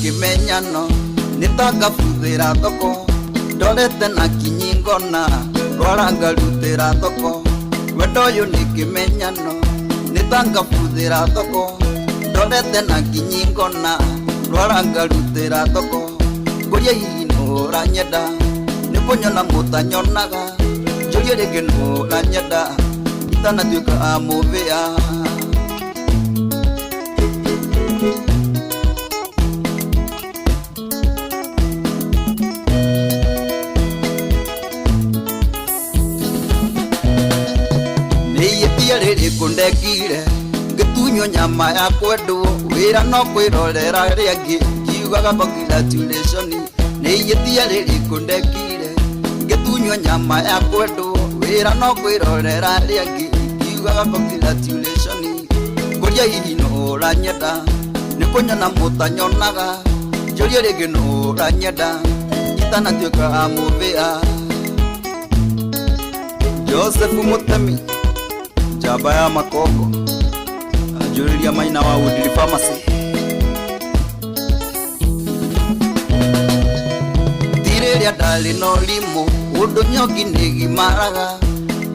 Kĩmenyano nĩ ta ngabuthĩra thoko ndorete na kinyi ngona rwara ngarutĩra thoko wendo ũyũ nĩ kĩmenyano nĩ ta ngabuthĩra thoko ndorete na kinyi ngona rwara ngarutĩra thoko ngũria hihi nũ ũranyenda nĩ kũnyona mũtanyonaga njũrie rĩngĩ nũ ũranyenda itanatuĩka amũthĩa. Nĩihĩtia rĩrĩkũ ndekire ngĩtunywo nyama ya kwendwo wĩra no kwĩrorera rĩangĩ ngiugaga congratulation. Nĩihĩtia rĩrĩkũ ndekire ngĩtunywo nyama ya kwendwo wĩra no kwĩrorera rĩangĩ ngiugaga congratulation. Ngũria hihi nũ ũranyenda nĩ kũnyona mũtanyonaga njũrie rĩngĩ nũ ũranyenda itanatuĩka amũthĩa. Joseph Mutemi njamba ya makongo anjũrĩria maina wa Woodley Pharmacy. Ti rĩrĩa ndarĩ na ũrimũ ũndũ nyongi nĩgimaraga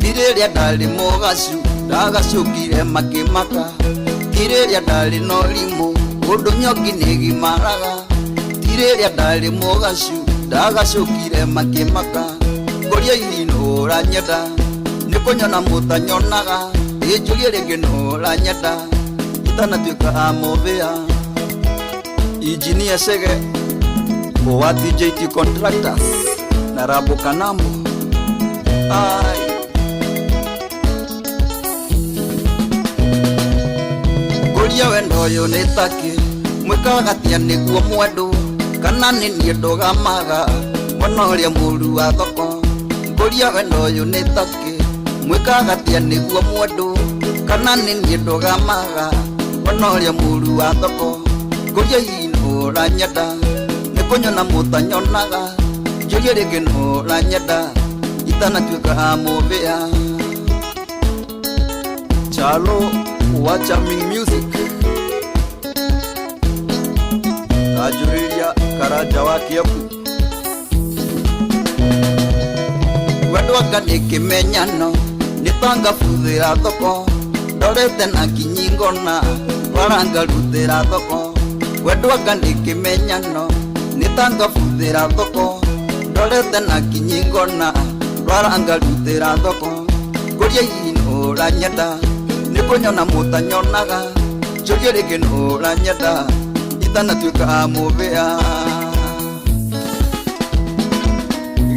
ti rĩrĩa ndarĩ mũgacu ndagacũkire makĩmaka ti rĩrĩa ndarĩ na ũrimũ ũndũ nyongi nĩgimaraga ti rĩrĩa ndarĩ mũgacu ndagacũkire makĩmaka ngũria hihi nũ ũranyenda nĩ kũnyona mũtanyonaga ĩnjũrie rĩngĩ nũ ũranyenda itanatuĩka amũthĩa. Injinia Chege wa TJT Contractors na Rabo Kanambo. Ai ngũria wendo ũyũ nĩ takĩ mwĩkaga atĩa nĩguo mwendwo kana nĩ niĩ ndũgamaga mwana ũrĩa mũru wa thoko ngũria wendo ũyũ nĩ takĩ mwĩkaga atĩa nĩguo mwendwo kana nĩ niĩ ndũgamaga mwana ũrĩa mũru wa thoko ngũria hihi nũ ũranyenda nĩ kũnyona mũtanyonaga njũrie rĩngĩ nũ ũranyenda itanatuĩka amũthĩa. Chalo wa Charming Music anjũrĩria Karanja wa Kiambu. Wendo anga nĩ kĩmenyano nĩ ta ngabuthĩra thoko ndorete na kinyi ngona rwara ngarutĩra thoko wendo anga nĩ kĩmenyano nĩ ta ngabuthĩra thoko ndorete na kinyi ngona rwara ngarutĩra thoko ngũria hihi nũ ũranyenda nĩ kũnyona mũtanyonaga njũrie rĩngĩ nũ ũranyenda itanatuĩka amũthĩa.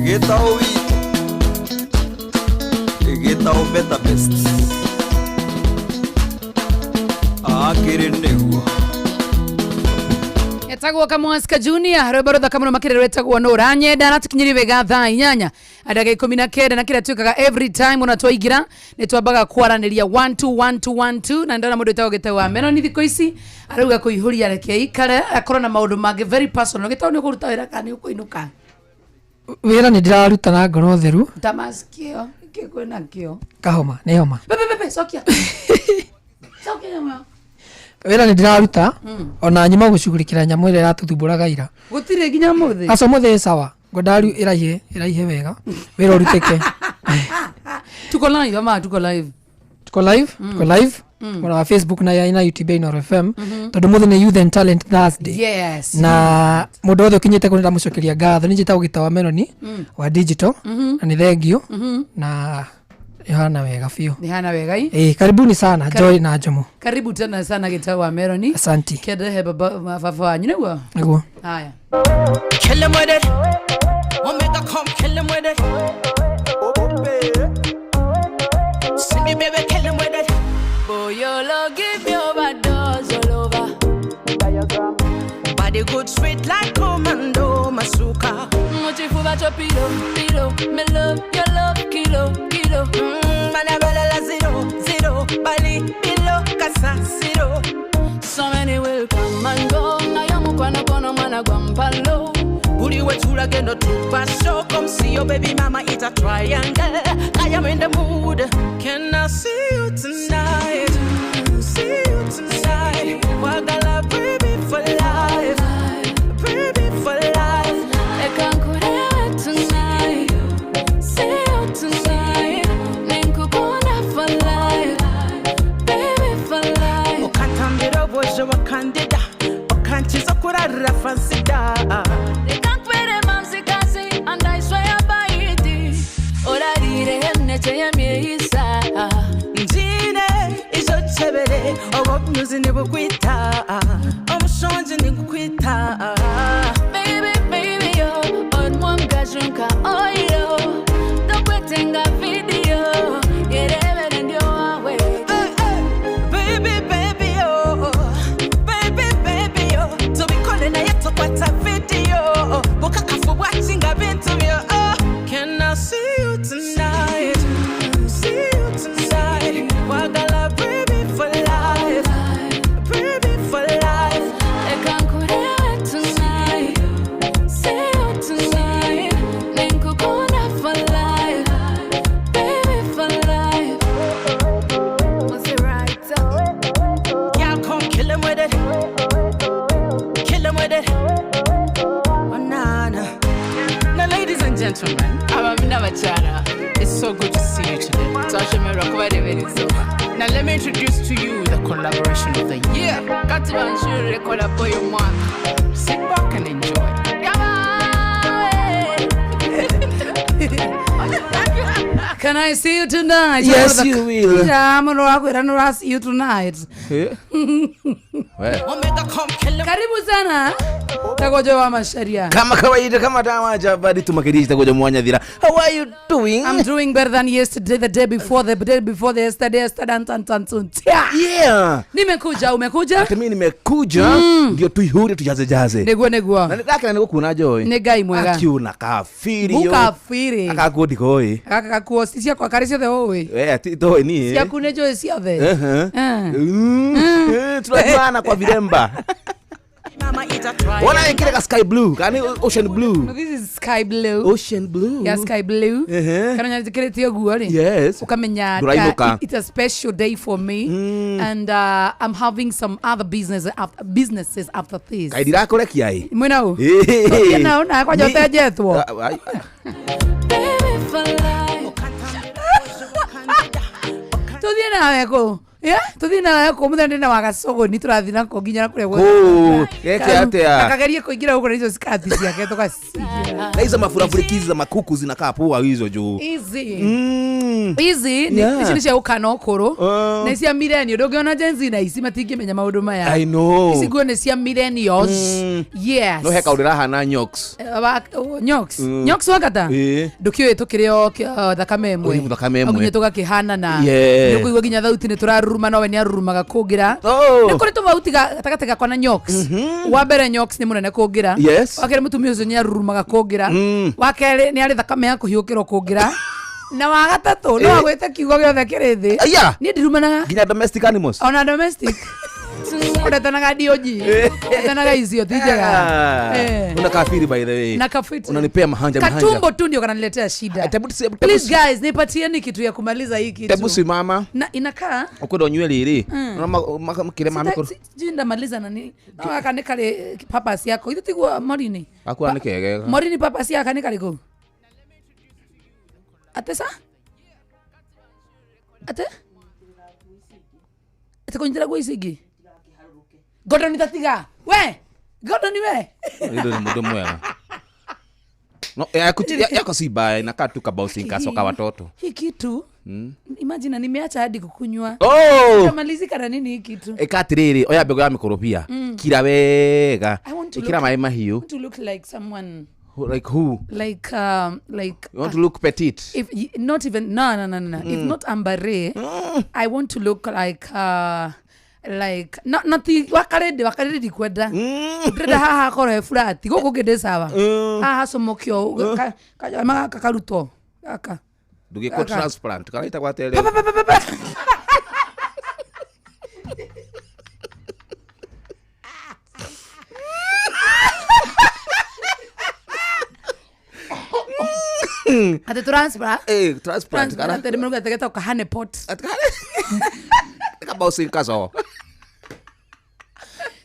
Gĩtaũ witũ gĩtaũ better best akĩrĩ nĩguo Etagwo Kamwaska Junior rwĩmbo rũthaka mũno makĩria rwĩtagwo nũ ũranyenda na tũkinyĩrie wega thaa inyanya ndagĩka ikũmi na kenda na kĩrĩa twĩkaga every time ona twaingĩra nĩ twambaga kwaranĩria 1 2 1 2 1 2 na ndona mũndũ wĩtagwo Gĩtaũ wa Meloni thikũ ici arauga kũihũria reke ikare akorwo na maũndũ mangĩ very personal. Gĩtaũ nĩ ũkũruta wĩra kana nĩ ũkũinũka? Wĩra nĩ ndĩraruta na ngoro theru. Ta mask ĩyo kĩ kwĩna kĩo kahoma nĩ homa. Pepe pepe cokia cokia nyamũ ĩyo. Wĩra nĩ ndĩraruta ona nyuma gũcugurikĩra nyamũ ĩrĩa ĩratũthumbũraga ira. Gũtirĩ nginya mũthĩ. Aca mũthĩ sawa ngwendaga rĩu ĩraihe ĩraihe wega wĩra ũrutĩke. Tuko live ama tuko live? Tuko live, tuko live mwena wa Facebook na YouTube ya Inooro FM tondũ mũthĩ nĩ Youth and Talent Thursday. Yes. Na mũndũ wothe ũkinyĩte kũ nĩndamũcokeria ngatho. Nĩ njĩtagwo Gĩtaũ wa Meloni wa digital na nĩ thengio na ihana wega biũ. Nĩ hana wega i. Karibuni sana Joy na Njomo. Karibu tena sana Gĩtaũ wa Meloni. Asanti. Kĩendehe baba baba wanyu nĩguo. Nĩguo. Haya. Kill him with it. Omega come kill him with it. Cindy baby kill him with it. Boy, your love give me overdose all over. Body good sweet like commando masuka. Muchifuba cho pilo, pilo. Me love your love kilo, kilo. Manabala zero, zero. Bali bilo kasa zero. So many will come and go. Na yomu kwano kono mana gwampalo. Buri wetula gendo tupa show. Come see your baby mama it's a triangle. I am in the mood. Can I see you tonight? See you tonight. Wagala baby for life. Obunyuzi nibukwita, obushonje nigukwita. Baby, baby, yo, on one gajunka, oh yo. Tokwetenga video, yerebere ndio wawe. Baby, baby, oh. Baby, baby, oh. Tubikole naye tukwata video. Bukakafu bwachinga bintu byo, oh. Can I see you tonight? See you tonight. Wagala baby for life. Baby for life. Reka nkurebe tonight. See you tonight. Ninkukunda for life. Baby for life. Was it right? Y'all come kill him with it. Kill him with it. Oh, nah, nah. Now, ladies and gentlemen, abamina bachara, it's so good to see you today. Twashemerwa kubarebereza. Now, let me introduce to you the collaboration of the year. Kati banshurire collabo y'umwaka. Sit back and enjoy. Can I see you tonight? Yes, you will. Yeah, I'm gonna see you tonight. Omega come kill him. Karibu sana Tagojo wa Masharia. Kama kawaida, kama dawa jabari tumakirishi tagojo mwanya dhira. How are you doing? I'm doing better than yesterday, the day before, the day before, the yesterday, yesterday, and, and, and, and. Yeah. Nimekuja, umekuja? Hata mimi nimekuja ndio tuihure tujaze jaze. Negua negua. Na ndakira nigukuona Joy. Nĩ Ngai mwega. Akiuna kafiri yo. Mukafiri. Akakuo ndikoi. Gaka gakuo si ciakwa karĩ ciothe ũĩ. Eh, ti toi ni. Ciaku nĩ njũĩ ciothe. Eh. Eh. Tunajuana kwa viremba. Mama it's a triangle. Ona ikile ka sky blue, kani ocean blue. No, this is sky blue. Ocean blue. Yeah, sky blue. Ehe. Kana nyandĩkĩrĩte ũguo rĩ. Yes. Ukamenya Ndũrainũka. it's a special day for me and I'm having some other business after, businesses after this. Kai ndirakurekia ĩ. Mwĩna ũ? Ĩĩ. Tũthiĩ nao na kwanja ũtenjetwo. Ah, ah, Baby for life. Tũthiĩ nawe kũ? Yeah, tũthiĩ nawe kũ mũthenya ndĩna wa gacũgũni tũrathiĩ nako nginya na kũrĩa Kũ, geke atĩa? Akagerie kũingĩra gũkũ na icio skati ciake tũgaciingĩra. Na hizo mafurafurikizi za makuku zinakaa poa hizo juu. Easy. Ici nĩ Yeah. ici nĩ cia gũkana ũkũrũ Oh. na cia millennial ndũngĩona Gen Z na ici matingĩmenya maũndũ maya. I know. Ici nguo nĩ cia millennials. Yes. No he kaũndũ rahana nyox. Nyox. Nyox wakata Ĩĩ. ndũkĩũĩ tũkĩrĩ o thakame ĩmwe. Ĩĩ, thakame ĩmwe. Nginya tũgakĩhanana. Yeah. Nĩ ũkũigua nginya thauti nĩ tũraruruma nowe nĩ arurumaga kũngĩra. Oh. Nĩ kũrĩ tũmauti gatagatĩ gakwa na Nyox. Wa mbere Nyox nĩ mũnene kũngĩra. Yes. Wa kerĩ mũtumia ũcio nĩ arurumaga kũngĩra. Wa kerĩ nĩ arĩ thakame ya kũhiũkĩrwo kũngĩra. Na wa gatatũ no agwĩte kiugo gĩothe kĩrĩ thĩ. Aya. Niĩ ndirumanaga Nginya domestic animals. ona domestic. Ũretanaga dioji. Ũretanaga icio ti njega. Ah. Eh. Una kafiri by the way. Na kafiti. Unanipea mahanja mahanja. Katumbo tu ndio kananiletea shida. Please guys, nipatieni kitu ya kumaliza hii kitu. Tebu simama. Na inakaa Ukwenda unywe riri. Makire ma mikoro. Sijui ndamaliza nani. No gaka nĩ karĩ papas yako. Ithu tiguo Morini. Akwa nĩ kegega. Morini papas yaka nĩ karĩkũ? Ate sa? Ate? Ate kũnyitĩra nguo ici ingĩ? Gordon tatiga. We! Gordon we! Ndio ni mũndũ mwega. No, yako si baya inakaa tu kabausi kasoka watoto. Hii kitu imagine nimeacha hadi kukunywa. Oh! Itamalizika na nini hii kitu? Eka atiriri oya mbegũ ya mĩkorobia kira wega I want to ikira look- maĩ I mahiũ want to look like someone like who like like you want to look petite if not even no. If not ambare, I want to look like like not the wakaredi wakaredi ndikwenda ndĩrenda haha hakorwo he flat gũkũ ngĩ ndĩ sawa haha hacomokio kajama gaka karutwo gaka ndũgĩkwo Gaka. transplant kana ĩtagwo atĩa rĩu? Atĩ transfer Eh, transplant kana transplant nĩ marauga getagwo ka honey pot kabausi kaso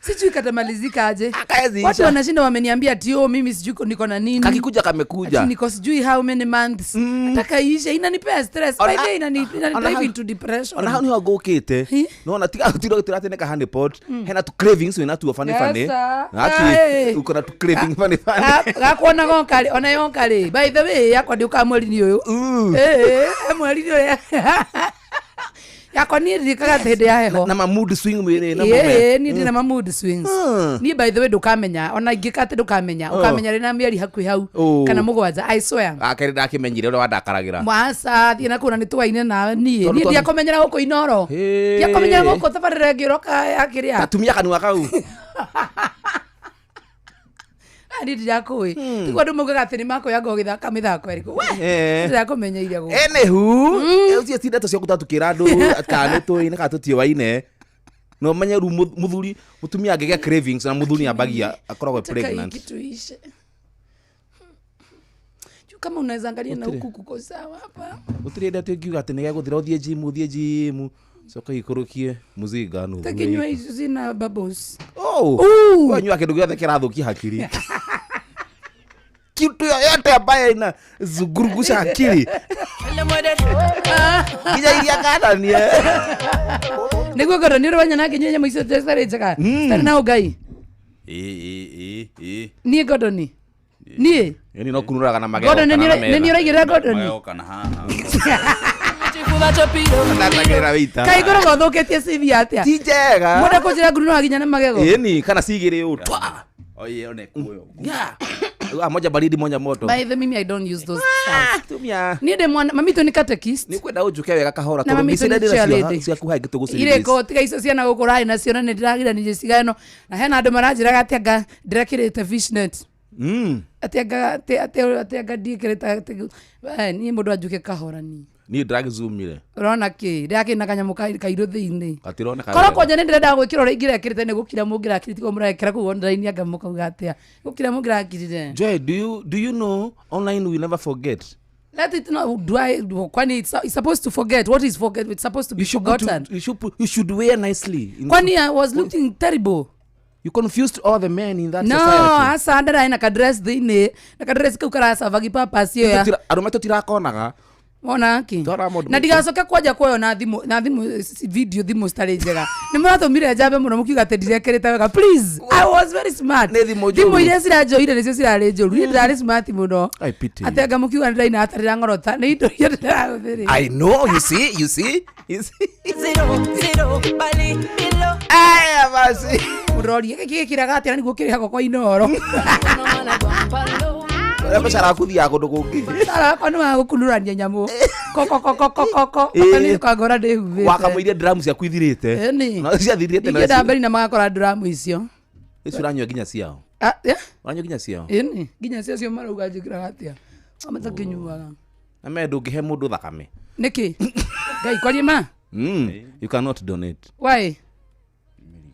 sijui katamalizika aje. Akaezi Watu isha. wanashinda wameniambia ati oh, mimi sijui niko na nini Kakikuja kamekuja. Ati niko sijui how many months nataka iishe, inanipea stress by the way, inani Ona drive into depression. Ona hau niho ngũkĩte Hi? nona tiga tũratĩ nĩ ka honey pot hena tu cravings wĩna tuo funny funny Yes, sir. Aki, Aye. uko na tu craving funny funny Gakuona gonka ona yonka rĩ, by the way yakwa ndĩũkaga mweri-inĩ ũyũ. Eh, mweri-inĩ ũyũ. Yakwa niĩ ndirikaga atĩ hĩndĩ ya heho. Na ma mood swing mwĩrĩ na mume. Ĩĩ, niĩ ndĩ na ma mood swings. Niĩ by the way ndũkamenya, ona ingĩka atĩ ndũkamenya, ũkamenya rĩ na mĩeri hakuhĩ hau Oh. kana mũgwanja, I swear. Akerĩ ndakimenyire ũrĩa wandakaragira. Mwaca thiĩ na kũu na nĩ twaine nawe niĩ. Tondũ Niĩ ndiakũmenyera gũkũ Inoro. Hĩ. Ndiakũmenyera gũkũ tabarĩra ĩngĩ ũroka ya kĩrĩa. Atumia kanua kau. Ah, niĩ ndirakũĩ. Tiguo andũ maugaga atĩ nĩ makwĩyanga ũgĩthaka mĩthako ĩrĩkũ. We, Eh. ndirakũmenyeire gũkũ. Anywho, ũcio ti ndeto cia gũtũra tũkĩra andũ kana nĩ tũĩ na kana tũtiũaine. No menye rĩu mũthuri mũtumia angĩgĩa cravings na mũthuri ambagia akoragwo Nataka hii pregnant. kitu ishe. Juu kama unaweza angalia na huku kuko sawa hapa. Gũtirĩ hĩndĩ atĩ ũngiuga atĩ nĩgegũthira ũthiĩ gym ũthiĩ gym coka ikũrũkie mũzinga nuthu. Takinywa hizo zina bubbles. Oh, Ooh. wanyua kĩndũ gĩothe kĩrathũkia hakiri. Kitu yoyote ambayo ina zungurugusha akili nginya iria ngananie. Niguo ngoro nĩ ũrĩ wanyona nginya nyamũ icio citarĩ njega. Citarĩ na ũngai. Ĩ Niĩ Gordon. Niĩ. Yaani no kunuraga na magego Gordon kana nĩ na metha. niĩ ũraigĩrĩra Gordon. Magego kana haha. Ndatagĩrĩra wĩita. Kaĩ ngoragwo thũkĩtie CV atĩa? Ti njega. Mwenda kũnjĩra nguruno nginya na magego. Ĩni kana cigĩrĩ ũũ twa. Oye, one kuyo. Yeah. Ah, moja baridi moja moto. By the mimi I don't use those styles. Tumia. Niĩ ndĩ mwana mami witũ nĩ catechist. Nĩ kwenda ũnjuke wega kahora Na tondũ mami mbica witũ iria nĩ ndĩnacio chairlady. ciaku haingĩ tũgũci Irĩkũ tiga icio ciana gũkũ ũrarĩ nacio na nĩ ndĩragiranirie cigano na hena andũ maranjĩraga atĩ anga ndĩrekĩrĩte fishnet. Atĩ anga atĩ anga ndiĩkĩrĩte niĩ mũndũ anjuke kahora niĩ. Niĩ ndĩragĩzumire. Ũrona kĩ ndĩrakĩrĩ na kanyamũ kairũ thĩinĩ. Gatironeka. Korwo kwanja nĩ ndĩrenda gwĩkĩra ũrĩa ingĩrekĩrĩte nĩ gũkira mũngĩrakirire tigo mũrekĩra kũu online anga mũkauga atĩa. Gũkira mũngĩrakirire. Joy, do you know online we never forget? Let it know. Do I kwani it's supposed to forget what is forget it's supposed to be You should put, forgotten. you should wear nicely. Kwani I was looking terrible. You confused all the men in that No, society. aca ndĩrarĩ na kadress thĩinĩ na kadress kau karacabagi purpose ĩyo ya Arũme tũtirakonaga. wona ki Twara maũndũ na maingĩ. ndigacoke kwanja kuoywo na thimũ na thimũ video thimũ citarĩ njega nĩ mũratũmire njambe mũno mũkiuga atĩ ndirekĩrĩte wega please I was very smart Nĩ thimũ njũru. thimũ iria ciranjoire nĩcio cirarĩ njũru niĩ ndĩrarĩ smart mũno I pity you. atĩ anga mũkiuga nĩndĩraina hatarĩ ng'orota nĩ indo iria ndĩrahũthĩrĩte I know, you see, you see, you see. Zero, zero, bali, below. Aya basi. Mũrorie gĩkĩ gĩkĩraga atĩa na nĩguo kĩrĩhagwo kwa Inoro. Ũrĩa mũcara waku ũthiaga kũndũ kũngĩ. Mũcara wakwa nĩ wa gũkunũrania nyamũ kokokokokoko Ĩĩ. kangora ndĩhumbĩte. Wakamũiria dramu ciaku ithirĩte. Ĩni. Na ciathirĩte na Ingĩenda mberi na magakora nduramu icio. icio ũranyua nginya ciao. Ah, eh? Ũranyua nginya ciao. Ĩni nginya cio cio marauga njĩkĩraga atĩa matakĩnyuaga. Na me ndũngĩhe mũndũ thakame. Nĩkĩ? Ngai kwarie ma? You cannot donate. Why?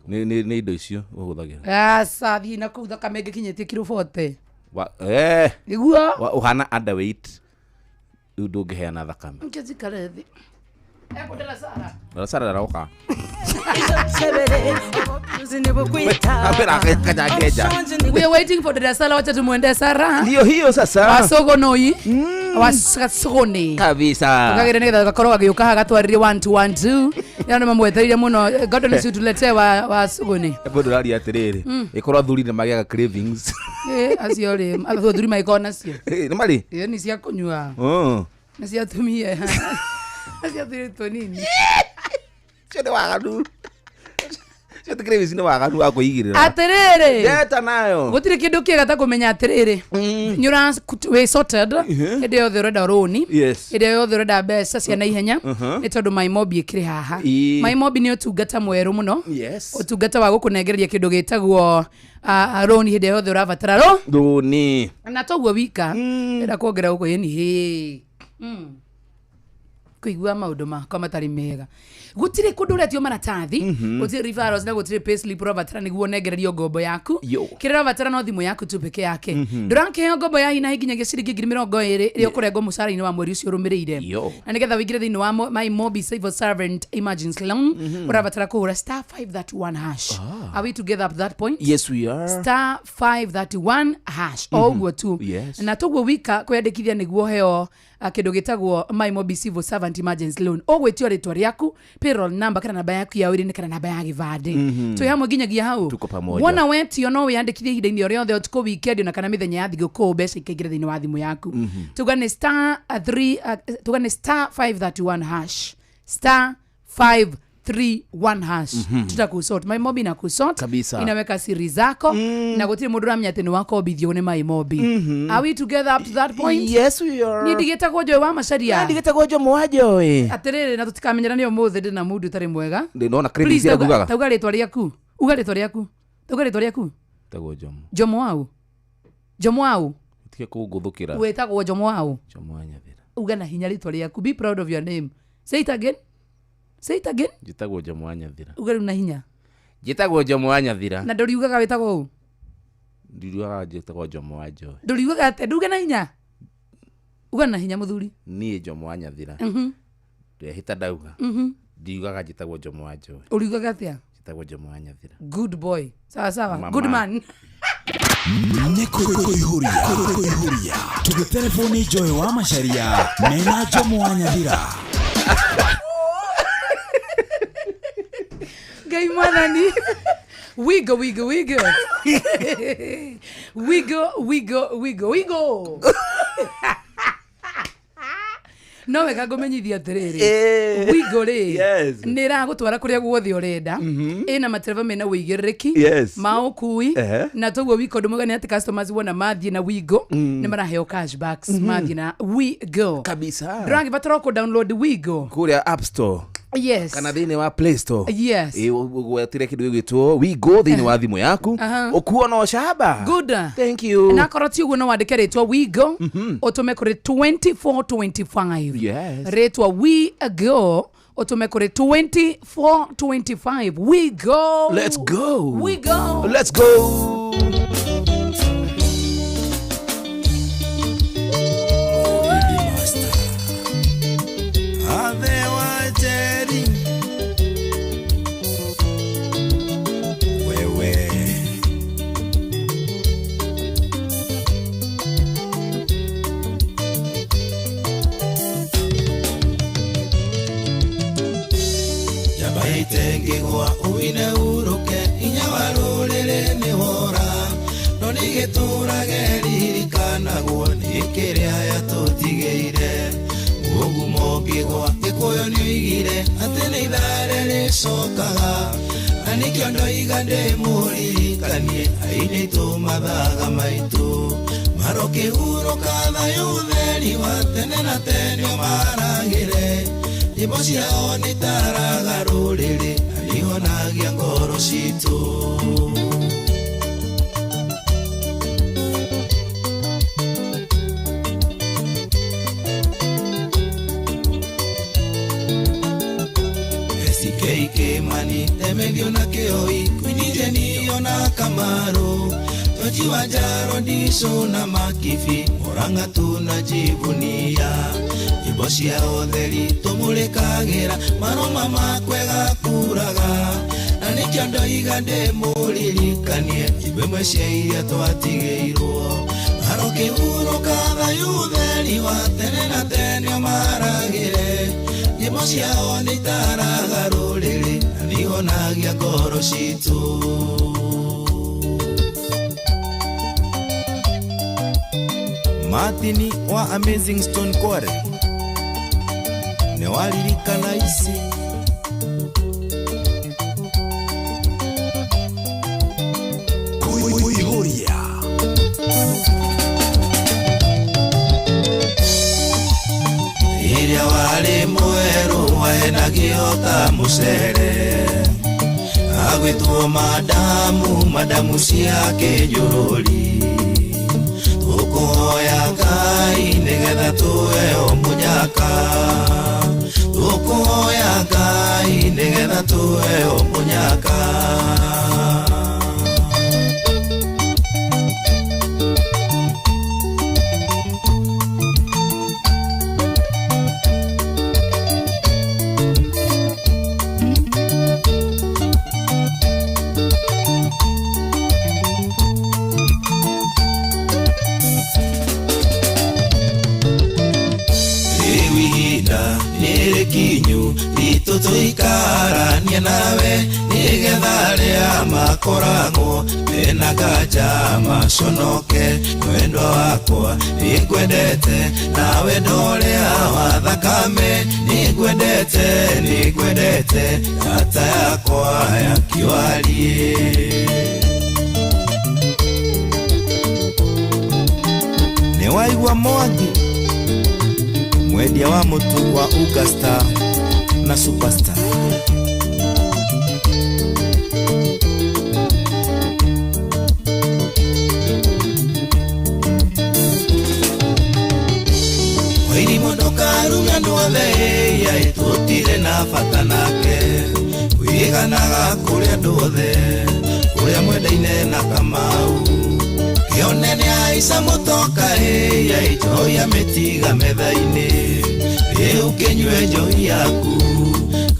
Nĩ indo icio ũhũthagĩra. Aca thiĩ na kũu thakame ĩngĩkinyĩtie kiro 40. Nĩguo? Ũhana underweight. Rĩu ndũngĩheana thakame. Nke njikare thĩ. Ekũndera Sara. Sara ndaroka. Ambera kanyangeja. We are waiting for Dada Sara, wacha tumuende Sara. Ndio hiyo sasa. Wasogonoi. Wasogone. Kabisa. Ukagire nigetha gakorwo agĩũka haha gatwarĩrie 1212 ĩno nĩ mamwetereire mũno Gordon ũcio tuletee wa Suguni. Hebu ndũraria atĩrĩrĩ ĩkorwo athuri nĩ magĩaga cravings. Acio rĩ athuri magĩkorwo nacio. Nĩ marĩ? Ĩyo nĩ cia kũnyua. Oh. Nĩ cia atumia. Cia atumia tũnini. Cio nĩ waganu. Cio ti cravings nĩ waganu wa kwĩigĩrĩra. Atĩrĩrĩ. Ndeta nayo. Gũtirĩ kĩndũ kĩega ta kũmenya atĩrĩrĩ nĩ ũra wĩ sorted hĩndĩ yothe ũrenda rũni Yes. hĩndĩ yothe ũrenda mbeca cia naihenya nĩ tondũ MyMobi ĩkĩrĩ haha. Ĩĩ. MyMobi nĩ ũtungata mwerũ mũno. Yes. Ũtungata wa gũkũnengereria kĩndũ gĩtagwo rũni hĩndĩ yothe ũrabatara rũ Rũni. na toguo wika enda kuongerera gũkũ ĩni hĩ kũigua maũndũ makwa matarĩ mega gũtirĩ kũndũ ũretio maratathi gũtirĩ referrals na gũtirĩ payslip ũrabatara nĩguo ũnengererio ngombo yaku Yo. kĩrĩa ũrabatara no thimũ yaku tu peke yake ndũrakĩheo ngombo ya hinahi nginyagia ciringi 20,000 ĩrĩa ũkũrengwo mũcara-inĩ wa mweri ũcio ũrũmĩrĩire Yo. na nĩgetha wĩingĩre thĩinĩ wa MyMobi Civil Servant Emergency Loan ũrabatara kũhũra star 531 hash. Are we together at that point? Yes we are. Star 531 hash o ũguo tu. Yes. Na toguo wika kwĩyandĩkithia nĩguo heo kĩndũ gĩtagwo MyMobi Civil Servant Emergency Loan ũgwĩtio rĩtwa rĩaku payroll number kana namba yaku ya wĩra-inĩ kana namba ya gĩbandĩ twĩ hamwe nginyagia hau. Tuko pamoja. Wona wetio no wĩyandĩkithie ihinda-inĩ o rĩothe ũtukũ weekend ona kana mĩthenya ya thigũkũ mbeca ikaingĩra thĩinĩ wa thimũ yaku. Tuga nĩ star 3 tuga nĩ star 531 hash star 531 hash. Tutakusort. Maimobi na kusort. Kabisa. Inaweka siri zako na gutire mundu uramenya ati ni wakombithio ni Maimobi. Are we together up to that point? Yes, we are. Ni ndigitagwo Joy wa Macharia. Ndigitagwo Jomo wa Joy. Atiriri, na tutikamenyerane umuthi, ndina mundu utari mwega. Ndinona Please, credit cia ngugaga. Tauga ritwa riaku, uga ritwa riaku, tauga ritwa riaku. Tagwo Jomo. Jomo wau, Jomo wau. Tige kũngũthũkĩra. Witagwo Jomo wau? Jomo wa Nyathira. Uga na hinya ritwa riaku. Be proud of your name. Say it again, say it again. Njĩtagwo Jomo wa Nyathira. Uga riu na hinya. Njĩtagwo Jomo wa Nyathira. Na ndũriugaga wĩtagwo ũ? Ndiriugaga njĩtagwo Jomo wa Joy. Ndũriugaga atĩa? Nduge na hinya, uga na hinya, mũthuri. Niĩ Jomo wa Nyathira, ndehĩta ndauga ndiugaga njĩtagwo Jomo wa Joy. Ũriugaga atĩa? Njĩtagwo Jomo wa Nyathira. Good boy, sawa sawa. Mama. Good man. Nĩ kũihũria kũihũria tũgĩtelefoni Joy wa Macharia mena Jomo wa Nyathira. Ngai mwathani. We go, we go, we go, we go, we go, we go, we go. No wega ngũmenyithia atĩrĩrĩ, Wigo rĩ, nĩ ĩragũtwara kũrĩa guothe ũrenda, ĩna matereba mena ũigĩrĩrĩki ma ũkui. Na toguo wiko ũndũ mwega nĩ atĩ customers wona mathiĩ na Wigo nĩ maraheo cashbacks mathiĩ na Wigo. Kabisa. Ndũragĩbatara kũ download Wigo Kũrĩa App Store kana thĩinĩ wa Play Store. Ĩ, ũgwetire kĩndũ gĩgwĩtwo Wigo thĩinĩ wa thimũ yaku, ũkuo no camba. Good. Thank you. Na korwo ti ũguo, no wandĩke rĩtwa Wigo ũtũme kũrĩ 2425. Rĩtwa Wigo ũtũme kũrĩ 2425. We go. Let's go. We go. Let's go. Ave wa Jerry. Wewe. Jabaitengigwa uine uruke inya wa rũrĩrĩ nĩ wora, no nĩ gĩtũrage ririkanagwo nĩ kĩrĩa yatũtigĩire. Ũgumo ũngĩgwa Gĩkũyũ nĩoigire atĩ nĩ ithare rĩcokaga, na nĩkĩo ndoiga ndĩmũririkanie aini aitũ mathaga maitũ marokĩhurũka thayũ ũtheri wa tene na tene ũmaragĩre. Nyĩmbo ciao nĩ itaraga rũrĩrĩ na nĩihonagia ngoro citũ. SK Kimani Temethio na Kĩoi, Queen Jenny ona Kamaru, Toji wa Njaro, Ndicu na Makibi, Murang'a tunajivunia. Nyĩmbo cia ũtheri tũmũrĩkagĩra marũma makwega kuraga, na nĩkĩo ndoiga ndĩmũririkanie nyĩmbo imwe cia iria twatigĩirwo. Marokĩhurũka thayũ ũtheri wa tene na tene ũmaragĩre. Nyĩmbo ciao nĩ itaraga rũrĩrĩ na nĩihonagia ngoro citũ. Martini wa Amazing Stone Quarry nĩwaririkana ici. Kũihũria. Rĩrĩa warĩ mwerũ wahenagio ta mũcere, agwĩtwo madamu, madamu cia kĩnjũrũri. Tũkũhoya Ngai nĩgetha tũheo mũnyaka, tũkũhoya Ngai nĩgetha tũheo mũnyaka. Rĩu ihinda nĩrĩkinyu ritũ tũikare. Gũikarania nawe nĩgetha arĩa makoragwo mena nganja maconoke. Mwendwa wakwa nĩngwendete na wendo ũrĩa wa thakame, nĩngwendete nĩngwendete tata yakwa ya kiwarie. Nĩ waigua Mwangi mwendia wa mũtu wa Ugastar na Superstar. Wairimu ndũkarume andũ othe ĩĩ tũtirĩ na bata nake, wĩganaga kũrĩ andũ othe ũrĩa mwendaine na Kamau. Kĩone nĩ aica mũtoka ĩĩ njohi amĩtiga metha-inĩ, rĩu kĩnyue njohi yaku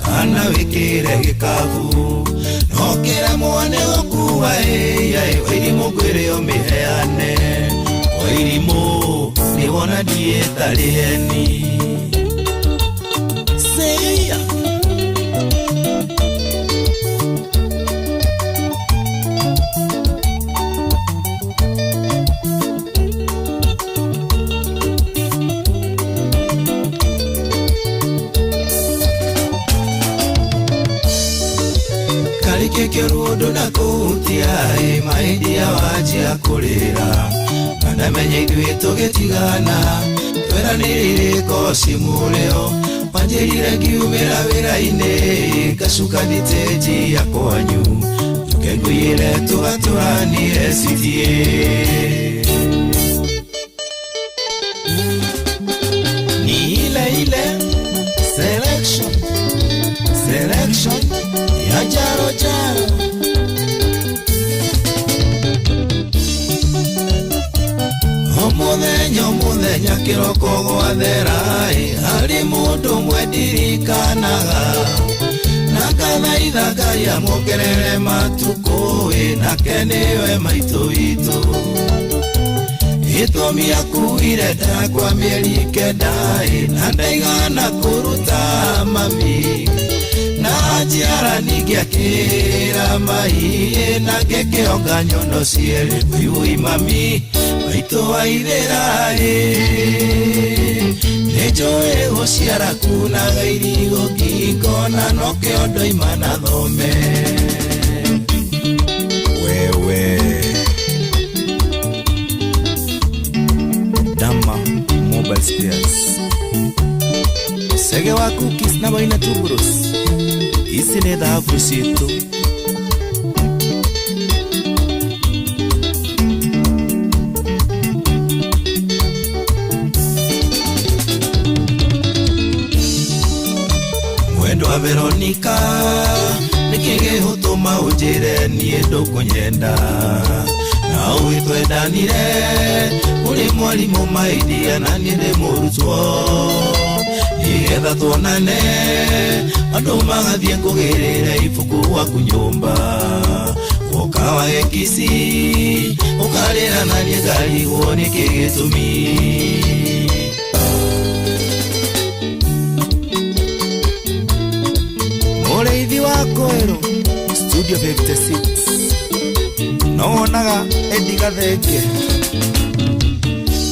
kana wĩkĩre gĩkabu, no kĩremwo nĩ gũkua ĩĩ Wairimu ngwĩre ũmĩheane. Wairimu nĩwona ndiĩtarĩ heni. Seia Karike na kuhutia maidia wajia kurira na ndamenye ithuĩ tũgĩtigana tweranĩrĩire koci mũrĩo wanjĩrire ngiumĩra wĩra-inĩ ngacuka thitĩnji ya kwanyu tũkengũyĩre tũgatũranie citie. Ni ile ile selection selection ya jaro jaro. Omuthenya omuthenya kĩroko gwathera harĩ mũndũ ũmwe ndirikanaga na ngathaitha Ngai amuongerere matukũ nake nĩwe maitũ witũ. Gĩtũmi akuire nda kwa mĩeri kenda na ndaigana kũruta mami na njiara ningĩ akĩra mai na ngĩkĩonga nyono cierĩ ũiũi mami maitũ waithĩra nĩnjũĩ gũciara kunaga irigũ ngingo na nokĩo ndoima na thome. Wewe Dama Mobile Spares Sege wa cookies na waina tuburos ici nĩ thahabu citũ. Mwendwa Veronica nĩkĩ gĩgũtũma ũnjĩre niĩ ndũkũnyenda na ũĩ twendanire ũrĩ mwarimũ maidia na niĩ ndĩ mũrutwo nĩgetha tuonane andũ magathiĩ ngũgĩrĩre ibuku gwaku nyũmba woka wage Kisii ũkarĩra na niĩ ngarigwo nĩkĩ gĩtũmi. Mũrĩithi wa Koero Studio 56 no wonaga Eddie Gathenge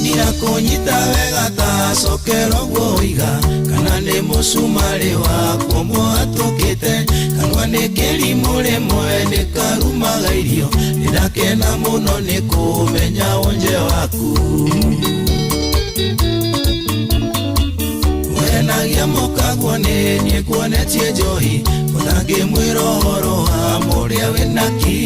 ndirakũnyita wega ta cokero guo ũiga kana nĩ mũcumarĩ wakwo mũhatũkĩte kanua nĩ kĩrimũ rĩmwe nĩ karumaga irio nĩndakena mũno nĩ kũmenya wonje waku wenagia mũkaguo nĩ niĩ kuonetie njohi ũtangĩmwĩra ũhoro wa mũrĩa wĩnaki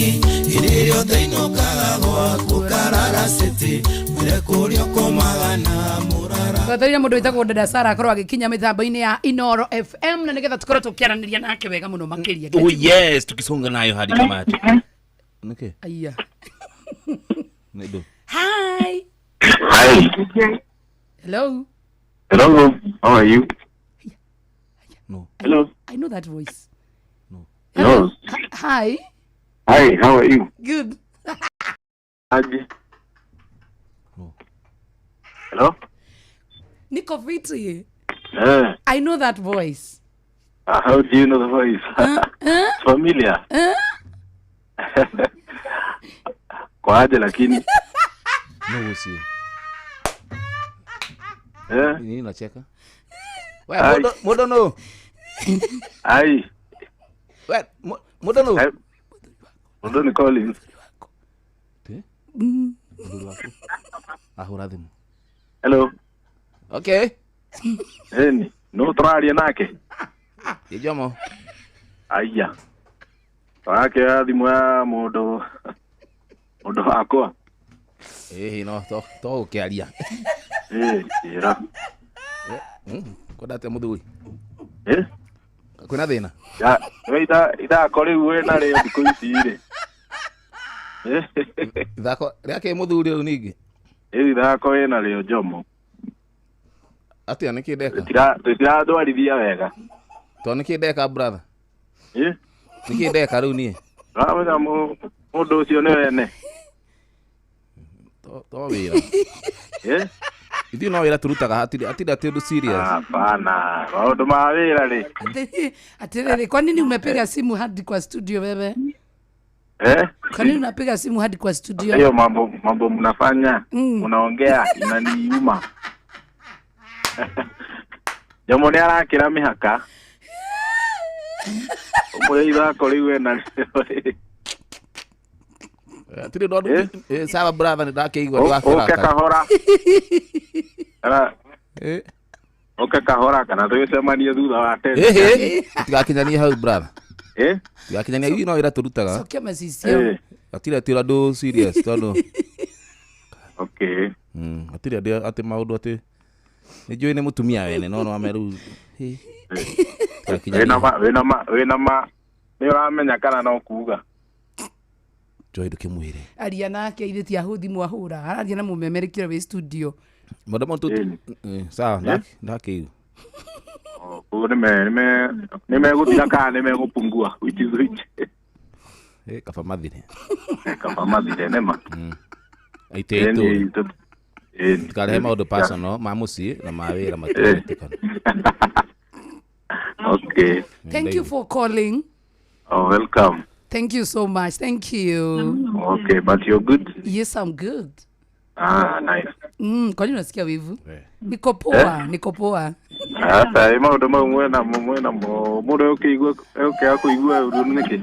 hĩndĩ ĩrĩa ũtainũkaga gwaku karara city mwĩre kũrĩa ũkomaga na mũrara. Twetereire mũndũ wĩtagwo Dada Sara akorwo agĩkinya mĩtambo-inĩ ya Inoro FM na nĩgetha tũkorwo tũkĩaranĩria nake wega mũno makĩria. Oh yes, tukisonga nayo hadi tamati. Nĩkĩ? Aya. Nĩndũ. Hi. Hi. Hello. Hello. How are you? No. Hello. I know that voice. No. Hello. Hi. Hi, how are you? Good. Aje. No. Hello? Niko fiti. Eh. I know that voice. How do you know the voice? It's familiar. Kwaje lakini? No ucio. Eh? Nini unacheka? We mundu no. Ai. We mundu no. Mundu ni Collins. Muthuri waku. Ahura thimu. Hello. Okay. Eni, no tũraria nake. Ĩ Jomo. Aya. Tũrakĩoya thimũ ya mũndũ wakwa. Ĩhĩ no to gũkĩaria. Ĩ, njĩra. Kwenda atĩa mũthuri? Eh? Kwĩna thĩna? Ya, we ithako rĩu wĩna rĩo thikũ ici rĩ. Ithako rĩa kĩ mũthuri rĩu ningĩ? Rĩu ithako wĩna rĩo Jomo. Atĩa nĩkĩ ndeka? Tũtiratwarithia wega. To nĩkĩ ndeka brother? Ĩ? Nĩkĩ ndeka rĩu niĩ? Ramenya mũndũ ũcio nĩ wene. To wĩra. Ĩ? Ithuĩ no wĩra tũrutaga hatirĩ atĩ ũndũ serious. Hapana, maũndũ ma wĩra rĩ. Atiriri, kwa nini umepiga simu hadi kwa studio wewe? Eh? Kwa nini unapiga simu hadi kwa studio? Hiyo mambo mnafanya, mnaongea inaniuma. Jomo nĩ arakĩra mĩhaka. Ũmũrĩ ithako rĩu wena rĩo. Atirĩ ndondu. Sawa brother, nĩndakĩigua ndũgakĩrakara. Ũke kahora. Ũke kahora kana tũgĩcemanie thutha wa 10. Ĩhĩ, tũtigakinyanie hau brother. Eh? Tũtigakinyanie ithuĩ no wĩra tũrutaga. Cokia macicio. Hatirĩ atĩ ũndũ serious tondũ. Okay. Hatirĩ atĩ maũndũ atĩ nĩnjũĩ nĩ mũtumia wene no no rĩu. Wĩna ma nĩ ũramenya kana no kuga. Joy ndũkĩmwĩre. Aria nake ithe ti ahũthi mwahũra. Araria na mũmemerekire wĩ studio. Maũndũ mau sawa ndakĩigua. Koguo nĩmegũthira kana nĩmegũpungua, which is which? Kaba mathire. Kaba mathire nĩma. Aitĩ itũ. Tũkarehe maũndũ personal ma mũciĩ na ma wĩra matiretĩkana. Okay. Thank you for calling. Oh, welcome. Thank you so much. Thank you. Okay, but you're good? Yes, I'm good. Ah, nice. Kwa nini unasikia wivu? Niko poa, niko poa. Sasa ĩ maũndũ mau mwena mũndũ ũkĩigua ũkĩaga kũigua ũru nĩkĩ?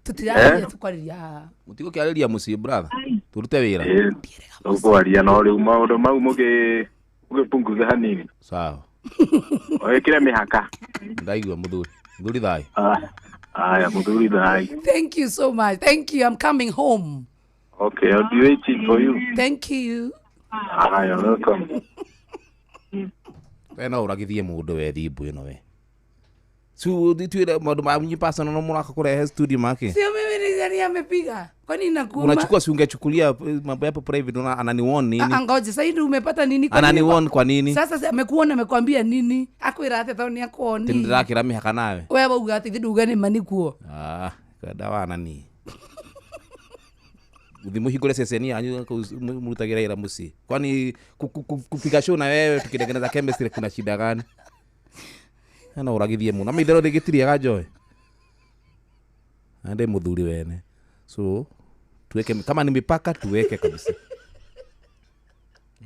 Tũtiraria tũkwarĩria haha. Mũtigũkĩarĩria mũciĩ brother. Tũrute wĩra. Tũkwaria no rĩu maũndũ mau mũgĩpunguze hanini. Sawa. Wĩkĩre mĩhaka. Ndaigua mũthuri. Mũthuri thayũ. Aya, mũthuri thayũ. Thank you so much. Thank you. I'm coming home. Okay, I'll be waiting for you. Thank you. Aya, welcome. We no ũragithie mũndũ we thimbu ĩno we. Su twĩre maũndũ ma nyumba personal no mũraka kũrehe studio make. Sio mimi ni gani amepiga. Kwa nini nakuuma? Unachukua si ungechukulia mambo yapo private una ananiwarn nini? Ngoja sasa hivi umepata nini kwa nini? Ananiwarn kwa nini? Sasa amekuona amekwambia nini? Akwira atĩa tondũ nĩakuoni. Ndĩrakĩra mĩhaka nawe. Wewe uga atĩ nduga nĩ mani kuo. Ah, kada wana ni. Uthi muhingũre ceceni yanyu mũrutagĩra wĩra mũciĩ. Kwani kupiga show na wewe tukitengeneza chemistry kuna shida gani? Na ũragithie mũno. Na itherũ rĩgĩtiriaga Joy. Na ndĩ mũthuri wene. So tuweke kama ni mipaka tuweke kabisa.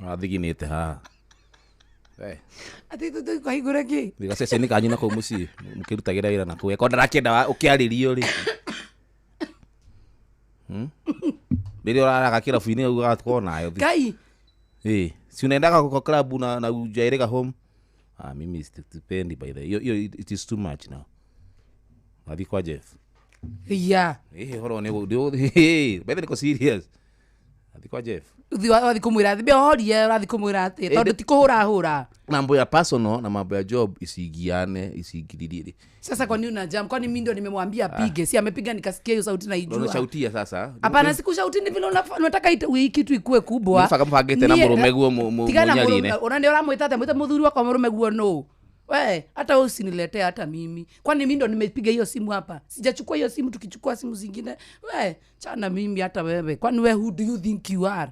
Athiginĩte haha. Atĩ tũkahingũra kĩ? Thiga ceceni kanyu na kũu mũciĩ mũkĩrutagĩra wĩra na kũu. Eko ndarakĩenda ũkĩarĩrio rĩ. Rĩrĩa ũraraga kĩrabu-inĩ ũgakorwo nayo. Kai. Si unaendaga kwa club na ujairega home. Ah, mimi sipendi by the way. It is too much now. Athi kwa Jeff. Yeah. Horo ni by the niko serious. Athi kwa Jeff. Uthi wathi kumwira thi horie urathi kumwira ati tondu ti kuhura hura. Mambo ya personal na mambo ya job isigiane isigiririe. Sasa kwa nini una jam? Kwani mimi ndio nimemwambia apige? Si amepiga nikasikia hiyo sauti naijua. Unashautia sasa. Hapana, sikushauti ni vile unataka hii kitu ikue kubwa. Nifaka mfagete na murume guo munyarine. Ona ndio uramwita ate mwita muthuri wakwa murume guo no. We, hata wewe usiniletee hata mimi. Kwani mimi ndo nimepiga hiyo simu hapa? Sijachukua hiyo simu, tukichukua simu zingine. We, chana mimi hata wewe. Kwani we who do you think you are?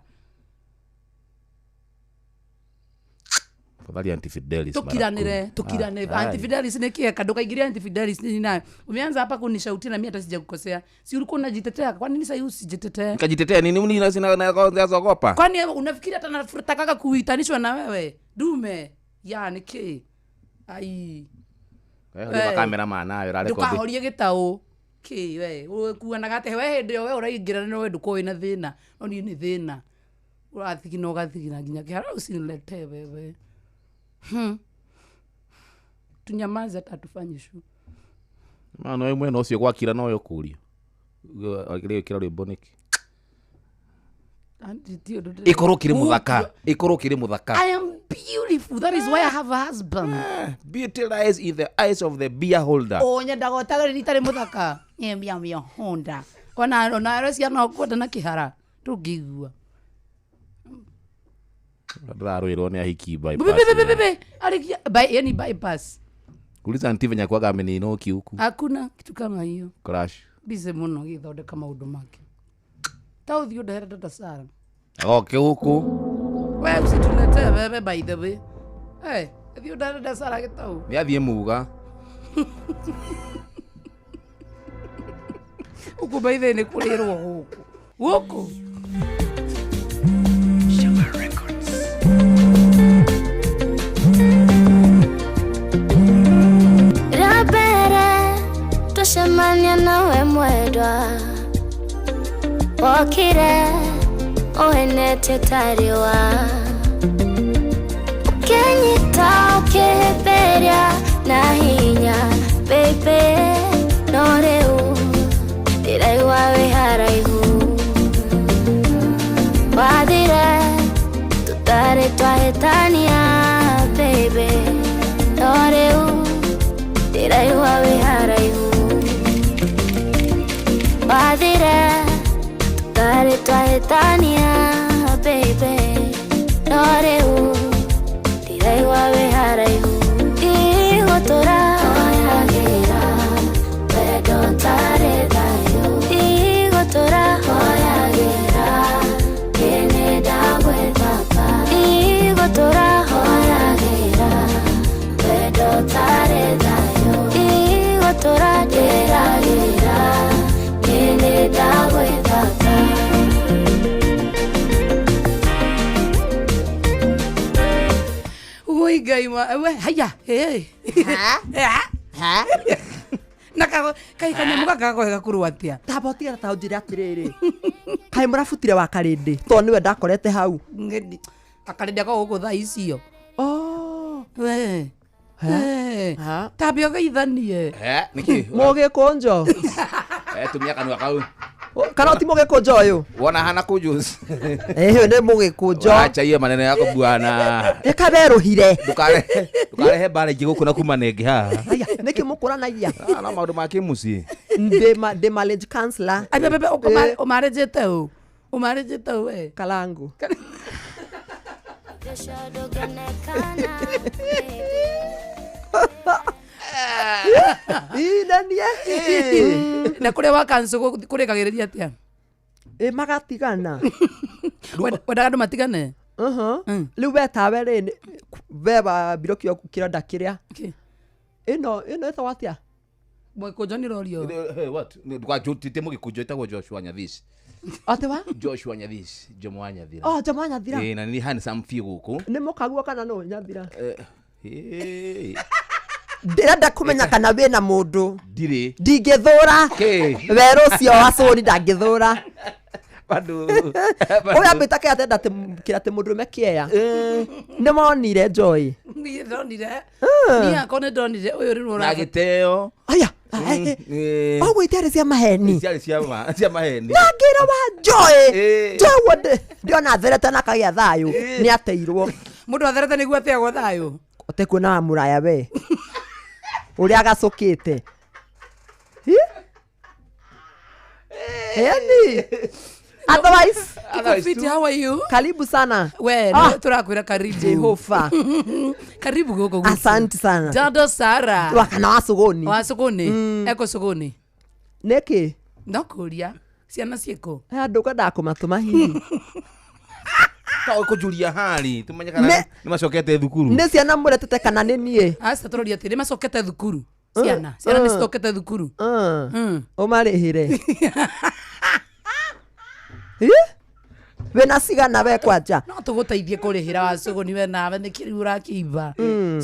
Afadhali Auntie Fidelis mara tukiranire kumi. tukirane Ah, Auntie Fidelis ni kieka ndukaingirie Auntie Fidelis nini nayo umeanza hapa kunishautia na mimi hata sijakukosea si ulikuwa unajitetea kwa nini sasa usijitetee Nikajitetea nini mimi sina naogopa. kwani unafikiri hata natakaga kuitanishwa na wewe dume yani ki ai Eh, kamera manayo rarekodi. ndukahorie gĩtaũ kĩ we ũkuanaga atĩ we hĩndĩ ĩyo we ũraingĩra no we ndũkorwo wĩna thĩna no niĩ nĩ thĩna ũrathigina ũgathigina nginya kĩhara usiniletee wewe. Tunyamaze hata tufanye shu Mano we mwena ũcio gwakira no ũkũrio. Agĩrĩ rwĩmbo nĩkĩ? Ikorwo kĩrĩ mũthaka. Ikorwo kĩrĩ mũthaka. I am beautiful. That is why I have a husband. Beauty lies in the eyes of the beer holder. O nyendaga ũtagĩrĩri itarĩ mũthaka. Nyembia mia Honda. Ona ona arĩa ciana ũkwenda na kĩhara ndũngĩigua. Ndĩrarũĩrwo nĩ ahiki Bi- bi- bypass. bi- bi- bi- Arikia by yani bypass. Uliza auntie venye kwaga ameninoki huku. Hakuna kitu kama hiyo. Crash. Bize muno githondeka maundu make. Ta uthi undehere dada Sara. Oke huku. We usituletee wewe by the way. Hey, thiĩ undehere dada Sara gĩtau. Nĩ athiĩ muga. Huku by the way nĩ kũrĩrwo gũkũ. Gũkũ. Rĩa mbere twacemania nawe mwendwa wokire ũhenete ta riũa ũkĩnyita ũkĩhĩmbĩria na hinya baby no rĩu ndĩraigua wĩ haraihu wathire tũtarĩ twahĩtania baby no rĩu ndĩraigua wĩ haraihu wathire tũtarĩ twahĩtania baby no rĩu ndĩraigua wĩ haraihu ndigũtũra hoyagĩra wendo ũtarĩ thayũ ndigũtũra hoyagĩra ĩnĩ ndagwĩthamba ndigũtũra hoyagĩra wendo ũtarĩ thayũ ndigũtũra ndĩragĩra ĩnĩ ndagwĩthamba. Ui ngai wa we haya hey. Ha? Na ka kai kanyamũ gaka gakorwo gakurwo atia. Tamba ũtigana ta ũnjĩre atĩrĩrĩ kaĩ mũrabutire wa karĩndĩ tondũ nĩwe ndakorete hau. Ngedi akarĩndĩ ako gũkũ thaa icio. Oh. We. Eh. Tambe ũgeithanie. Eh, nĩkĩ? Mũgĩkũnjo. Eh, tumia kanua kau. Kana ti mũgĩkũnjo ũyũ? Wona hana kũnjũ. Eh, ũyũ nĩ mũgĩkũnjo. Acha hiyo maneno yako bwana. Ĩkaberũhire. Ndũkarehe ndũkarehe mbara ingĩ gũkũ na kuma nengĩ haha. Aya, nĩkĩ mũkũranagia? Ah, no maũndũ ma kĩmũciĩ. Ndĩ marriage counselor. Ai bebe ũmarĩnjĩte ũ? Ũmarĩnjĩte ũ we? Kalangu. Inanie. Na kũrĩa wa kanco kũrĩkagĩrĩria atĩa? Ĩ magatigana. Wendaga andũ matigane? Rĩu we tawe rĩ we wambire ũkiuga kĩronda kĩrĩa. Ĩno ĩno ĩtagwo atĩa? Mũgĩkũnjo nĩ rorio. Eh, what? Ndũkanjũ ti mũgĩkũnjo ĩtagwo Joshua Nyathisi. Atĩ wa? Joshua Nyathisi, Jomo wa Nyathira. Oh, Jomo wa Nyathira. Eh, na nĩ handsome biũ gũkũ. Nĩ mũkaguo kana nũ Nyathira? Eh, eh, Ndĩrenda kũmenya kana wĩna mũndũ. ndirĩ. Ndingĩthũra. Kĩ? Werũ ũcio wa cũri ndangĩthũra. Bado. Ũyũ ambĩte kĩratenda kĩra atĩ mũndũrũme kĩeya. Nĩ monire Joy. Niĩ ndonire. Niĩ hakwa nĩ ndonire ũyũ rĩu Na gĩteo. Aya. Ũguo itiarĩ cia maheni. Ciarĩ cia ma cia maheni. Na ngĩra wa Joy. Joy ũguo ndĩona atherete na akagĩa thayũ. Nĩ ateirwo. Mũndũ atherete nĩguo ateagwo thayũ. Ũtekuona wa mũraya we. Ũrĩa agacũkĩte. Eni. Otherwise, Tuko fiti, how are you? Karibu sana. We, Ah. nĩ tũrakwĩra karibu. Jehova. Karibu gũkũ gwitũ. Asante sana. Dada Sara. Wa kana wa Suguni. Wa Suguni. Eko Suguni. Nĩkĩ? No kũria. Ciana ciĩkũ? Andũ kwendaga kũmatũma hihi. Tao kujulia hali tumenye kana Ne- nĩ macokete thukuru. Nĩ ciana mũretete kana nĩ niĩ? Aca tũroria atĩrĩ macokete thukuru ciana ciana nĩ citokete thukuru. Ũmarĩhĩre. Ĩ? Wĩna cigana we kwanja? No tũgũteithie kũrĩhĩra wacũgũni we nawe nĩ kĩrĩu ũrakĩimba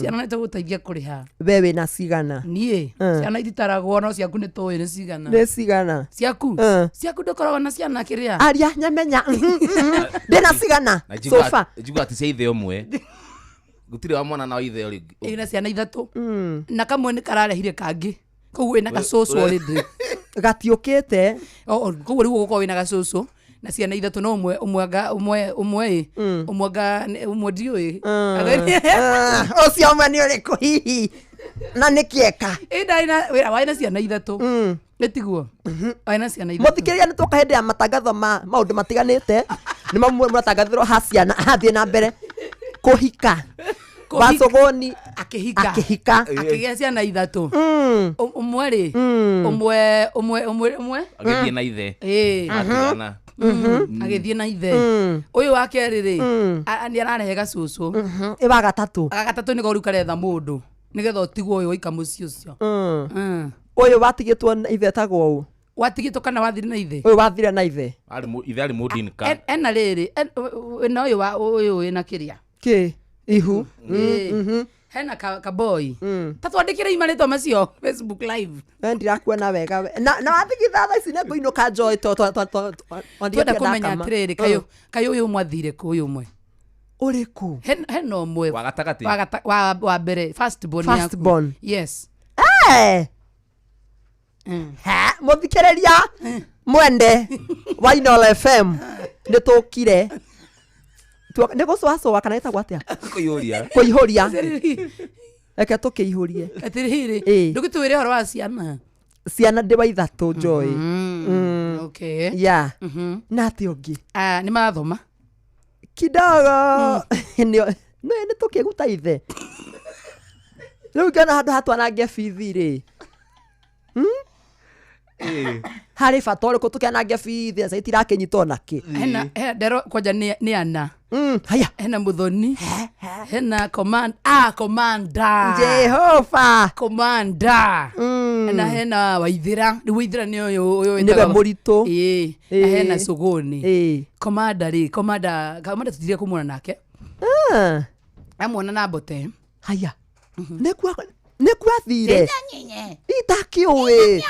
ciana nĩ tũgũteithia kũrĩha. We wĩna cigana? Niĩ ciana ititaragwo no ciaku nĩ tũĩ nĩ cigana. Nĩ cigana? Ciaku ciaku ndũkoragwo na ciana kĩrĩa. Aria nyamenya. Ndĩna cigana? Na njigua Sofa. njigua ati cia ithe ũmwe. Gũtirĩ wa mwana na wa ithe ũrĩ. Ĩna ciana ithatũ na kamwe nĩ kararehire kangĩ koguo wĩna gacũcũ already. Gatiũkĩte. Koguo rĩu ũgũkorwo wĩna gacũcũ na ciana ithatũ no ũmwe ũmwe anga ũmwe ũmwe ĩ ũmwe anga ũmwe ndiũĩ. Ũcio ũmwe nĩ ũrĩkũ hihi na nĩ kĩeka? Ĩ ndarĩ na wĩra warĩ na ciana ithatũ nĩ tiguo warĩ na ciana ithatũ. Mũthikĩrĩria nĩ twoka hĩndĩ ya matangatho ma maũndũ matiganĩte nĩ mamwe mũratangathĩrwo ha ciana hathiĩ na mbere kũhika. Wacũgũni akĩhika akĩhika akĩgĩa ciana ithatũ. Ũmwe rĩ ũmwe ũmwe ũmwe ũmwe Agĩthiĩ na ithe. Ĩ. Matigana. Agĩthiĩ na ithe ũyũ wa kerĩ rĩ nĩ ararehe gacũcũ. Ĩ wa gatatũ? Gatatũ nĩko rĩu karetha mũndũ nĩgetha ũtigwo ũyũ waika mũciĩ ũcio. Ũyũ watigĩtwo na ithe etagwo ũ? Watigĩtwo kana wathire na ithe? Ũyũ wathire na ithe. Arĩ ithe arĩ mũndinka. Ena rĩrĩ wĩna ũyũ wa ũyũ wĩna kĩrĩa kĩ ihu. Ĩ. Hena kaboi ta twandĩkĩre marĩtwa macio Facebook live. We ndirakuona wega we. Na wathigitha thaa ici nĩ ngũinũka njoĩ twenda kũmenya atĩrĩrĩ kayũ kayũ ũyũ ũmwe athire kũ ũyũ ũmwe ũrĩkũ? Hena ũmwe Wa gatagatĩ. Wa mbere first born First yaku. born. Yes. Eh. He, mũthikĩrĩria mwende wa Inooro FM nĩ tũkire nĩ gũcũacũa kana ĩtagwo atĩa? Kũihũria. Kũihũria. Reke tũkĩihũrie. Atĩrĩrĩ Ĩ. ndũgĩtwĩre ũhoro wa ciana. Ciana ndĩ wa ithatũ njoĩ. Okay. Yeah. Na atĩ ũngĩ? Nĩ marathoma? Kidogo. Nĩ nĩ tũkĩguta ithe. Rĩu ngĩona handũ hatwanange bithi rĩ. Harĩ bata ũrĩkũ tũkĩanange bithi na itirakĩnyitwo nakĩ? Hena hena ndero kwanja nĩ ana. Haya. Hena mũthoni. Hena command commander. Jehova. Commander. Na hena waithĩra. Rĩu waithĩra nĩ ũyũ ũyũ Nĩwe wĩtagwo- mũritũ. Ĩ. Na Ĩ. hena cũgũni. Ĩ. Commander rĩ commander commander tutire kũmuona nake. Amuona na mbote. Haya. Nĩ kwathire. Itakĩũĩ.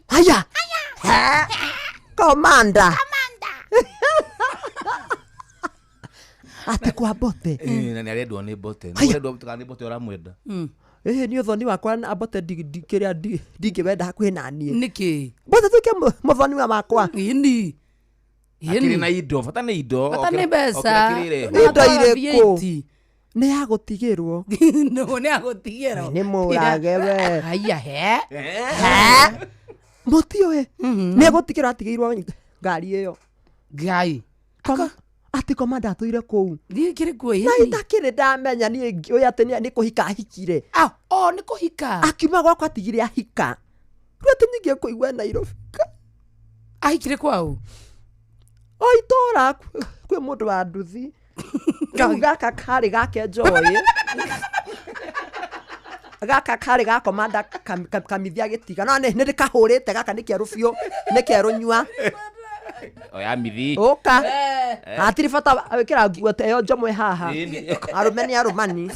Haya. He. Commander. Atĩ kwa mbote. Ĩ, na nĩ arendwo nĩ mbote. Nĩ ũrendwo kana nĩ mbote ũramwenda. Ĩhĩ nĩ ũthoni wakwa na mbote kĩrĩa ndingĩwenda hakuhĩ na niĩ. Nĩkĩ? Mbote tuĩke mũthoni wa makwa. Ĩni. Akĩrĩ na indo, bata nĩ indo. Bata nĩ mbeca. Okĩra kĩrĩre. Indo irĩkũ? V8. Nĩ ya gũtigĩrwo. No, nĩ ya gũtigĩrwo. Nĩ mũrage we. Haya he. He. Mũtiũĩ. Nĩ gũtigĩrwo atigĩirwo ngari ĩyo. Ngai. Atĩ komanda atũire kũu. Thiĩ kĩrĩ kuo Na itakĩrĩ ndamenya niĩ ũyũ atĩ nĩ kũhika ahikire. O nĩ kũhika. Akiuma gwakwa atigire ahika. Rĩu atĩ ningĩ kũigua Nairobi. Ahikire kwao? O itũra kwĩ mũndũ wa nduthi. Rĩu gaka karĩ gake njoĩ. Gaka karĩ ga komanda kamithia gĩtiga. No nĩ ndĩkahũrĩte gaka nĩ kerũ biũ, nĩ kerũ nyua. Oya mithi. Ũka. Hatirĩ bata wĩkĩra nguo ta ĩyo njomwe haha. Ĩni. Arũme nĩ arũmani.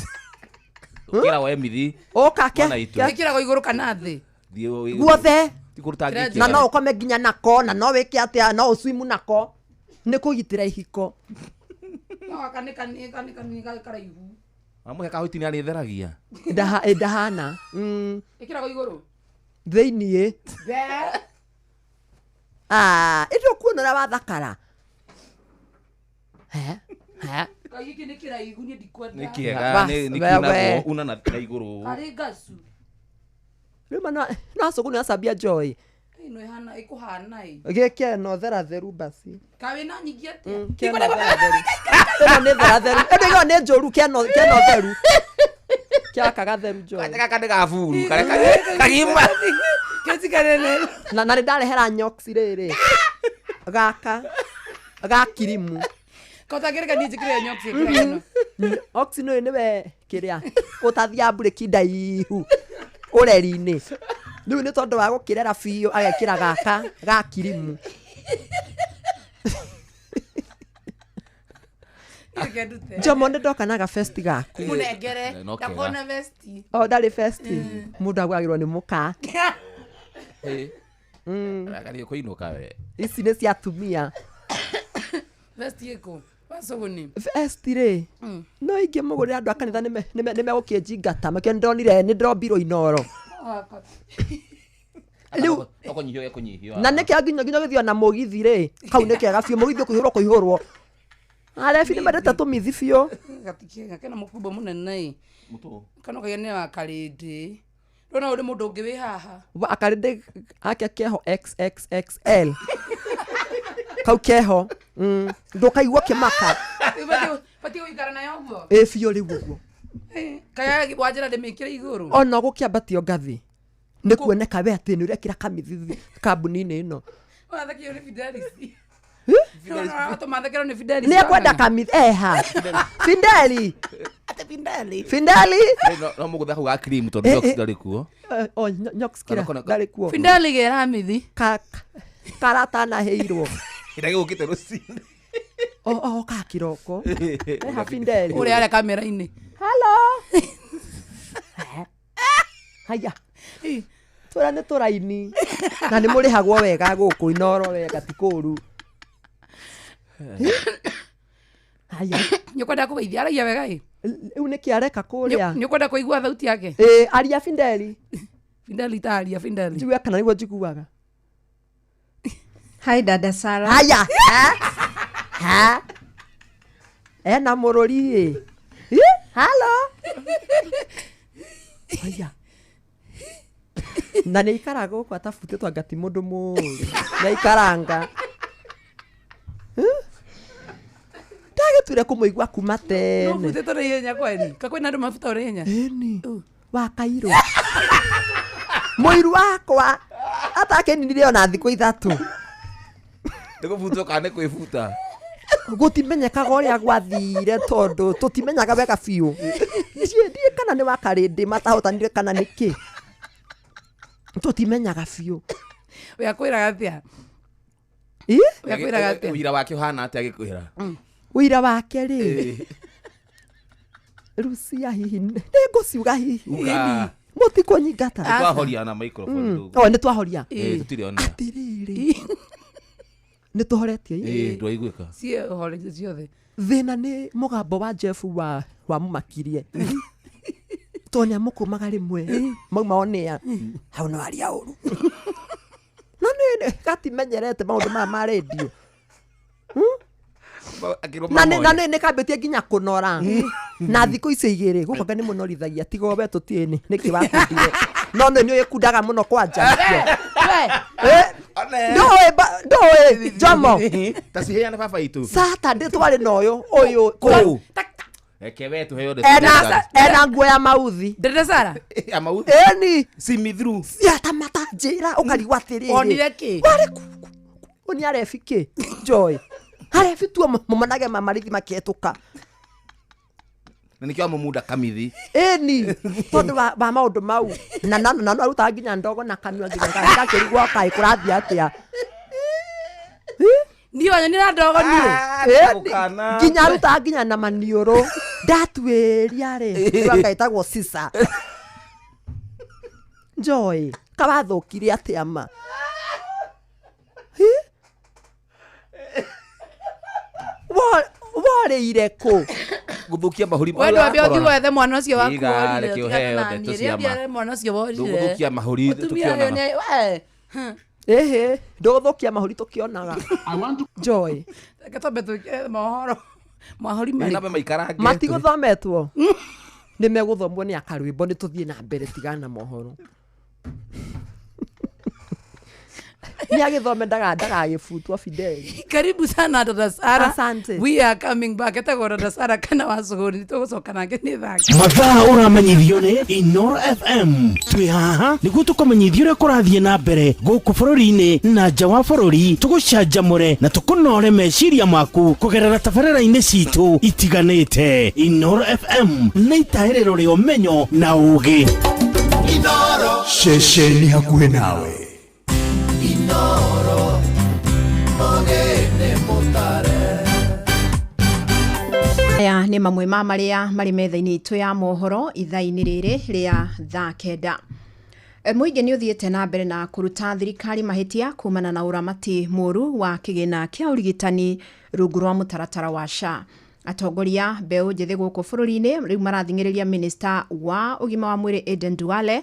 Ũkĩra woe mithi. Ũka ke. Mwana itũ. Ĩkĩragwo igũrũ kana thĩ? Thiĩ Guothe. Ti kũruta ngĩkĩra. Na no ũkome nginya nako na no wĩke atĩa no ũswimu nako. Nĩ kũgitĩra ihiko. No gaka nĩ karaihu. Amũhe kahuti nĩ arĩtheragia. Ndahana. Ĩkĩragwo igũrũ? Thĩiniĩ. Ĩndĩ ũkuona ũrĩa wathakara. He? He? Kai gĩkĩ nĩ kĩraihu niĩ ndikwenda. Nĩ kĩega, Bas, nĩ wewe. kiunagwo una na igũrũ. Karĩ ngacu. Rĩu ma no acũgũ nĩ acambia njoĩ. Ĩno ĩhana ĩkũhana ĩ. Gĩke no theratheru basi. Kaĩ wĩna nyingĩ atĩa? Kĩno theratheru. Ĩno nĩ theratheru. Ĩno ĩyo nĩ njũru kĩano theru. Kĩaka gatheru njoĩ. Gaka nĩ gaburu karĩa kagima. Keci kanene. Na nĩ ndarehera nyoksi rĩrĩ. Gaka ga kirimu. Kotangĩrĩka niĩ njĩkĩre nyoksi ĩkĩraga ĩno. Oxy nĩ nĩwe kĩrĩa ũtathiaga mburĩki ndaihu ũreri-inĩ rĩu nĩ tondũ wa gũkĩrera biũ agekĩra gaka ga kirimu. Reke ndute. Njomo nĩ ndoka na gabesti gaku. Mũnengere No kega. ndakona vesti. O ndarĩ besti mũndũ agũragĩrwo nĩ mũka. Akario kũinũka we. Ici nĩ cia atumia. Vesti ĩkũ wacũgũni. Vesti rĩ no ingĩ mũgũrĩra andũ a kanitha nĩmegũkĩnjingata makĩo nĩndonire nĩndĩrombirwo inoro. Rĩu Okũnyihio gekũnyihio. na nĩkĩo nginya gĩthio na mũgithi rĩ kau nĩ kega biũ mũgithi ũkũihũrwo kũihũrwo arebi nĩ mendete tũmithi biũ. Gatikega kena mũkumbo mũnene ĩ. Mũtũ. Kana ũkaiga nĩ wa karĩndĩ. Ndona ũyũ nĩ mũndũ ũngĩ wĩ haha. Akarĩndĩ ake keho XXXL kau keho ndũkaigua kĩmaka. Batiĩ gũikara nayo ũguo. Ĩ biũ rĩu ũguo. Kaya wanjĩra ndĩmĩkĩre igũrũ. Ona gũkĩambatio ngathĩ nĩ kuoneka we atĩ nĩ ũrekĩra kamithi kambuni-inĩ ĩno. Wathekio nĩ Fidelis. Tũmathekero nĩ Fidelis. Nĩ ekwenda kamithi eha Fideli. Fideli. Fideli. No mũgũtha kau ga cream tondũ Eh, nyox eh. ndarĩ kuo. O nyox kĩra Kana- ndarĩ kuo. Fideli gera mithi. Karatanaheirwo. Ndagĩũkĩte rũcinĩ. O ka kiroko. Eha Fideli. Ũrĩa arĩa kamera-inĩ. Hello. Haya. Tũrĩa nĩ tũraini na nĩ mũrĩhagwo wega gũkũ inoro wega ti kũũru. Haya. Nĩ ũkwenda kũgeithia aragia wega ĩ. Rĩu nĩkĩ areka kũrĩa? Nĩ ũkwenda kũigua thauti yake? Ĩ aria Fideli. Fideli taria Fideli. Njigue kana nĩguo njiguaga. Hi dada Sarah. Haya. Ha? Ena mũrũri ĩ. Halo. Haya. Na nĩ aikaraga gũkũ atabutĩtwo anga ti mũndũ mũũru. Nĩ aikaranga. Ndagĩtuire kũmũigua kuma tene. Nũbutĩtwo na ihenya kweli. Ka kwĩna andũ mabuta na ihenya. Ĩni. Wa kairũ. Mũiru wakwa atakĩninire ona thikũ 3. Nĩ kũbutwo kana nĩ kwĩbuta? Gũtimenyekaga ũrĩa gwathire tondũ tũtimenyaga wega biũ. Ndiĩ kana nĩ wa karĩndĩ matahotanire kana nĩkĩ. Tũtimenyaga biũ. We akwĩraga atĩa? Ĩ? We akwĩraga atĩa? Ũira wake ũhana atĩa agĩkwĩra? Ũira wake rĩ Rucia hihi nĩ ngũciuga hihi. Uga. Mũtikũnyingata. Nĩ twahoria na microphone ndũgũ. O nĩ twahoria. Ĩ tũtirĩ ona. Atĩrĩrĩ. Nĩ tũhoretie Ĩ ndwaiguĩka. Ciĩ horetie ciothe. Thĩna nĩ mũgambo wa Jeff wa wamũmakirie. Tondũ nĩ amũkũmaga rĩmwe mauma onĩa hau no aria ũru. No nĩ gatimenyerete maũndũ maya ma rendio. Na nĩ nĩ kambĩtie nginya kũnora. Na thikũ icio igĩrĩ gũkũ anga nĩ mũnorithagia tiga we tũtiĩ nĩ nĩkĩ wakundire. No nĩ nĩ ũgĩkundaga mũno kwanja nĩkĩo. Ndũĩ ndũĩ Jomo. Ta ciheane baba itũ. Saturday twarĩ na ũyũ ũyũ Kũu. Reke we tũheo ena nguo ya mauthi. Dada Sarah. Ya mauthi. Ĩni. See me through. Ciatamata njĩra ũkarigwo atĩrĩrĩ. Onire kĩ? Warĩ ku nĩ arebi kĩ? Joy. Arebi tuo mũmonage mamarithi makĩhetũka. Na nĩkĩo amũmunda kamithi. Ĩni tondũ wa maũndũ mau na na na no arutaga nginya ndogo na kanua nginya gakĩrigwo kaĩ kũrathiĩ atĩa. Niĩ wanyonire ndogo niĩ. Nginya arutaga nginya na maniũrũ. Ndatuĩria rĩ anga ĩtagwo Sisa. Joy kawathũkire atĩa ma? Worĩire kũ? Gũthũkia mahũri. We ndwambe ũthiĩ wethe mwana ũcio waku Iga, worire. reke ũheo ndeto cia ma. Mwana ũcio worire. Ndũgũthũkia mahũri Mũtumia ũyũ tũkĩonaga. nĩ we. Ĩhĩ ndũgũthũkia mahũri tũkĩonaga. Joy. Reke twambe twĩke mohoro. Mahũri Ĩ, marĩkũ? nambe maikarange. Matigũthometwo. Nĩ megũthomwo nĩ akarwĩmbo nĩ tũthiĩ na mbere tigana na mohoro. Nĩ Nĩ agĩthome ndagagĩbutwo Fidel. Karibu sana dada Sara. Asante. We are coming back. Etagwo dada Sara kana wa Suguri. Tũgũcoka nake nĩ thaki. Mathaa ũramenyithio nĩ Inoro FM. Twĩ haha nĩguo tũkũmenyithia ũrĩa kũrathiĩ na mbere gũkũ bũrũri-inĩ na nja wa bũrũri, tũgũcanjamũre na tũkũnore meciria maku kũgerera tabarĩra-inĩ citũ itiganĩte. Inoro FM nĩ itaĩrĩro rĩa ũmenyo na ũũgĩ. Inoro ceceni hakuhĩ nawe. Inoro ogene mutare. Aya nĩ mamwe ma marĩa marĩ metha-inĩ itũ ya mohoro ithaa-inĩ rĩrĩ rĩa thaa 9. Mũingĩ nĩ ũthiĩte na mbere na kũruta thirikari mahĩtia kumana na ũramati mũru wa kĩgĩna kĩa ũrigitani rungu rwa mũtaratara wa SHA. Atongoria mbeũ njĩthĩ gũkũ bũrũri-inĩ rĩu marathing'ĩrĩria minista wa ũgima wa mwĩrĩ Aden Duale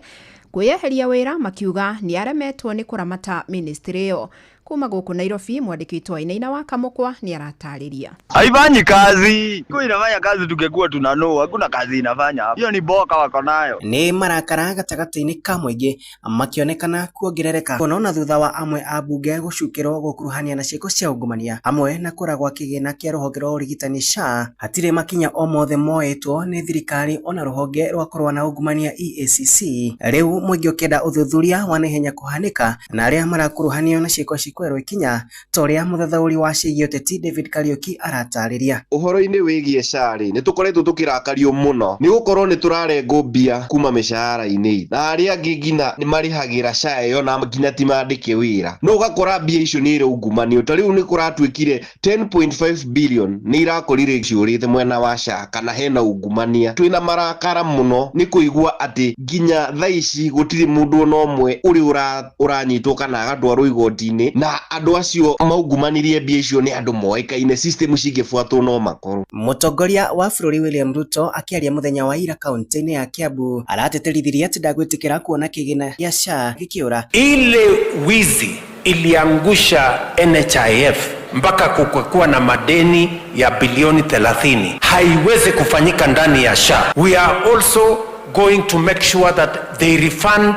kwĩyeheria wĩra, makiuga nĩ aremetwo nĩ kũramata ministry ĩyo. Kuma gũkũ Nairobi, mwandĩki witũ Wainaina wa Kamũkwa nĩ aratarĩria. Haifanyi kazi. Kwa inafanya kazi tungekuwa tunanoa, hakuna kazi inafanya hapa. Hiyo ni boka wako nayo. Nĩ marakara gatagatĩ-inĩ ka mũingĩ makĩonekana kuongerereka ona thutha wa amwe a bunge gũcukĩrwo gũkuruhania na ciĩko cia ungumania hamwe na kũra gwa kĩgĩna kĩa rũhonge rwa ũrigitani SHA. Hatirĩ makinya o mothe moetwo nĩ thirikari ona rũhonge rwa kũrũa na ungumania EACC. Rĩu mũingĩ ũkĩenda ũthuthuria wa naihenya kũhanĩka na arĩa marakuruhanio na ciĩko ici kwerwo ikinya ta ũrĩa mũthathaũri wa ciĩgiĩ ũteti David Kariuki aratarĩria. Ũhoro-inĩ wĩgiĩ SHA rĩ, nĩ tũkoretwo tũkĩrakario mũno nĩ gũkorwo nĩ tũrarengwo mbia kuma mĩcahara-inĩ, na arĩa angĩ nginya nĩ marĩhagĩra SHA ĩyo na nginya ti mandĩke wĩra, no ũgakora mbia icio nĩ iraungumanio. Ta rĩu nĩ kũratuĩkire 10.5 billion nĩ irakorire ciũrĩte mwena wa SHA kana hena ungumania. Twĩna marakara mũno nĩ kũigua atĩ nginya thaa ici gũtirĩ mũndũ ona ũmwe ũrĩ ũranyitwo kana agatwarwo igoti-inĩ, na andũ acio maungumanirie mbia icio nĩ andũ moĩkaine, system cingĩbuatwo no makorwo. Mũtongoria wa bũrũri William Ruto akĩaria mũthenya wa ira kaunti-inĩ ya Kiambu aratĩtĩrithirie atĩ ndagwĩtĩkĩra kuona kĩgĩna gĩa SHA gĩkĩũra. Ile wizi iliangusha NHIF mpaka kukakuwa na madeni ya bilioni 30 haiwezi kufanyika ndani ya SHA. We are also going to make sure that they refund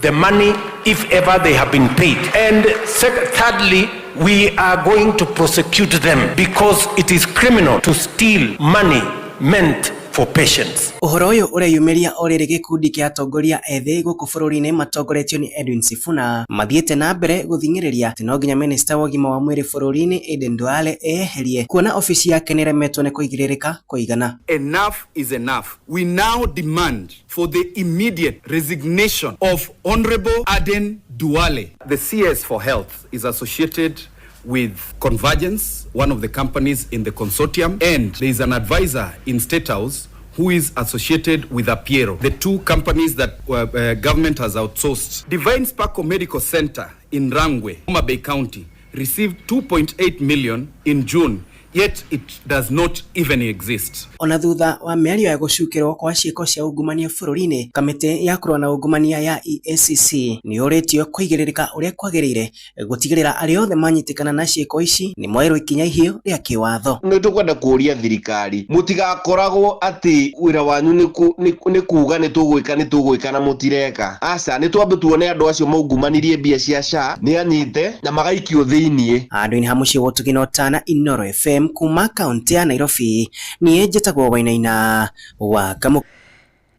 the money if ever they have been paid. And thirdly, we are going to prosecute them because it is criminal to steal money meant for patients. Ũhoro ũyũ ũreyumĩria o rĩrĩ gĩkundi kĩa atongoria ethĩ gũkũ bũrũri-inĩ matongoretio nĩ Edwin Sifuna mathiĩte na mbere gũthing'ĩrĩria atĩ no nginya minista wa ũgima wa mwĩrĩ bũrũri-inĩ Aden Duale eyeherie kuona obici yake nĩremetwo nĩ kũigĩrĩrĩka kũigana. Enough is enough. We now demand for the immediate resignation of Honorable Aden Duale. The CS for Health is associated with Convergence, one of the companies in the consortium, and there is an advisor in State House who is associated with Apiero, the two companies that government has outsourced. Divine Sparkle Medical Center in Rangwe, Homa Bay County, received 2.8 million in June, yet it does not even exist. Ona thutha wa mĩario ya gũcukĩrwo kwa ciĩko cia ungumania bũrũri-inĩ, kamĩtĩ ya kũrũa na ungumania ya EACC nĩ yũrĩtio kũigĩrĩrĩka ũrĩa kwagĩrĩire gũtigĩrĩra arĩa othe manyitĩkana na ciĩko ici nĩ moerwo ikinya ihiũ rĩa kĩwatho. Nĩ tũkwenda kũũria thirikari mũtigakoragwo atĩ wĩra wanyu nĩ kuga nĩ tũgwĩka na mũtireka. Aca, nĩ twambe tuone andũ acio maungumanirie mbia cia SHA nĩ anyite na magaikio thĩiniĩ. Handũ-inĩ ha mũciĩ wa ũtugi na ũtana, Inoro FM kuma kaunti ya Nairobi, niĩ njĩtagwo Wainaina wa Kamũ.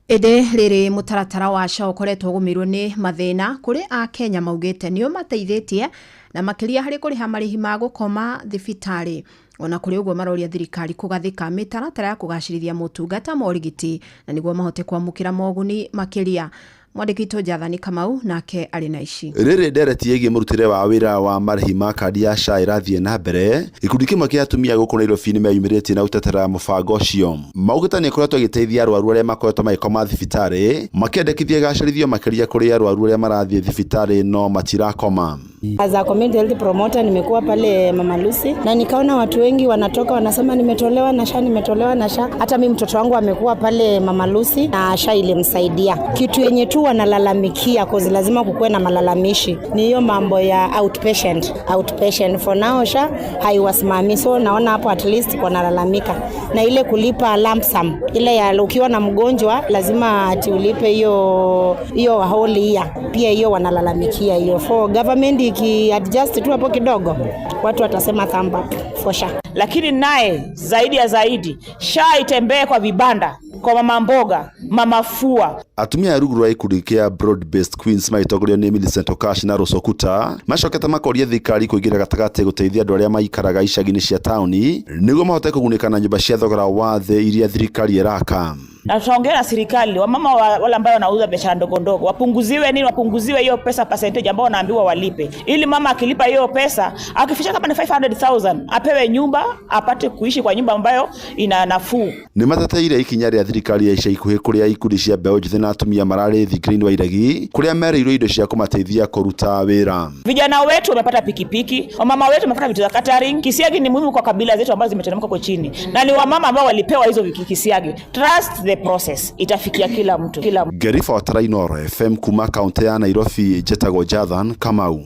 Ĩndĩ rĩrĩ mũtaratara wa SHA ũkoretwo ũgũmĩirwo nĩ mathĩna kũrĩ Akenya maugĩte nĩo mateithĩtie na makĩria harĩ kũrĩha marĩhi ma gũkoma thibitarĩ. Ona kũrĩ ũguo maroria thirikari kũgathĩka mĩtaratara ya kũgacĩrithia motungata ma ũrigiti na nĩguo mahote kwamũkĩra moguni makĩria. Mwandĩki witũ Jathani Kamau nake arĩ na ici. Rĩrĩ ndereti ĩgiĩ mũrutĩre wa wĩra wa marĩhi ma kandi ya SHA ĩrathiĩ na mbere, gĩkundi kĩmwe kĩa atumia gũkũ Nairobi nĩmeyumĩrĩtie na gũtetera mũbango ũcio. Maugĩte nĩ ĩkoretwo ĩgĩteithia arwaru arĩa makoretwo magĩkoma thibitarĩ, makĩendekithia ĩgacĩrithio makĩria kũrĩ arwaru arĩa marathiĩ thibitarĩ no matirakoma. As a community health promoter nimekuwa pale Mama Lucy na nikaona watu wengi wanatoka wanasema nimetolewa na SHA, nimetolewa na SHA. Hata mimi mtoto wangu amekuwa pale Mama Lucy na SHA ilimsaidia. Kitu yenye tu tu wanalalamikia, cause lazima kukuwe na malalamishi, ni hiyo mambo ya outpatient. Outpatient for now SHA haiwasimami, so naona hapo at least wanalalamika, na ile kulipa lump sum ile ya ukiwa na mgonjwa lazima ati ulipe hiyo hiyo whole year, pia hiyo wanalalamikia hiyo. For government iki adjust tu hapo kidogo, watu watasema thumb up for SHA. Lakini naye zaidi ya zaidi, SHA itembee kwa vibanda, kwa mama mboga, mama fua. Atumia a rungu rwa gĩkundi kĩa Broad Based Queens magĩtongorio nĩ Millicent Okash na Rose Okuta macokete makoria thirikari kũingĩra gatagatĩ gũteithia andũ arĩa maikaraga icagi-inĩ cia taũni nĩguo mahote kũgunĩka na nyũmba cia thogora wa thĩ iria thirikari ĩraka. Na tutaongea na serikali, wamama wale ambao wanauza biashara ndogo ndogo wapunguziwe nini, wapunguziwe hiyo pesa percentage ambao wanaambiwa walipe, ili mama akilipa hiyo pesa akifikisha kama ni 500,000 apewe nyumba, apate kuishi kwa nyumba ambayo ina nafuu. Nĩ mateteire ikinya rĩa thirikari ya ica ikuhĩ kũrĩa ikundi cia mbeũ njĩthĩ na atumia mararĩ thingira-inĩ wa iregi kũrĩa merĩirwo indo cia kũmateithia kũruta wĩra. Vijana wetu wamepata pikipiki, wamama wetu wamepata vitu za catering. Kisiagi ni muhimu kwa kabila zetu ambazo zimeteremka huko chini, na ni wamama ambao walipewa hizo kisiagi. Trust the process, itafikia kila mtu, kila mtu. Ngĩribotera Inooro FM kuma kaunti ya Nairobi njĩtagwo Jathan Kamau.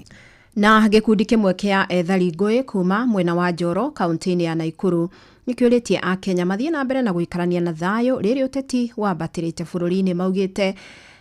Na gĩkundi kĩmwe kĩa ethari ngũĩ kuma mwena wa Njoro kaunti-inĩ ya Naikuru nĩkĩũrĩtie akenya mathiĩ na mbere na gũikarania na thayũ rĩrĩ ũteti wambatĩrĩte bũrũri-inĩ. Maugĩte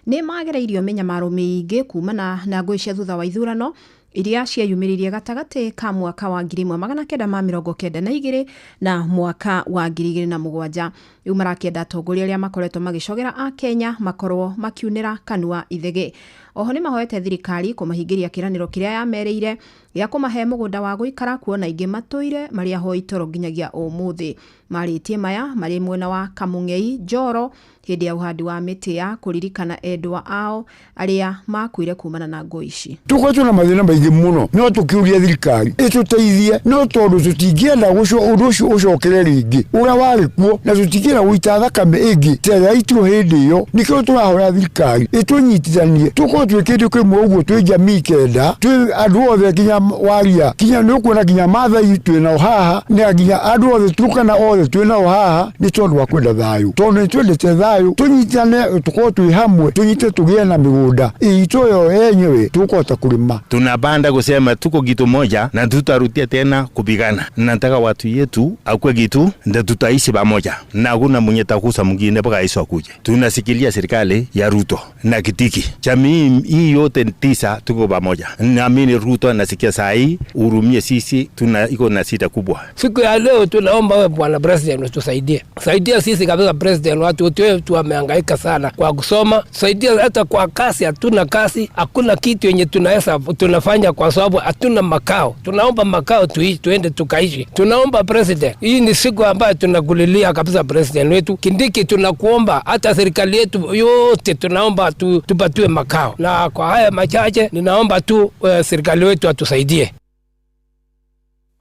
nĩ magereirio mĩnyamaro mĩingĩ kumana na ngũĩ cia thutha wa ithurano iria cieyumĩririe gatagatĩ ka mwaka wa 1992 na mwaka wa 2007. Rĩu marakĩenda atongoria arĩa makoretwo magĩcogera akenya makorwo makiunĩra kanua ithegĩ. Oho nĩ mahoete thirikari kũmahingĩria kĩranĩro kĩrĩa yamerĩire gĩa kũmahe mũgũnda wa gũikara, kuona aingĩ matũire marĩ ahoi toro nginyagia ũmũthĩ. Marĩtie maya marĩ mwena wa Kamũng'ei Njoro hĩndĩ ya ũhandi wa mĩtĩ ya kũririkana endwa ao arĩa makuire kumana na ngũĩ ici. Tukoretwo na mathĩna maingĩ mũno, no tũkĩũria thirikari ĩtũteithie, no tondũ tũtingĩenda ũndũ ũcio ũcokere rĩngĩ ũrĩa warĩ kuo, na tũtingĩenda gũita thakame ĩngĩ ta ĩrĩa yaitirwo hĩndĩ ĩyo. Nĩkĩo tũrahoya thirikari ĩtũnyitithanie, tũkorwo twĩ kĩndũ kĩmwe ũguo, twĩ jamii kenda, twĩ andũ othe nginya waria, nginya nĩ ũkuona nginya Maathai twĩ nao haha, na nginya andũ othe Turkana othe twĩ nao haha, nĩ tondũ wa kwenda thayũ, tondũ nĩ twendete thayũ. Tũnyitane, tũkorwo twĩ hamwe, tũnyite tũgĩe na mĩgũnda itũ yo yenyewe tũkũhota kũrĩma. Tunapanda kusema tuko kitu moja na tutarudia tena kupigana. Nataka watu yetu akwe kitu ndio tutaishi pamoja, na hakuna mwenye takusa mwingine mpaka Yesu akuje. Tunasikilia serikali ya Ruto na Kitiki, jamii hii yote tisa tuko pamoja. Naamini Ruto anasikia saa hii, hurumie sisi, tuna iko na sita kubwa. Siku ya leo tunaomba wewe bwana president utusaidie, saidia sisi kabisa president, watu wetu wamehangaika sana kwa kusoma, saidia hata kwa kazi. Hatuna kazi, hakuna kitu yenye tunaweza tunafanya kwa sababu hatuna makao. Tunaomba makao tuishi, tuende tukaishi. Tunaomba president, hii ni siku ambayo tunakulilia kabisa president wetu Kindiki, tunakuomba hata serikali yetu yote tunaomba tupatiwe makao. Na kwa haya machache ninaomba tu serikali wetu atusaidie.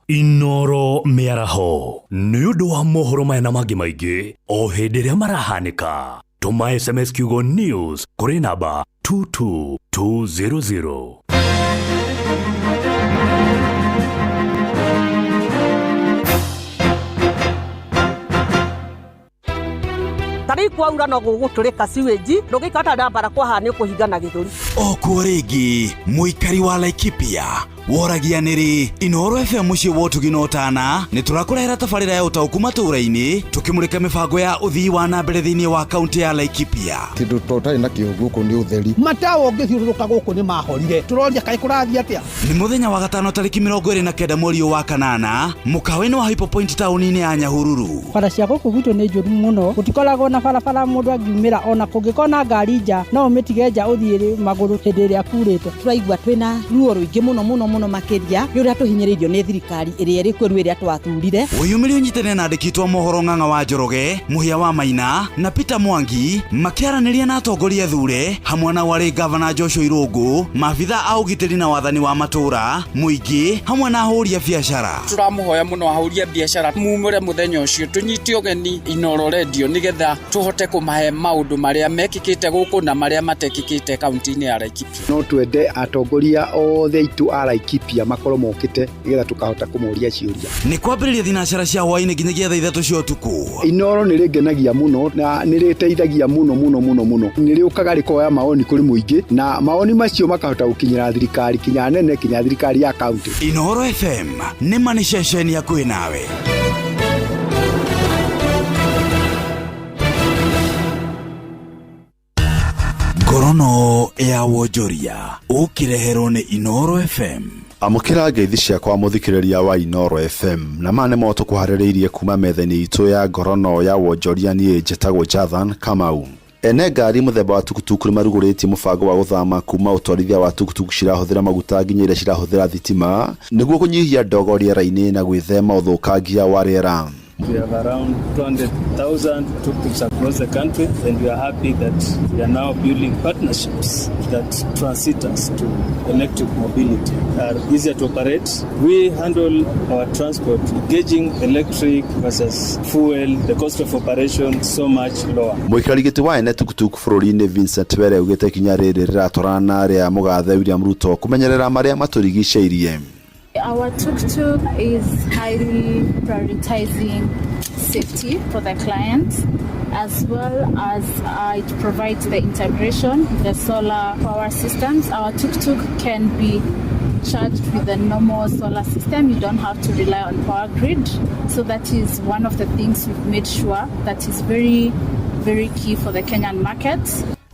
Inoro mĩaraho nĩ ũndũ wa mohoro maya na mangĩ maingĩ o hĩndĩ ĩrĩa marahanĩka. Tũma SMS kiugo news kũrĩ namba 22200. Tarĩu kwaura no gũgũtũrĩka sewage, ndũngĩikara ũtarĩ na bara haha nĩ ũkũhingana gĩthũri. Okuo rĩngĩ mũikari wa Laikipia woragia nĩrĩ Inooro FM mũciĩ wa ũtugi na ũtana nĩ tũrakũrehera tabarĩra ya ũtaũku matũũra-inĩ tũkĩmũrĩka mĩbango ya ũthii wa na mbere thĩinĩ wa kaunti ya Laikipia. Kĩndũ to ũtarĩ nakĩo gũkũ nĩ ũtheri. Matawa ũngĩthiũrũrũka gũkũ nĩ mahorire, tũroria kaĩ kũrathiĩ atĩa. Nĩ mũthenya wa gatano tarĩki 29 mweri wa kanana mũkawa-inĩ wa Hypo Point taũni-inĩ ya Nyahururu. Bara cia gũkũ gwitũ nĩ njũru mũno, gũtikoragwo na barabara mũndũ angiumĩra, ona kũngĩkorwo na ngari nja no ũmĩtige nja ũthiĩ magũrũ hĩndĩ ĩrĩa kurĩte. Tũraigua twĩna ruo rũingĩ mũno mũno mũno makĩria nĩ ũrĩa tũhinyĩrĩirio nĩ thirikari ĩrĩa ĩrĩ kuo rĩu ĩrĩa twathurire. Wĩyumĩrie ũnyitane na andĩki twa mohoro Ng'ang'a wa Njoroge, Mũhĩa wa Maina na Peter Mwangi makĩaranĩria na atongoria thure hamwe na warĩ gavana Joshua Irũngũ, maabitha a ũgitĩri na wathani wa matũũra, mũingĩ hamwe na ahũri a biacara. Tũramũhoya mũno ahũri a biacara mumũre mũthenya ũcio tũnyite ũgeni Inooro Radio nĩgetha tũhote kũmahe maũndũ marĩa mekĩkĩte gũkũ na marĩa matekĩkĩte kaunti-inĩ ya Laikipia. No twende atongoria othe aitũ a Laikipia Laikipia makorwo mokĩte nĩgetha tũkahota kũmoria ciũria. Nĩ kwambĩrĩria thinacara cia hwaĩ-inĩ nginyagia thaa 3 cia ũtukũ. Inoro nĩ rĩngenagia mũno na nĩ rĩteithagia mũno mũno mũno mũno. Nĩ rĩũkaga rĩkoya maoni kũrĩ mũingĩ na maoni macio makahota gũkinyĩra thirikari kinya nene kinya thirikari ya kaunti. Inoro FM nĩ ma nĩ ceceni hakuhĩ nawe. Ngorono ya wonjoria ũkĩreherwo nĩ Inoro FM. Amũkĩra ngeithi ciakwa mũthikĩrĩria wa Inoro FM na maya nĩmo tũkũharĩrĩirie kuma metha-inĩ itũ ya ngorono ya wonjoria. Niĩ njĩtagwo Jathan Kamau. Ene ngari mũthemba wa tukutuku nĩmarugũrĩtie mũbango wa gũthama kuma ũtwarithia wa tukutuku cirahũthĩra maguta nginya iria cirahũthĩra thitima nĩguo kũnyihia ndogo rĩera-inĩ na gwĩthema ũthũkangia wa rĩera. We have around 200,000 tuk-tuks across the country, and we are happy that we are now building partnerships that transit us to electric mobility, are easier to operate. We handle our transport, gauging electric versus fuel, the cost of operation so much lower. Mũikarĩri gĩtĩ wa ene tukutuku bũrũri-inĩ Vincent Were augĩte ikinya rĩrĩ rĩratwarana na rĩa mũgathe William Ruto kũmenyerera marĩa matũrigicĩirie. Our tuk-tuk is highly prioritizing safety for the client, as well as it provides the integration, the solar power systems. Our tuk-tuk can be charged with a normal solar system. You don't have to rely on power grid. So that is one of the things we've made sure that is very, very key for the Kenyan market.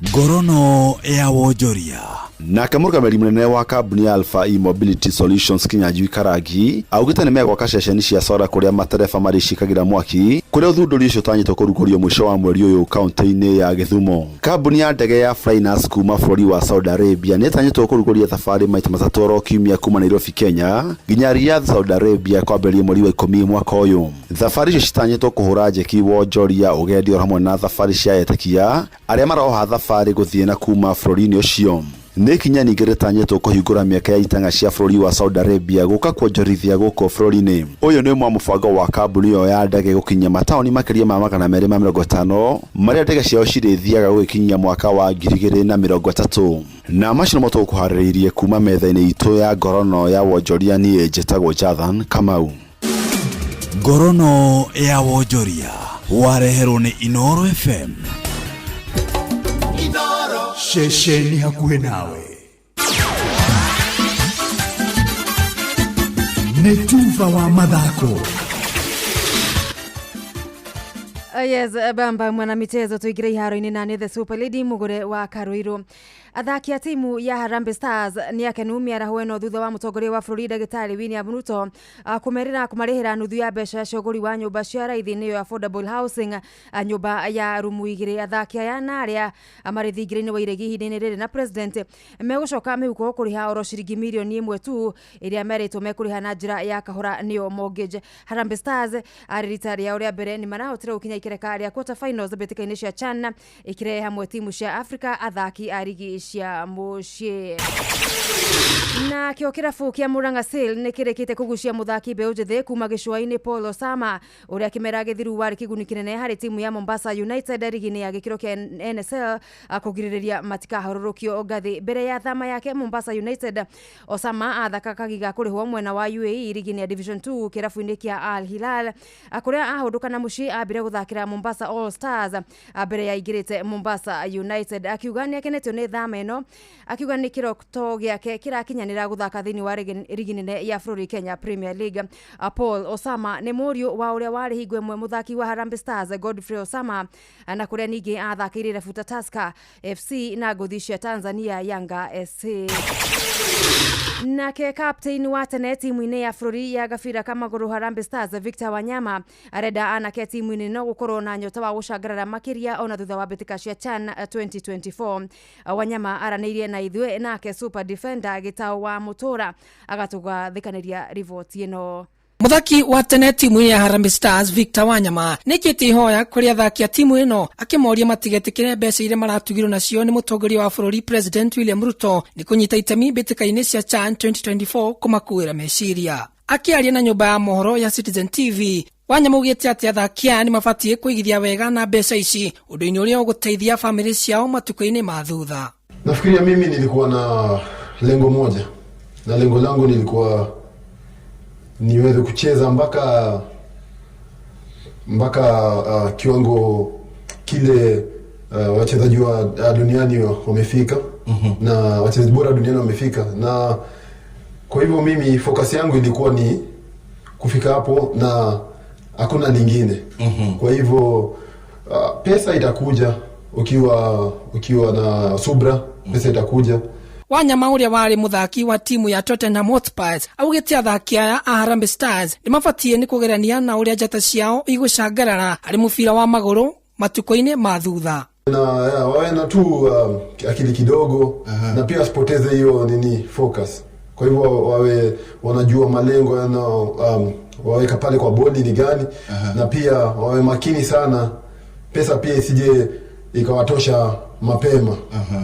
Ngorono ya wonjoria. Nake mũrũgamĩrĩri mũnene wa kambuni ya Alpha E-Mobility Solutions Kinyanjui Karangi augĩte nĩ megwaka ceceni cia solar kũrĩa matereba marĩciĩkagĩra mwaki kũrĩa ũthundũri ũcio ũtanyĩtwo kũrugũrio mũico wa mweri ũyũ kaunti-inĩ ya Gĩthumo. Kambuni ya ndege ya Flynas kuma bũrũri wa Saudi Arabia nĩ ĩtanyĩtwo kũrugũria thabarĩ maita matatũ oro kiumia kuma Nairobi Kenya nginya Riyadh Saudi Arabia kwambĩrĩria mweri wa 10 mwaka ũyũ. Thabarĩ icio citanyĩtwo kũhũra njeki wonjoria ũgendi o hamwe na thabarĩ cia etĩkia arĩa maroha thabarĩ gũthiĩ na kuma bũrũri-inĩ ũcio. Nĩ ikinya ningĩ rĩtanyĩtwo kũhingũra mĩeke ya itang'a cia bũrũri wa Saudi Arabia gũka kwonjorithia gũkũ bũrũri-inĩ. Ũyũ nĩ ũmwe wa mũbango wa kambuni ĩyo ya ndege gũkinyia mataũni makĩria ma 250 marĩa ndege ciao cirĩthiaga gũgĩkinyia mwaka wa 2030. Na macio nĩmo tũgũkũharĩrĩirie kuma metha-inĩ itũ ya ngorono ya wonjoria. Niĩ njĩtagwo Jathan Kamau. Ngorono ya wonjoria wareherwo nĩ Inoro FM. Ceceni hakuhĩ nawe nĩ tuba wa mathako. Yes, bamba mwanamichezo tuingire iharo-inĩ na nĩ the super lady mugure wa Karuiru. Athaki a timu ya Harambee Stars nĩ akenu mĩaraho ĩno thutha wa mũtongoria wa bũrũri ndagĩtarĩ William Ruto kũmerĩra kũmarĩhĩra nuthu ya mbeca cia ũgũri wa nyũmba cia raithi nĩyo affordable housing, nyũmba ya rumu 2. Athaki aya na arĩa marĩ thingira-inĩ wa iregi ihinda-inĩ rĩrĩ na president megũcoka mĩhuko kũrĩha oro ciringi mirioni 1 tu ĩrĩa merĩtwo mekũrĩha na njĩra ya kahora nĩyo mortgage. Harambee Stars arĩ rita rĩao rĩa mbere nĩ marahotire gũkinya ikereka rĩa quarter finals mbĩtĩka-inĩ cia CHAN ikĩrehe hamwe timu cia Africa athaki a rigi cia mũciĩ. Na kĩo kĩrabu kĩa Murang'a Seal nĩ kĩrĩkĩte kũgucia mũthaki mbeũ njĩthĩ kuma gĩcũa-inĩ Paul Osama ũrĩa kĩmera gĩthiru warĩ kĩguni kĩnene harĩ timu ya Mombasa United rigi-inĩ ya gĩkĩro kĩa NSL kũgirĩrĩria matikahũrũrũkio ngathĩ. Mbere ya thama yake Mombasa United, Osama athaka kagiga kũrĩhwo mwena wa UAE rigi-inĩ ya Division 2 kĩrabu-inĩ kĩa Al Hilal kũrĩa ahũndũka na mũciĩ ambire gũthakĩra Mombasa All Stars mbere ya aingĩrĩte Mombasa United. Akiuga nĩ akenetio nĩ thama ĩno, akiuga nĩ kĩroto gĩake kĩrakinyanĩra gũthaka thĩinĩ wa rigi nene ya bũrũri Kenya Premier League. Paul Osama nĩ mũriũ wa ũrĩa warĩ hingo ĩmwe mũthaki wa Harambee Stars Godfrey Osama na kũrĩa ningĩ athakĩire irabu ta Tusker FC na ngũthi cia Tanzania Yanga SC. Nake captain wa tene timu-inĩ ya bũrũri ya gabira ka magũrũ Harambee Stars Victor Wanyama arenda anake timu-inĩ no gũkorwo na nyota wa gũcangarara makĩria ona thutha wa mbĩtĩka cia CHAN 2024. Wanyama aranĩirie na ithuĩ nake super defender Gĩtaũ wa Mũtũra agatũgathĩkanĩria riboti ĩno. Muthaki wa tene timu ya Harambee Stars Victor Wanyama nĩkĩte ihoya kũrĩ athaki a timu ĩno akĩmoria matigetĩkĩre mbeca iria maratugirwo nacio nĩ mũtongoria wa bũrũri President William Ruto nĩ kũnyita itemi mbĩtĩka-inĩ cia CHAN 2024 kũmakuĩra meciria. Akĩaria na nyũmba ya mohoro ya Citizen TV, Wanyama augĩte atĩ athaki aya nĩmabatiĩ kũigithia wega na mbeca ici ũndũ-inĩ ũrĩa ũgũteithia famĩlĩ ciao matukũ-inĩ ma thutha. Nafikiria mimi nilikuwa na lengo moja Na lengo langu nilikuwa niweze kucheza mpaka kiwango kile wachezaji wa duniani wamefika. Na wachezaji bora duniani wamefika, na kwa hivyo mimi focus yangu ilikuwa ni kufika hapo na hakuna lingine. Kwa hivyo pesa itakuja ukiwa na subra, pesa itakuja. Wanyama uria wari muthaki wa timu ya Tottenham Hotspur augite athaki aya a Harambee Stars nimabatie ni kugerania na uria njata ciao igucangarara hari mubira wa maguru matuko-ini ma thutha. Na wawe na tu akili kidogo. Na pia wasipoteze hiyo nini focus. Kwa hivyo wawe wanajua malengo yana waweka pale kwa bodi ni gani. Na pia wawe makini sana, pesa pia isije ikawatosha mapema.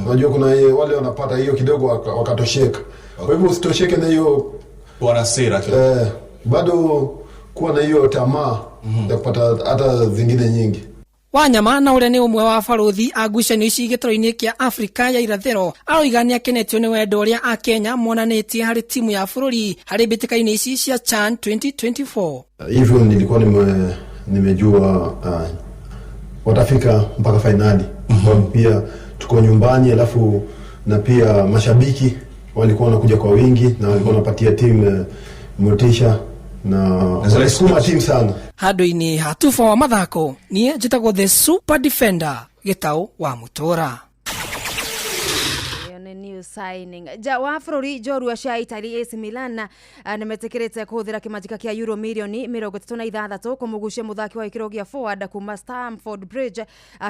Unajua kuna wale wanapata hiyo kidogo wakatosheka. Kwa hivyo usitosheke na hiyo wanasira bado kuwa na hiyo tamaa ya kupata hata zingine nyingi. Wanyama na uria ni umwe wa baruthi a ngucanio ici gĩtaro-inĩ kĩa Afrika ya irathĩro aroiga nĩakenetio nĩ wendo ũrĩa akenya monanĩtie harĩ timu ya bũrũri harĩ mbĩtĩka-inĩ ici cia CHAN 2024. Hivyo nilikuwa nimejua watafika mpaka finali. Pia tuko nyumbani, alafu na pia mashabiki walikuwa wanakuja kwa wingi na walikuwa wanapatia timu motisha na walisukuma timu sana. Handũ-inĩ ha tuba wa mathako niĩ njĩtagwo the Super Defender Gĩtaũ wa Mũtũra. New signing ja wa bũrũri njorua cia Italy AC Milan nĩmetĩkĩrĩte kũhũthĩra kĩmanjĩka kĩa euro mirioni 36 kũmũgucia mũthaki wa gĩkĩro gĩa forward kuma Stamford Bridge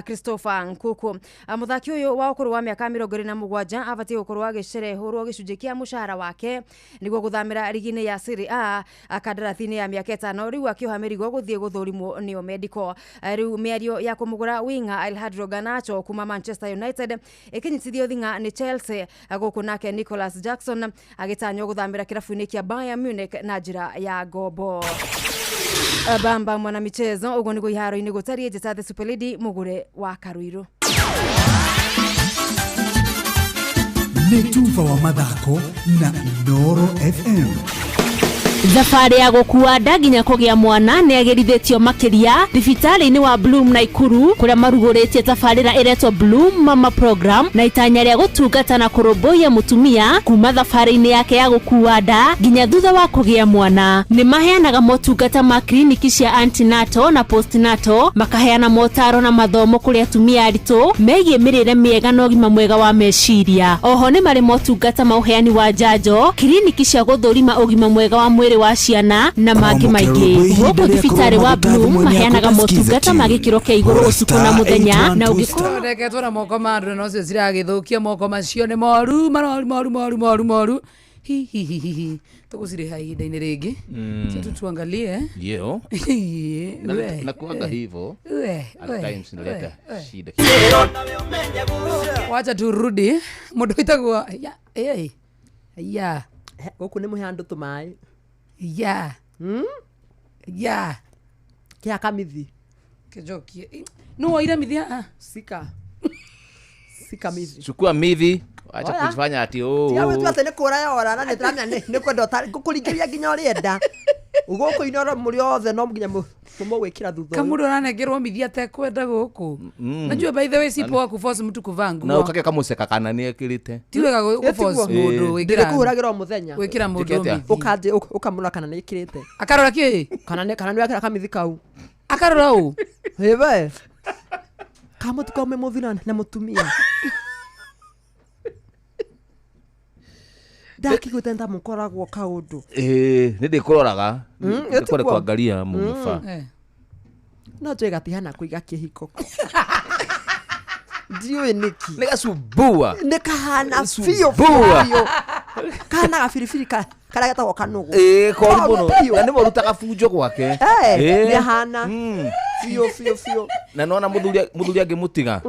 Christopher Nkuku. Mũthaki ũyũ wa ũkũrũ wa mĩaka 27 abatiĩ gũkorwo agĩcerehũrwo gĩcunjĩ kĩa mũcara wake nĩguo gũthamĩra rigi-inĩ ya Serie A kandarathi-inĩ ya mĩaka 5 rĩu akĩoha mĩrigo gũthiĩ gũthũrimwo nĩo medical. Rĩu mĩario ya kũmũgũra winger Alejandro Garnacho kuma Manchester United ĩkĩnyitithio thing'a nĩ Chelsea gũkũ nake Nicholas Jackson agĩtanywo gũthamĩra kĩrabu-inĩ kĩa Bayern Munich na njĩra ya ngombo. Bamba mwana michezo ũguo nĩguo iharo-inĩ gũtariĩ. Njĩta the Super Lady mũgũre wa Karuiru. Nĩ tuba wa mathako na Inooro FM. Thabarĩ ya gũkua nda nginya kũgĩa mwana nĩ agĩrithĩtio makĩria thibitarĩ-inĩ wa Bloom Naikuru kũrĩa marugũrĩtie tabarĩra ĩretwo Bloom Mama Program na itanya rĩa gũtungata na kũrũmbũiya mũtumia kuma thabarĩ-inĩ yake ya gũkua nda nginya thutha wa kũgĩa mwana. Nĩ maheanaga motungata ma kliniki cia antenatal na postnatal, makaheana motaro na mathomo kũrĩ atumia aritũ megiĩ mĩrĩre mĩega na ũgima mwega wa meciria. Oho nĩ marĩ motungata ma ũheani wa njanjo, kliniki cia gũthũrima ũgima mwega wa mwĩrĩ wa ciana na mangĩ maingĩ. Gũkũ thibitarĩ wa Bloom maheanaga motungata ma gĩkĩro kĩa igũrũ ũtukũ na mũthenya na ũngĩkorwo reketwo na moko ma andũ na ũcio ciragĩthũkia moko macio nĩ moru maroru moru moru moru moru hi hi hi hi tũgũcirĩha ihinda-inĩ rĩngĩ. Sasa tuangalie yeo na kuanga hivyo at times inaleta shida. Wacha turudi mũndũ wĩtagwo ya ya gũkũ nĩ mũhe andũ tũmaĩ ya ya kia kamithi kijokie no waira mithi a sika sika mithi chukua mithi acha kujifanya ati oh tia wetu atene kura ya ora na nĩ tũramenya nĩ kwenda ũtarĩ nginya ũrĩenda gũkũ Inooro mũrĩ othe no nginya mũgwĩkĩra thutha kamũndũ aranengerwo mithi atekwenda gũkũ. Najua by the way si poa kuforce mtu kuvaa nguo na ukake kamuseka kana nĩ ekĩrĩte ti wega gũforce mũndũ wĩkĩra ndĩkũhũragĩra o mũthenya wĩkĩra mũndũ mithi ũkanjĩ ũkamũrora kana nĩ ĩkĩrĩte akarora kĩ kana nĩ wekĩra kamithi kau akarora ũ ĩwe kamũtuka ume mũthuri na mũtumia ndakigwĩte nĩtamũkoragwo kaũndũ nĩ ndĩkũroraga nĩkwenda kuangalia mũmĩba no njũĩ gatihana kũiga kĩhiko ndiũĩ nĩkĩ nĩ gacumbua nĩ kahana biũ biũ kahana gabiribiri karĩa getagwo kanũgũ koru mũno na nĩ morutaga bunjo gwake nĩ ahana biũ biũ biũ na nona mũthuri angĩmũtiga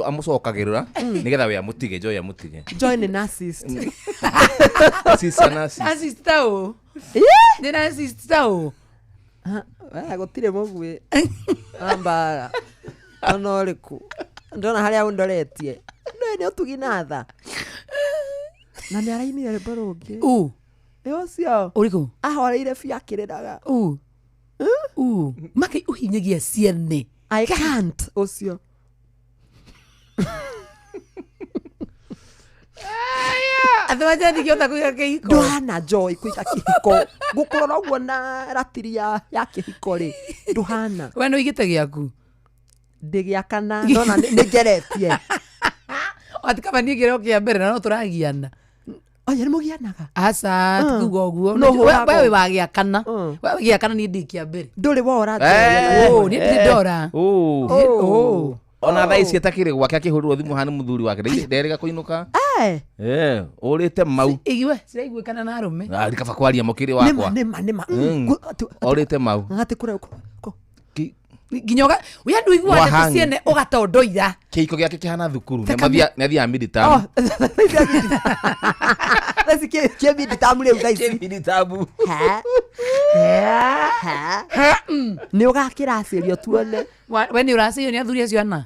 amũcokagĩrĩra nĩgetha we amũtige Joy amũtige. Joy nĩ narcissist. Narcissist ta ũ? Nĩ narcissist ta ũ? Gũtirĩ mũguĩ wa mbara ona ũrĩkũ ndona harĩa ũndoretie nĩ ũtugi na tha. Na nĩ arainire rwĩmbo rũngĩ. U. Ĩ ũcio. Ũrĩkũ? Ahoreire biũ akĩrĩraga. U. U. Make ũhinyagia ciene. I can't ũcio. Atĩ wanja ndingĩhota kũiga kĩhiko. Ndũhana joy kũiga kĩhiko. Gũkũrora ũguo na ratiri ya ya kĩhiko rĩ. Ndũhana. We nĩ ũigĩte gĩaku? Ndĩgĩakana ndona nĩ ngeretie. Atĩ kaba niĩ kĩrĩa kĩa mbere na no tũragiana. Oya nĩ mũgianaga. Aca ti kuga ũguo. No We ũhũragwo. we wĩ wa gĩakana. We wĩ gĩakana niĩ ndĩ kĩa mbere. Ndũrĩ wora. Oh, niĩ ndirĩ ndora. Oh. Oh. Ona thaa ici atakĩrĩ gwake akĩhũrĩrwo thimũ haha nĩ mũthuri wake nderĩga kũinũka. Eh. Eh, ũrĩte mau. Igue ciraiguĩkana na arũme. Ari kaba kwaria mũkĩrĩ wakwa. Nĩma nĩma nĩma. Orĩte mau. Atĩ kũrĩa Nginya ũga we andũ iguaga ndeto Wahangi. ciene ũgatondoira. Kĩhiko gĩake kĩhana thukuru. Thakame- Nĩ athiaga midterm. Thaa ici kĩ midterm rĩu thaa ici. Midterm. Nĩ ũgakĩracĩrio tuone. We nĩ ũracĩio nĩ athuri acio ana?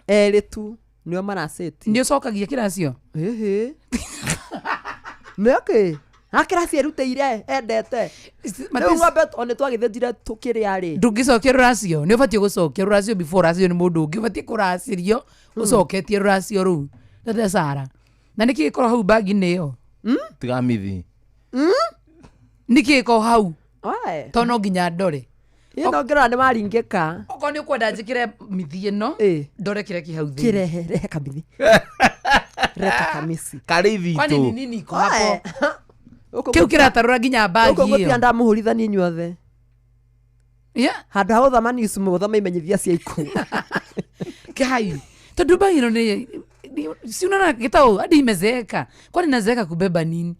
Erĩ tu nĩo maracĩtie. Nĩ ũcokagia kĩracio? Ĩhĩ. Nĩkĩ? Akĩraci erutĩire endete. Rĩu ng'ombe o nĩ twagĩthĩnjire tũkĩrĩa rĩ. Ndũngĩcokia rũracio nĩ ũbatiĩ gũcokia rũracio before ũracio nĩ mũndũ ũngĩ ũbatiĩ kũracĩrio ũcoketie rũracio rũu tete Sara na nĩkĩ gĩkorwo hau bagi-inĩ ĩyo Tiga mithi. nĩkĩ gĩkorwo hau Oe. tondũ no nginya ndore Ĩ no ngĩrora nĩ waringĩka. okorwo nĩ ũkwenda njĩkĩre mithi ĩno ndore kĩrĩa kĩ hau thĩinĩ Kĩrehe rehe kamithi. Reta kamisi. Karĩ kwani ni ithitũ. nini iko hapo kĩu kĩratarũra nginya bagi Gũkũ ngũtiga ĩyo ndamũhũrithania inyuothe. Yeah. Handũ ha gũthoma news mũthome imenyithia cia ikuũ. Kai tondũ bagi ĩno nĩ si unaona gĩtaũ hadi imezeeka kwani nazeeka kubeba nini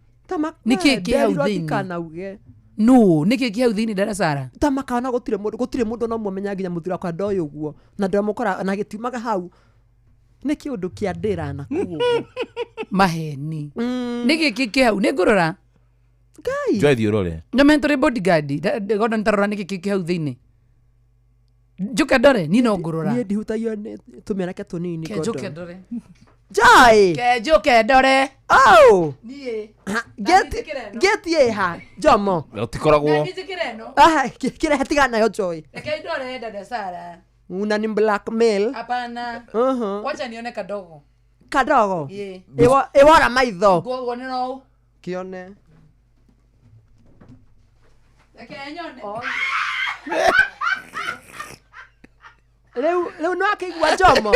nĩkĩ kĩ hau Nderirwo thĩinĩ ndikanauge. no nĩkĩ kĩ hau thĩinĩ darasara Tamakana gũtirĩ mũndũ gũtirĩ mũndũ no mũmenya nginya mũthuri wakwa ndoĩ ũguo na ndĩramũkora na gĩtiumaga hau nĩ kĩũndũ kĩa ndĩra na kũu ũguo. maheni nĩkĩ kĩ kĩ hau nĩ ngũrora Ngai. Joy thiĩ ũrore. nyome tũrĩ bodyguard Gordon tarora nĩkĩ kĩ kĩ hau thĩinĩ njũke ndore niĩ no ngũrora Niĩ ndihutagio nĩ tũmĩanake tũnini Ke njũke Gordon. ndore Joy. ke njũke ndore Oh. niĩ Ha, Gate ĩ ha Jomo. Gũtikoragwo. njĩkĩre ĩno Ah, kĩrehe tigana nayo Joy. reke ndore dada Sara Una ni blackmail. hapana Mhm. wacha nione kadogo Kadogo. Ĩ. Ĩwora maitho. Nguo nĩ no Kĩone. reke nyone Rĩu rĩu nĩ wakĩigua Jomo.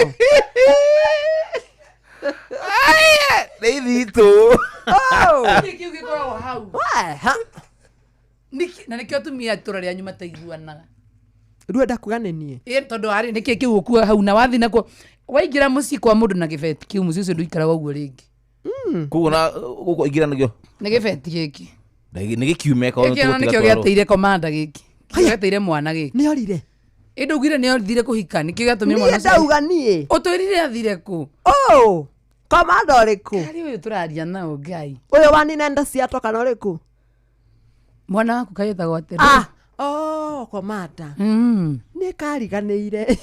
Nĩ ithitũ. Oh. Nĩkĩ kĩu gĩkoragwo hau We, ha. Na nĩkĩo atumia a itũra rĩanyu mataiguanaga Rĩu enda kuga nĩ niĩ. Ĩ, tondũ harĩ nĩkĩ kĩu ũkua hau na wathi nakuo waingĩra mũciĩ kwa mũndũ na gĩbeti kĩu mũciĩ ũcio ndũikaraga ũguo rĩngĩ Koguo na gũkũ ingĩra nĩkĩo. nĩ gĩbeti gĩkĩ Nĩ gĩkiume korwo gĩkĩ ona nĩkĩo gĩateire komanda gĩkĩ Nĩkĩo gĩateire mwana gĩkĩ Nĩ orire. Ĩ ndũugire nĩ athire kũhika nĩkĩo gĩatũmire mwana Niĩ ũcio ndauga niĩ. ũtwĩrire athire kũ Oh. Komanda ũrĩkũ? Harĩ ũyũ tũraria nao Ngai Ũyũ wa nina ciatwa kana ũrĩkũ? Mwana waku kagĩtagwo atĩa? Ah. Oh, komanda. Mm. Nĩ kariganĩire.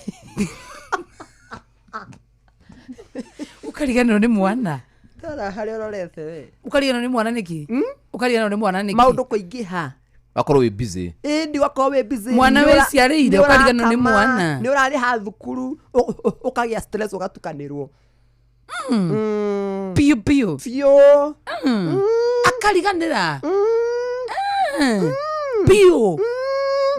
Ũkariganĩrwo nĩ mwana Tara harĩa ũrorete we. Ũkariganĩrwo nĩ mwana nĩkĩ Ũkariganĩrwo nĩ mwana nĩkĩ Maũndũ kũingĩha. Wakorwo wĩ busy. Ĩndi wakorwo wĩ busy. Mwana Nĩ ũra- wĩciarĩire, nĩ ũkariganĩrwo nĩ ũrakama, mwana. Nĩ ũrarĩha thukuru ũkagĩa stress ũgatukanĩrwo. Piũ piũ. Piũ. Akariganĩra. Piũ.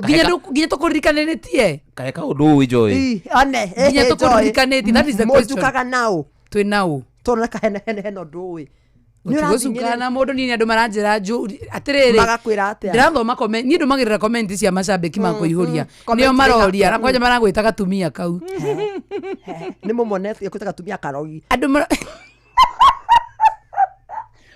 Nginya nginya tũkũririkanĩtie. Kaĩ kaũndũ ũĩ Joy. Ĩ, one. Nginya tũkũririkanĩtie. That is the question. Mũnjukaga naũ. Twĩ naũ. Tondũ hena hena hena ũndũ ũĩ. Nĩ Gũtigũcukana na mũndũ niĩ nĩ andũ maranjĩra atĩrĩrĩ Magakwĩra atĩa? ndĩrathoma comment niĩ ndũmagĩrĩra comment cia macambĩki ma kũihũria Comment nĩo maroria na ĩrĩ- kwanja maragwĩta gatumia kau Nĩ mũmonete kwĩta gatumia karogi. Andũ mara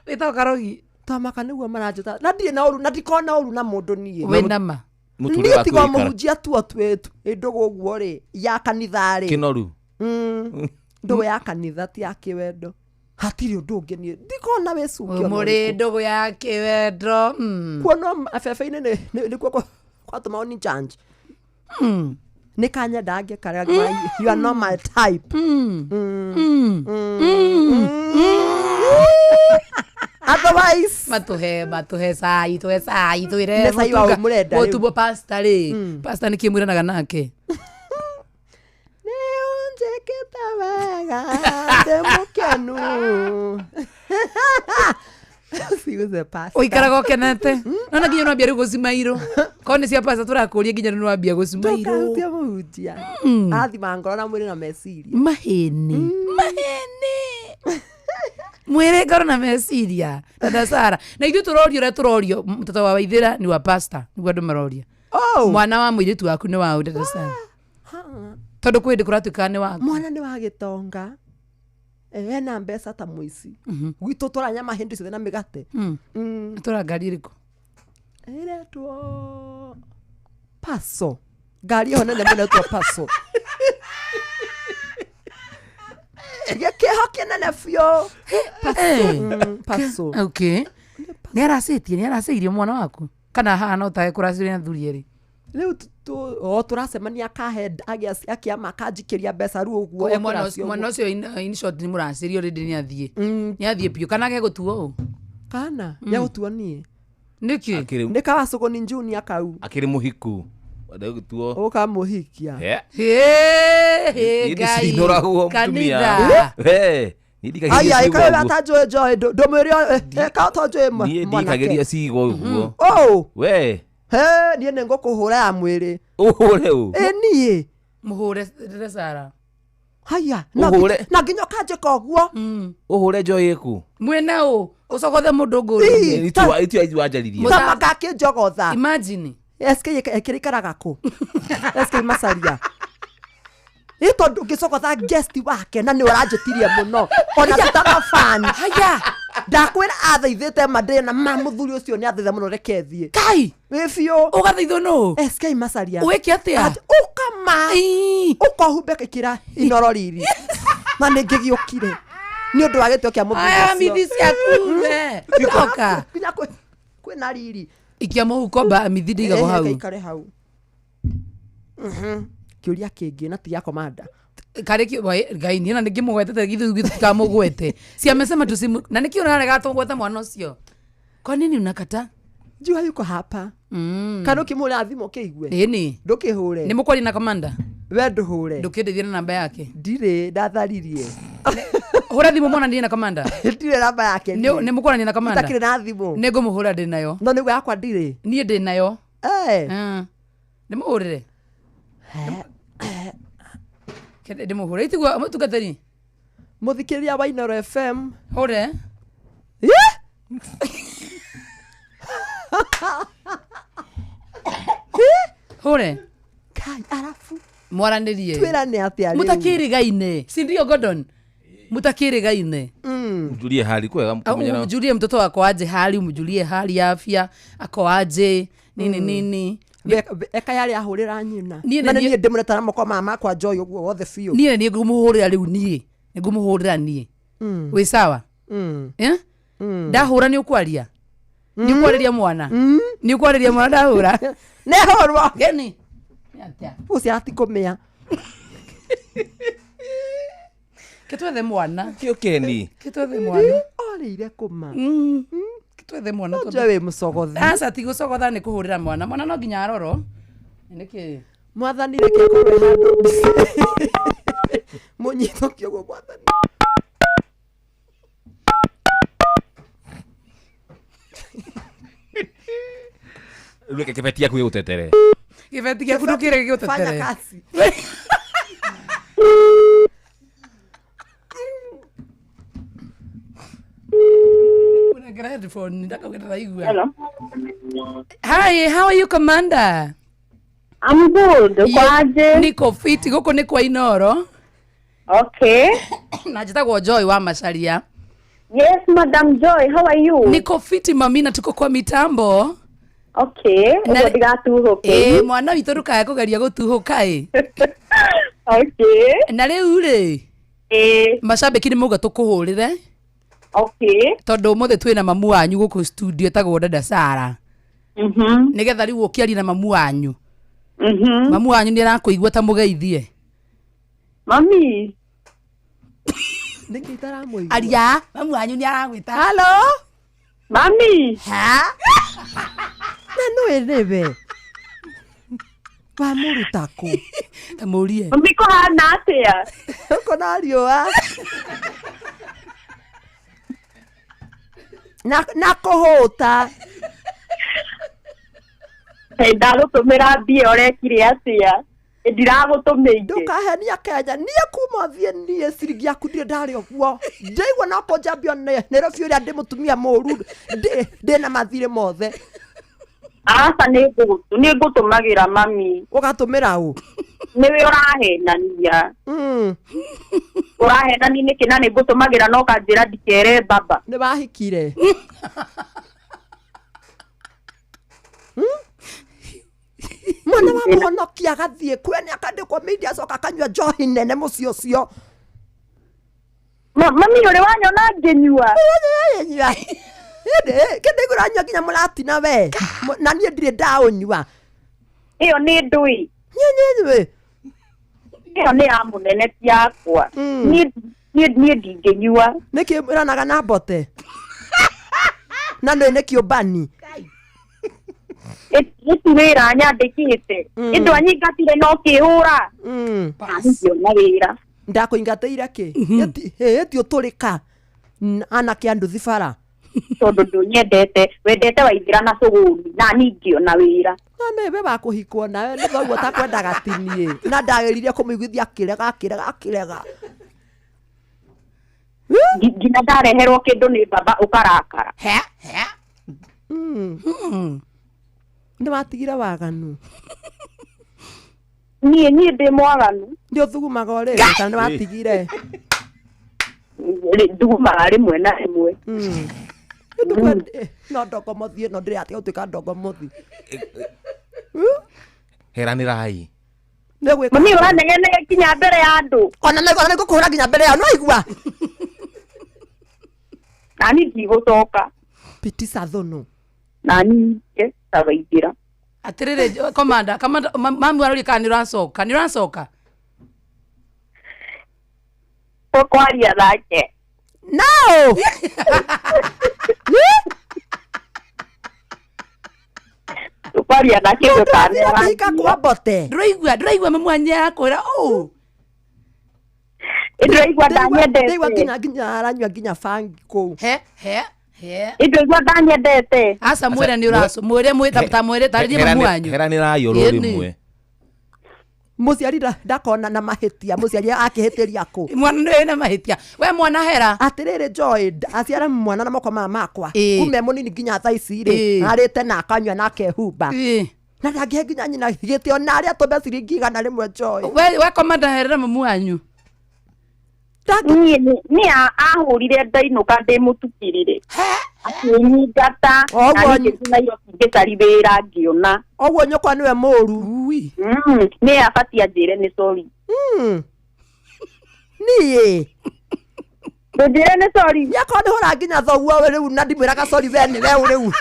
wĩtagwo karogi. Tamaka nĩguo maranjĩta. Na ndirĩ na ũru na ndikona ũru na mũndũ niĩ. Wĩ nama. Mũtũrĩre Niĩ waku tiga ũikara. mũhunjia tu twĩ ndũgũ ũguo rĩ ya kanitha rĩ. Kĩnoru. Ndũgũ ya kanitha ti ya kĩwendo. Hatirĩ ũndũ ũngĩ niĩ ndikona wĩcuki ona Mũrĩ ũrĩkũ. ndũgũ ya kĩwendo. Kuonwo bebe-inĩ nĩkuo kwatũma oni change. Nĩ kanyenda ngĩkarega you are not my type. Otherwise Matuhe matuhe cai, tuhe cai, twire. Nĩ cai wa mũrenda rĩu. Mutumbo pasta rĩ. Pasta nĩ kĩ mwĩranaga nake? Nĩũnjĩkĩte wega ndĩ mũkenu. Siguze pasta. Ũikaraga ũkenete. Nona nginya nĩwambia rĩu gũcimairwo. Korwo nĩ cia pasta tũrakũria nginya rĩu nĩwambia gũcimairwo. Ndũkahutie mũhunjia. Athima ngoro na mwĩrĩ na meciria. Mahĩni. Mahĩni. Mwĩrĩ ngoro na meciria. Dada Sara. Na ithuĩ tũrorio ũrĩa tũrorio mtoto wa Waithĩra ni wa pasta. Nĩguo andũ maroria. Oh. Mwana wa mũirĩtu waku nĩ wa ũ Dada Sara? Tondũ kwĩ hĩndĩ kũratuĩkaga nĩ waku. Mwana nĩ wa gĩtonga. Ena mbeca ta mũici. Gwitũ tũranyama hĩndĩ ciothe na mĩgate. Tũra ngari ĩrĩkũ? Ĩretwo Paso. Ngari ĩyo nene mũno ĩretwo Paso. Gĩkĩho kĩnene biũ. Paso. Paso. Okay. Nĩ aracĩtie, nĩ aracĩirie mwana waku? Kana haha no tae kũracĩria na thuri erĩ? Rĩu o tũracemania akahe akĩama akanjikĩria mbeca rĩu ũguo Koguo mwana ekũracia ũcio- mwana ũguo. ũcio in short nĩ mũracĩrio already nĩ athiĩ. Nĩ athiĩ biũ kana gegũtuo ũ? Kana nĩegũtuo niĩ. Nĩkĩ? Akĩrĩ Nĩ kawacũgũni junior kau. akĩrĩ mũhiku. Ndagĩtuo. Ũkamũhikia. Yeah. Hĩ, hĩ, Niĩ Ngai. ndicinũragwo mũtumia. Kanitha. We, niĩ ndikageria Aya ciugo ĩkayo ũguo. atanjũĩ njoĩ ndũmwĩre ĩka ũtonjũĩ Niĩ mwanake. ndikageria ciugo ũguo. Oh. We, He niĩ nĩ ngũkũhũra ya mwĩrĩ. ũhũre ũ. Ĩ niĩ. Mũhũre Dada Sara. Haya. Ũhũre. Na nginya ũkanjĩka ũguo. Ũhũre njoĩ ĩkũ. Mwĩna ũ? Ũcogothe mũndũ ngũrũ. Itua itua wanjaririe. Ta makakĩnjogotha. Imagine. SK ĩkĩrĩikaraga kũ? SK Macaria. Ĩ tondũ ngĩcogotha guest wake na nĩ ũranjĩtirie mũno ona tũtamafan. Haya. Ndakwĩra athaithĩte ma ndĩ na ma mũthuri ũcio nĩ athaitha mũno reke thiĩ. Kai. Wĩ biũ. Ũgathaithwo nũ? SK Macaria. Wĩke atĩa? Atĩ ũkama. Ũkohumbe ĩkĩra inoro riri. Na nĩ ngĩgĩũkire. Nĩ ũndũ wa gĩtĩo kĩa mũthuri Aya ũcio. mithi ciaku we. Oka. Nginya kwĩna riri. Ikia mũhuko ba mithi ndĩigagwo hau. Ĩikare hau. Kĩũria kĩngĩ na ti gĩa komanda. Karĩ kĩ Ngai niĩ na nĩngĩmũgwetete githĩ gĩtikamũgwete. Si amesema tusimu na nĩkĩ ũrarega tũgwete mwana ũcio? Kwa nini unakata? Jua yuko hapa. Kana ũkĩmũhũrĩra thimũ ũkĩigue. Ĩni. Ndũkĩhũre. Nĩ mũkwaria na komanda? We ndũhũre. Ndũkĩndeithie na namba yake. Ndirĩ ndatharirie. Hũra thimũ mwana ndirĩ na komanda. Ndirĩ namba yake. Nĩ mũkwaranio na komanda? Itakĩrĩ na thimũ. Nĩ ngũmũhũra ndĩ nayo. No nĩguo yakwa ndirĩ. Niĩ ndĩ nayo. Eh. Ndĩmũhũrĩre. Kende ndĩmũhũre. Itiguo mũtungatĩri. Mũthikĩrĩria wa Inoro FM. Hũre. Hũre. Kai arabu. Mwaranĩrie. Twĩrane atĩa rĩu? Mũtakĩrĩgaine. Si ndio Gordon? Mũtakĩrĩgaine. Mjulie hali kwega mkamenyana. Umjulie mtoto wako aje hali, umjulie hali ya afya, ako aje, nini nini. Eka yarĩ ahũrĩra nyina. Niĩ Na nĩ nĩ niĩ- niĩ ndĩmũreta na moko mama makwa njoĩ ũguo wothe biũ. Niĩ nĩ ngũmũhũrĩra rĩu niĩ. Nĩ ngũmũhũrĩra niĩ. Wĩ sawa? Eh? Ndahũra nĩ ũkwaria? Nĩ ũkwarĩria mwana? Nĩ ũkwarĩria mwana ndahũra? Nĩhũrwo. Geni. Ũcio atikũmĩa. Kĩtwethe mwana. Kĩo Keni. Kĩtwethe mwana. Orĩire kũma. Kĩtwethe mwana. No njoe wĩ mũcogothi. Aca ti gũcogotha nĩ kũhũrĩra mwana. Mwana no nginya arorwo. Nĩkĩ? Mwathani reke akorwo e handũ mũnyitũkie ũguo mwathani. Rĩu reke kĩbeti gĩaku gĩgũtetere. Kĩbeti gĩaku ndũkĩreke gĩgũtetere. Fanya kazi. Unagera headphone ndakauga ndaraigua. Hello. Hi, how are you commander? I'm good. Uko aje? Niko fiti gũkũ nĩ kwa Inoro. Okay. Na njĩtagwo Joy wa Macharia. Yes, Madam Joy, how are you? Niko fiti mami na tuko kwa mitambo. Okay. Ũguo ndigatuhũke. Ĩ mwana witũ ndũkae kũgeria gũtuhũka ĩ. Okay. Na rĩu rĩ. Ĩ. Macambĩki nĩ mauga tũkũhũrĩre. Okay. Tondũ ũmũthĩ twĩna mamu wanyu gũkũ studio etagwo Dada Sara. Nĩgetha rĩu ũkĩaria na mamu wanyu. Mamu wanyu nĩ arakũigua ta mũgeithie. Mami. Nĩkĩ itaramũigua? Aria, mamu wanyu nĩ aragwĩta. Hello. Mami. Ha? Na nĩ nĩwe wamũruta kũ? Ta mũrie. Mami kũhana atĩa? Kũna riũa. Na kũhũta. Hey, ndagũtũmĩra mbia ũrekire atĩa? Ndiragũtũmĩire. Ndũkahenia Kenya niĩ kuma thiĩ niĩ ciringi yaku ndirĩ ndarĩ ũguo ndĩigua no kũnjambio Nairobi ũrĩa ndĩ mũtumia mũru ndĩ na mathirĩ mothe. Aca nĩngũtũmagĩra mami. Ũgatũmĩra ũ? Nĩwe ũrahenania. Ũrahenania nĩkĩ na nĩngũtũmagĩra na ũkanjĩra ndikere baba. Nĩ wahikire? Mwana wa mũhonokia agathiĩ kwene akandĩkwo media acoka akanyua njohi nene mũciĩ ũcio. Mami ũrĩ wanyona ngĩnyua? Nyua. Kĩndĩ ũranyua nginya mũratina we na niĩ ndirĩ ndaũnyua. Ĩyo nĩ ndũĩ. Niĩ Ĩyo nĩ ya mũnene ti yakwa. Niĩ ndingĩnyua. Nĩkĩ ĩranaga na mbote? Na nĩ nĩ kĩũmbani. Ĩti wĩra nyandĩkĩte. Ĩndũ anyingatire no kĩhũra. Ngĩona wĩra. Ndakũingatĩire kĩ? Ĩti ũtũrĩka anake a nduthi bara. Tondũ ndũnyendete, wendete waithĩra na cũgũni na niĩ ngĩona wĩra. Na nĩwe wa kũhikwo nawe nĩ thoguo ũtakwendaga ti niĩ. Na ndageririe kũmũiguithia akĩrega akĩrega akĩrega. Nginya ndareherwo kĩndũ nĩ baba ũkarakara. Nĩ watigire waganu. Niĩ ndĩ mwaganu. Nĩ ũthugumaga o rĩrĩ kana nĩ watigire? Thugumaga rĩmwe na rĩmwe. No ndongomothi ĩno ndĩratiga gũtuĩka ndongomothi. Heranĩrai. Mami ũranengenege nginya mbere ya andũ. Ona nĩ ngũkũhũra nginya mbere yao, nĩwaigua? Nani ndigũcoka. Pitisa thũnũ. Nani ta waingĩra. Atĩrĩrĩ komanda, mami aroria kana nĩ ũracoka, nĩ ũracoka? Tũkwaria nake. No! Tũkwaria nake ndũkanera. Kwa mbote. Ndũraigua mamu wanyu akwĩra ũũ. Ndĩraigua ndanyendete. Ndĩraigua nginya aranyua nginya bangi kũu. He. Ndĩraigua ndanyendete. Aca mwĩre nĩ ũraco, mwĩre ta mwĩre tarĩrie mamu wanyu. Heranĩrai oro rĩmwe. Mũciari ndakona na mahĩtia, mũciari akĩhĩtĩria kũ? Mwana nĩ na mahĩtia. We mwana hera. Atĩrĩrĩ Joy, aciara mwana na moko maya makwa. Kuma e mũnini nginya thaa ici rĩ, arĩte na akanyua na akehumba. Na ndangĩhe nginya nyina gĩtĩo na arĩa atũme ciringi 100 Joy. We komanda herera mamu wanyu. Niĩ ahũrire ndainũka ndĩmũtukĩrĩre. Akĩnyingata na niĩ Nairobi ngĩcari wĩra ngĩona. Ũguo nyũkwa nĩwe mũru. Nĩ abatiĩ anjĩre nĩ sorry. Niĩ. Ndũnjĩre nĩ sorry. Nĩakorwo nĩ hũra nginya thoguo rĩu na ndimwĩraga sorry we nĩwe rĩu.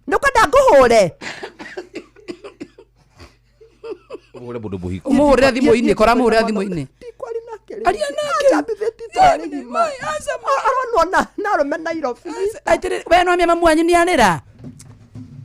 Nĩ ũkwenda ngũhũre? Ũhũre mũndũ mũhiku. Ũmũhũrĩre thimũ-inĩ, kora mũhũrĩre thimũ-inĩ. Aria nake. Anjambithĩtie itũra rĩgima. Aronwo na arũme Nairobi. Atĩrĩrĩ, we no mamu wanyu nĩ arĩra?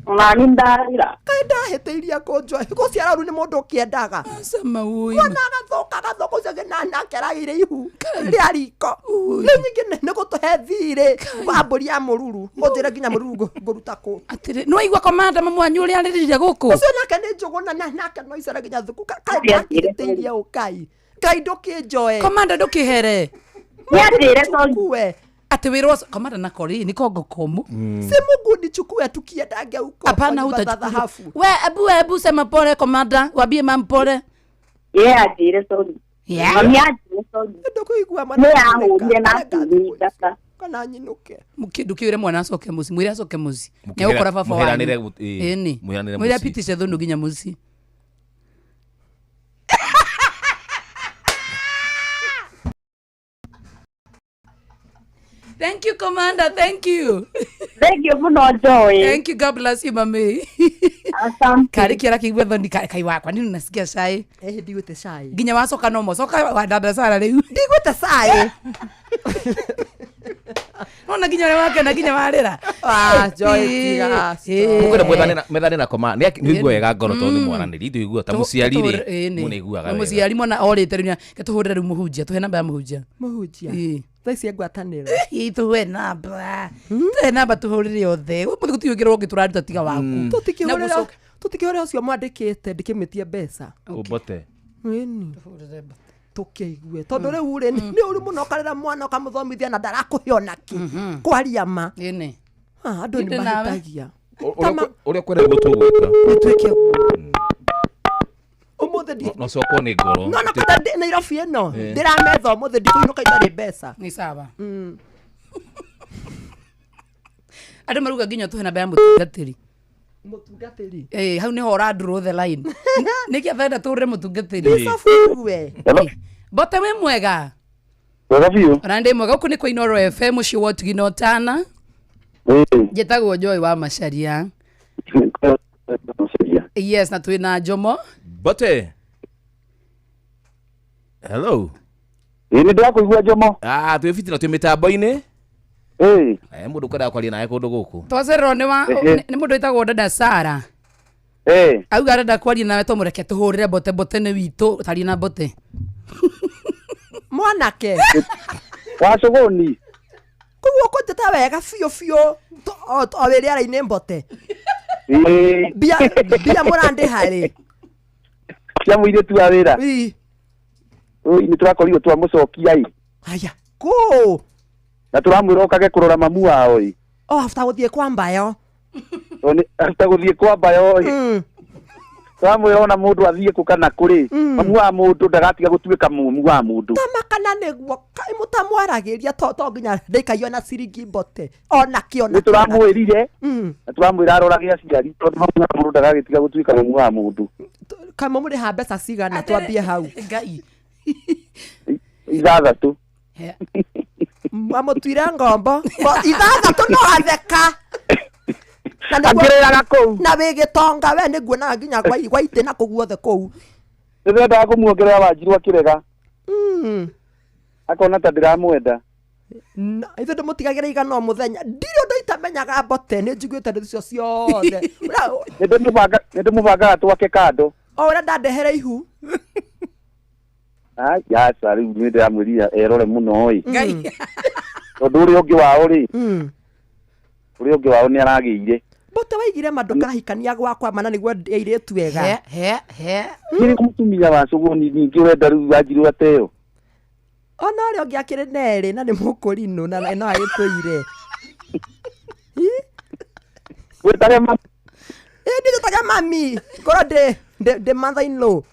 Nani ndarĩra. Kaĩ ndahĩtĩirie kũnjoe. Gũciara ũru nĩ mũndũ ũkĩendaga. Mwana agathũka agathũka ũcio ũngĩ nake aragĩire ihu rĩa riko. Rĩu ningĩ nĩ gũtũhe thirĩ wa mbũri ya mũruru. Ũnjĩre nginya mũruru ngũruta kũ. Atĩrĩ, nĩ waigua komanda mamu wanyu ũrĩa arĩrire gũkũ? Ũcio nake nĩ njũgũ na nake no icare nginya thukuru. Kaĩ ndahĩtĩirie ũ Ngai. Ngai ndũkĩnjoe. Komanda ndũkĩhere. Nĩanjĩre sorry. Ati wĩrwo komanda na kori ni kongo komu. Si Mungu nichukue tukiendange huko. Hapana hutachukua. We ebu sema pole komanda, wambie mam pole. Yeah, anjĩre sorry. Mami anjĩre sorry. Ndũkũigua mwana. Nĩ ahũrire na akĩnyingata. Kana nyinũke. Ndũkĩũre mwana acoke mũciĩ, mwĩre acoke mũciĩ. Nĩegũkora baba wanyu. Ĩni. Mwĩre apitishe thũnũ nginya mũciĩ. Thank you, Commander. Thank you. Thank you muno, Joy. Thank you. God bless you, mami. Asante. Kari kiara kigwe thoni kai wakwa nini nasikia cai. Ndigwite cai. Nginya wacoka no mocoka wa dada Sara riu. Ndigwite cai. No Nona nginya ũrĩa wakena nginya warĩra. Ah, Joy, tiga, Mũkwenda mwethane na koma nĩ nĩ wega ngoro tondũ nĩ mwaranĩri ithuĩ ta mũciari rĩ mũnĩ iguaga Na wega. mũciari mwana orĩte rĩu ke tũhũrĩre rĩu mũhunjia tũhe namba ya mũhunjia. Mũhunjia. Ĩĩ. Thaa ici ngwatanĩro. Ĩĩ, tũhe namba. Tũhe namba tũhũrĩre othe. Ũmũthĩ gũtirĩ ũngĩ ũngĩ tũraruta tiga waku. Tũtikĩhũrĩra Na gũcoka- tũtikĩhũrĩra ũcio mwandĩkĩte ndĩkĩmĩtie mbeca. Ũmbote. Ĩni. Tũkĩigue tondũ rĩu rĩ nĩ ũru mũno ũkarera mwana ũkamũthomithia na ndarakũhe ona kĩ kwaria ma. Ĩni. Ah, andũ nĩ Ĩndĩ nawe. mahĩtagia. Ũrĩa ũkwenda nĩguo tũgwĩka. Nĩtwĩke ũmũthĩ ndi No cokwo nĩ ngoro. no na kwenda ndĩ Nairobi ĩno Eh. ndĩrametha ũmũthĩ ndikũinũka itarĩ mbeca. Nĩ sawa. Andũ maruga nginya tũhe namba ya mũtungatĩri. Mũtungatĩri. Eh, hau nĩho ũra draw the line. Nĩkĩ atenda tũhũrĩre mũtungatĩri? Bishop we. Mbote wĩ mwega. Wega biũ. Ona ndĩ mwega gũkũ nĩ kwa Inooro FM mũciĩ wa ũtugi na ũtana. Njĩtagwo Joy wa Macharia. Yes, na twĩ na Njomo. Mbote. Hello. Ĩĩ nĩ ndĩrakũigua Njomo. Ah, twĩ fitina twĩ mĩtambo-inĩ. Ĩĩ. Eh, mũndũ ũkwendaga kwaria nawe kũndũ gũkũ. Twacererwo nĩ wa nĩ mũndũ wĩtagwo Dada Sara. Ĩĩ. Auga arenda kwaria nawe tũmũreke tũhũrĩre Mbote Mbote nĩ witũ taria na Mbote. Mwanake. Wa cũgũni. Koguo ũkũnjĩta wega biũ biũ o wĩ rĩera-inĩ mbote. Ĩĩ. Mbia mbia mũrandĩha rĩ. Cia mũirĩtu wa wĩra. Ĩĩ. Ũi nĩ tũrakorirwo twamũcokia ĩ. Haya. Kũ. Na tũramwĩra okage kũrora mamu wao ĩ. O after gũthiĩ kwa mbayo. Tondũ nĩ after gũthiĩ kwa mbayo ĩ. Tũramwĩra ona mũndũ athiĩ kũ kana kũrĩ. Mamu wa mũndũ ndagatiga gũtuĩka mamu wa mũndũ. Tama kana nĩguo kaĩ mũtamwaragĩria to nginya ndĩkaiywo na ciringi mbote. Ona kĩ ona Nĩ tũramwĩrire. Na tũramwĩra arorage aciari tondũ mamu wa mũndũ ndagagĩtiga gũtuĩka mamu wa mũndũ. Kamwe mũrĩha mbeca cigana twambie hau. Ngai. 6. Mwamũtuire ngombo. 6 no atheka. Na nĩguo- Akĩrĩraga kũu. Na wĩ gĩtonga we nĩguonaga nginya gwa itĩ na kũu guothe kũu. Nĩtwendaga kũmuongerera Wanjirũ akĩrega. Akona ta ndĩramwenda. Ithuĩ ndĩmũtigagĩra igana o mũthenya ndirĩ ũndũ itamenyaga mbote nĩ njiguĩte ndeto icio ciothe. Nĩndĩmũbangaga twake kando. O ũrĩa ndandehere ihu. Ai, aca rĩu nĩ ndĩramwĩrire erore mũno ĩ. Ngai. Tondũ ũrĩa ũngĩ wao rĩ. Ũrĩa ũngĩ wao nĩ aragĩire. Mbote waigire ma ndũkahikania gwakwa mana nĩguo airĩtu ega. He he he. Nĩ mũtumia wa cũgũni ningĩ ũrenda rĩu Wanjirũ ateo. Ona ũrĩa ũngĩ akĩrĩ nerĩ na nĩ mũkũrinũ na no agĩtũire. Wĩtage mami. Ĩ ndĩgĩtage mami. Ngorwo ndĩ ndĩ mother in law.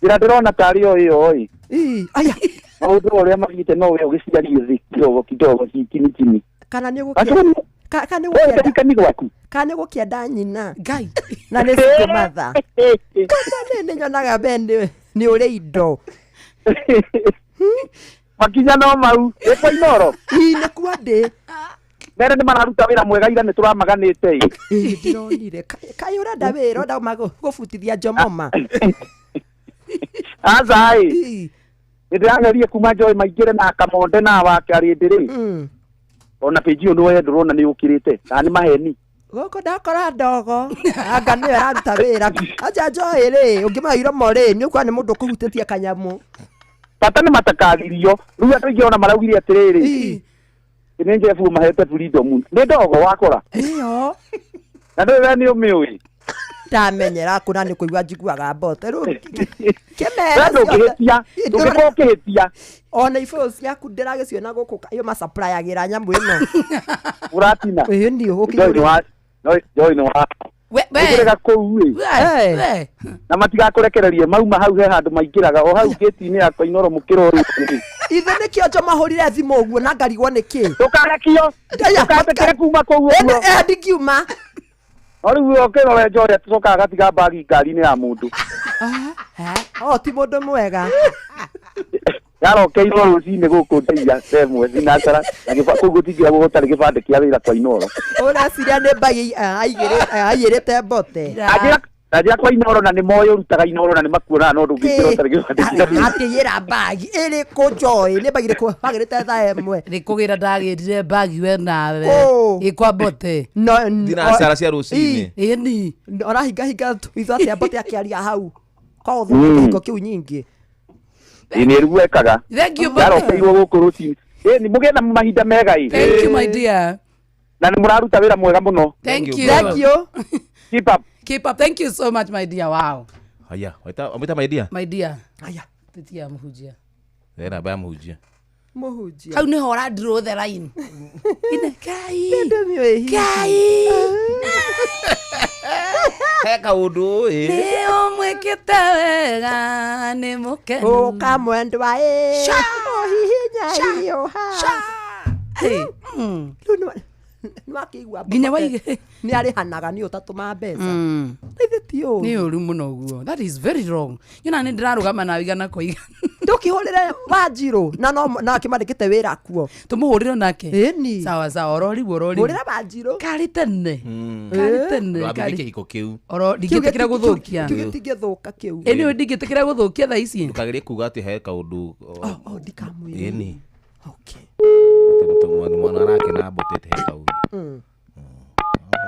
Njĩra ndĩrona tarĩ o ĩyo ĩ. Ĩ, aya. Maũndũ ũrĩa mathiĩte no we ũgĩciarie thĩ kidogo kidogo chini chini. Kana nĩ Wacũgũni. kana nĩ Wewe gũkĩenda ũtarikani gwaku. kana nĩ gũkĩenda nyina. Ngai. Na nĩ single mother. Kana nĩ nĩ nyonaga be nĩ ũrĩ indo. Makinya no mau. Ĩ kwa Inooro. Ĩ nĩkuo ndĩ. Mere nĩ mararuta wĩra mwega ira nĩ tũramaganĩte ĩ. Ĩ ndĩronire. Kaĩ ũrenda wĩra ũrenda gũbutithia Njomoma. Aca ĩ. Nĩ ndĩrageria kuma Joy maingĩre na Kamonde na wake arĩndĩ rĩ. Ona page ĩyo nĩwe ndĩrona nĩ ũkĩrĩte. Kana nĩ maheni. Gũkũ ndakora ndogo. Anga nĩyo ĩraruta wĩra. Anja Joy rĩ, ũngĩmũhe iromo rĩ, nĩ ũkuona nĩ mũndũ ũkũhutĩtie kanyamũ. Bata nĩ matakagirio. Rĩu andũ aingĩ ona maraugire atĩrĩrĩ. Nĩ Jeff mahete freedom. Nĩ ndogo wakora. Ĩyo. Na nĩ we nĩ ũmĩũĩ. Ndamenyera kũna nĩ kũigua njiguaga mbote. Rĩu We kĩmere ndũngĩhĩtia. Ndũngĩkorwo ũkĩhĩtia. Ona ibũyũ ciaku ndĩragĩciona gũkũ iyo macapurayagĩra nyamũ ĩno. Ũratina. Ĩĩ nĩ Joy nĩ wa Joy nĩ wa. We we. Ũkĩrega kũu ĩ. We we. Na matigakũrekererie mauma hau he handũ maingĩraga o hau gĩti-inĩ ya kwa Inooro mũkĩra ũrĩa ũngĩ. Ithe nĩkĩo Njomo ahũrire thimũ ũguo na ngarigwo nĩkĩ. Ndũkarekio. Ndũkahetũkĩre kuma kũu ũguo. Ĩ ndingiuma. No rĩu ũkĩrora Joy atũcokaga agatiga mbagi ngari-inĩ ya mũndũ. O ti mũndũ mwega. Yarokeirwo rũcinĩ gũkũ ndaia 1 thinacara na kũu gũtingĩragwo gũtarĩ gĩbandĩ kĩa wĩra kwa Inooro. Ũreciria nĩ mbagi aigĩrĩte mbote. Anjĩra Na njĩra kwa Inoro na nĩ moĩ ũrutaga Inoro na nĩ makuonaga no ndũngĩingĩra ũtarĩ gĩbandĩ. Akĩgĩra mbagi ĩrĩkũ Joy? Nĩ mbagi ĩrĩkũ wagĩrĩte thaa ĩmwe? Nĩ kũgĩra ndagĩrire mbagi we nawe. Kũ? Ĩ kwa Mbote. No, Thinacara cia rũcinĩ. Ĩni. Orahingahinga itho atĩa Mbote akĩaria hau. Korwo thũkia kĩhingo kĩu nyingĩ. Ĩ nĩ rĩu ekaga. Thank you, Mbote. Ndarokeirwo gũkũ rũcinĩ. Ĩ nĩ mũgĩe na mahinda mega ĩ. Thank you, my dear. Na nĩ mũraruta wĩra mwega mũno. Thank you. Thank you. Keep up. Keep up. Thank you so much, my dear. Wow. Haya, waita my dear. My dear. Haya. Titia mũhunjia. He namba ya mũhunjia. Mũhunjia. Hau nĩho ũra draw the line. Ine Kai. Nĩndĩmĩũĩ hihi. Kai. He kaũndũ ĩ. Nĩ ũmwĩkĩte wega nĩ mũkenu. Ũka mwendwa ĩ. Ũhihinya hiũha. Hey. Rĩu nĩwakĩigua Nginya Mbote waige. nĩ arĩhanaga nĩ ũtatũma mbeca. Ithe ti ũru. Nĩ ũru mũno ũguo. That is very wrong. Yona nĩ ndĩrarũgama nawe igana kwa igana. Ndũkĩhũrĩre Wanjirũ na no na akĩmandĩkĩte wĩra kuo. Tũmũhũrĩre nake. Ĩni. Sawa sawa ororiu ororiu. Hũrĩra Wanjirũ. Karĩ tene. Karĩ tene. Ndwambĩrĩrie Karĩ. kĩhiko kĩu. Oro ndingĩtĩkĩra gũthũkia. Kĩu gĩtingĩthũka kĩu. Ĩ nĩũĩ ndingĩtĩkĩra gũthũkia thaa ici. Ndũkagerie kuga atĩ he kaũndũ. Oh, ndikamwĩra. Ĩni. Okay. Atĩ mwana arakena Mbote atĩ he kaũndũ.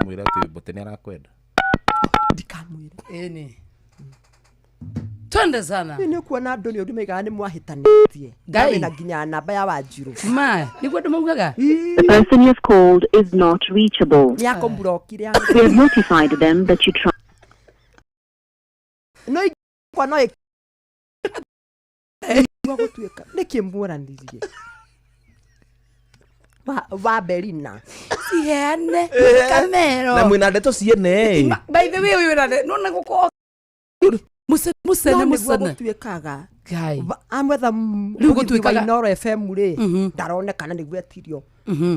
Mwĩre atĩ Mbote nĩ arakwenda. Ndikamwĩra. Ĩni. Twende sana. Nĩ ũkuona andũ nĩ ũndũ maigaga nĩ mwahĩtanĩtie. Ngai. Na nginya namba ya Wanjirũ. Ma, nĩguo andũ maugaga. The person you have called is not reachable. Nĩ akũmburokire. We have notified them that you tried. No ingĩkwa no ĩgua gũtuĩka nĩkĩ muoranirie wa Berina. Ciheane kamero. Na mwĩna ndeto ciene. By the way, ũyũ wĩna nona gũkorwo Mũcene mũcene No nĩguo mũcene. gũtuĩkaga. Ngai. Amwetha Rĩu mũgithi wa gũtuĩkaga- Inoro FM rĩ ndaroneka na nĩguo etirio.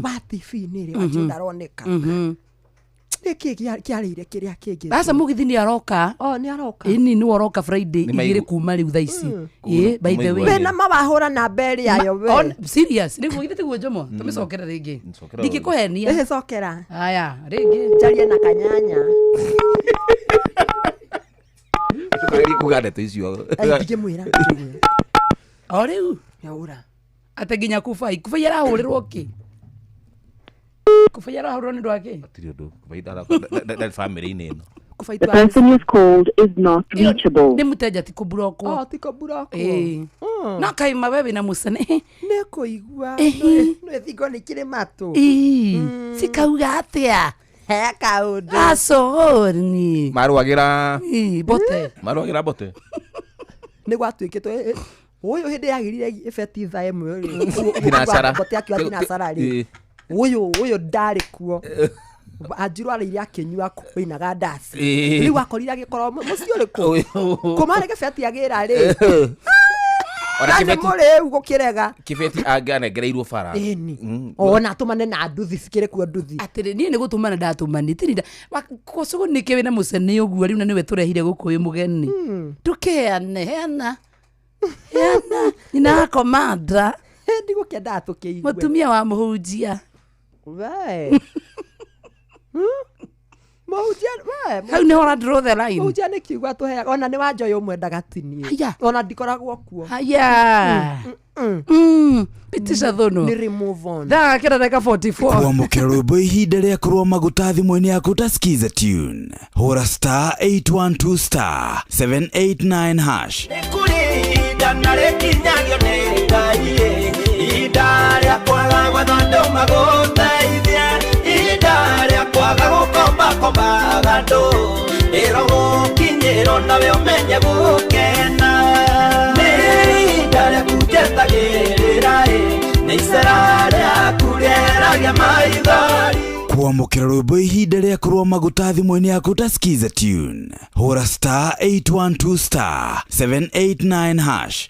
Wa TV-inĩ rĩ Wanjirũ ndaroneka. Nĩkĩ kĩarĩire kĩrĩa kĩngĩ? Aca mũgithi nĩ aroka. Oh, nĩ aroka. Ĩni nĩwe ũroka Friday Nĩ maigu- igĩrĩ kuma rĩu thaa ici. Ĩ, by the way. Wĩna mawahũra namba ĩrĩa yo we. Serious nĩguo githĩ tiguo Jomo tũmĩcokere rĩngĩ. Cokera Ndingĩkũhenia. Ĩhĩ cokera. Haya, rĩngĩ. Njarie na kanyanya. Ndũkagerie kuga ndeto icio. Ai, ndingĩmwĩra. O rĩu. Yaura. Atĩ nginya kubai. Kubai arahũrĩrwo kĩ? Kubai arahũrĩrwo nĩ ũndũ wa kĩ? Hatirĩ ũndũ. Kubai ndarĩ bamĩrĩ-inĩ ĩno. The person you have called is not reachable. Nĩ mũteja ti kũburokwo. Oh, ti kũburokwo. Ĩĩ. No kaima we wĩna mũcene. Nĩ kũigua. Nĩ thingo nĩ kĩrĩ matũ. Ĩĩ. Cikauga atĩa? He kaũndũ. Aconi. Marũagĩra. Ĩĩ, Mbote. Marũagĩra Mbote. Nĩ gwatuĩkĩtwo ũyũ hĩndĩ yagĩrire ĩbeti thaa ĩmwe rĩ. Thinacara. Mbote akiuga thinacara rĩ. Ĩĩ. Ũyũ ũyũ ndarĩ kuo. Anjirũ arĩire akĩnyua kũinaga ndaci. Ĩĩ. Rĩu akorire agĩkorwo mũciĩ ũrĩkũ? Ũyũ. Kuma rĩ gĩbeti agĩra rĩ. Ona Na nĩ kĩbeti mũrĩu gũkĩrega. kĩbeti angĩanengereirwo bara. Ĩni. Ona atũmane na nduthi cikĩrĩ kuo nduthi. Atĩrĩ niĩ nĩ gũtũmana ndatũmani tiri kũcũgũ nĩkĩ wĩna mũcene ũguo rĩu na nĩwe tũrehire gũkũ wĩ mũgeni ndũkĩheane heana heana nyina wa komanda Ndigũkĩendaga tũkĩigue. mũtumia wa mũhunjia We. Mũhunjia we. hau nĩho ũra draw the line Mũhunjia nĩ kiugo atũheaga ona nĩ wa Joy ũmwendaga ti niĩ. Haya. Ona ndikoragwo kuo. haya pitisha thũnũ Nĩ remove on. thaa kenda ndagĩka 44 Kwamũkĩra rwĩmbo ihinda rĩa kũrũa maguta thimũ-inĩ yaku ta skiza tune hũra star 812 star 789 hash kũrĩ ihinda na rĩkinyagio nĩ Ngai ihinda rĩa kwaga gwetha andũ magũteithie ihinda rĩa kwaga gũkombakombaga andũ ĩro gũkinyĩrwo nawe ũmenye gũkena nĩ ihinda rĩaku njetagĩrĩra ĩ nĩ icera rĩaku rĩeragia maithori Kwamũkĩra rwĩmbo ihinda rĩa kũrũa maguta thimũ-inĩ yaku ta skiza tune hũra star 812 star 789 hash.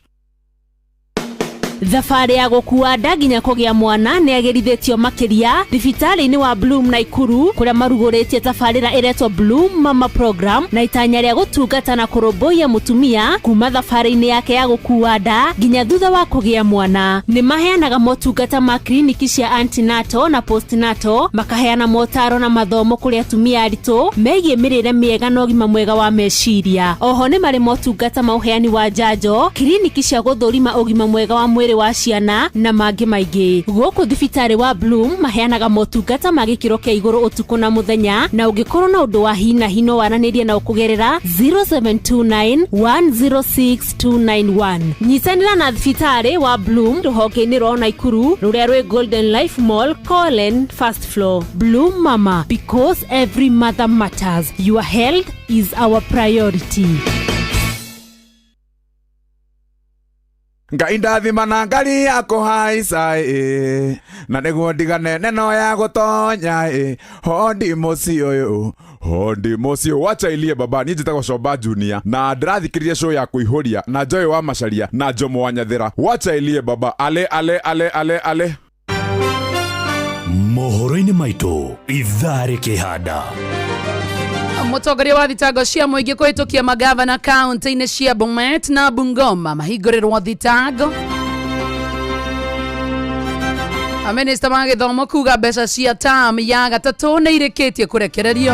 Thabarĩ ya gũkua nda nginya kũgĩa mwana nĩ agĩrithĩtio makĩria thibitarĩ-inĩ wa Bloom Naikuru kũrĩa marugũrĩtie tabarĩra ĩretwo Bloom Mama Program na itanya rĩa gũtungata na kũrũmbũiya mũtumia kuma thabarĩ-inĩ yake ya gũkua nda nginya thutha wa kũgĩa mwana. Nĩ maheanaga motungata ma kliniki cia antenatal na postnatal, makaheana motaro na mathomo kũrĩ atumia aritũ megiĩ mĩrĩre mĩega na ũgima mwega wa meciria. Oho nĩ marĩ motungata ma ũheani wa njanjo, kliniki cia gũthũrima ũgima mwega wa mwĩrĩ wa ciana na mangĩ maingĩ. Gũkũ thibitarĩ wa Bloom maheanaga motungata ma gĩkĩro kĩa igũrũ ũtukũ na mũthenya, na ũngĩkorwo na ũndũ wa hi na hi no waranĩrie nao kũgerera 0729 106 291. Nyitanĩra na thibitarĩ wa Bloom rũhonge-inĩ rwa Naikuru rũrĩa rwĩ Golden Life Mall, Colin, first floor. Bloom Mama, because every mother matters. Your health is our priority. Ngai ndathima na ngari ya kũhaica ĩ, na nĩguo ndigane neno ya gũtonya ĩ, hondi mũciĩ ũyũ, hondi mũciĩ. Wacha ilie baba, niĩ njĩtagwo Coba Junior na ndĩrathikĩrĩria show ya kũihũria na Joy wa Macharia na Jomo wa Nyathĩra. Wacha ilie baba, ale ale ale ale ale. Mohoro-inĩ maitũ ithaa rĩkĩhanda. Mũtongoria wa thitango cia mũingĩ kũhĩtũkia magavana kaunti-inĩ cia Bomet na Bungoma mahingũrĩrwo thitango. Minista wa gĩthomo kuga mbeca cia term ya gatatũ nĩ irĩkĩtie kũrekererio.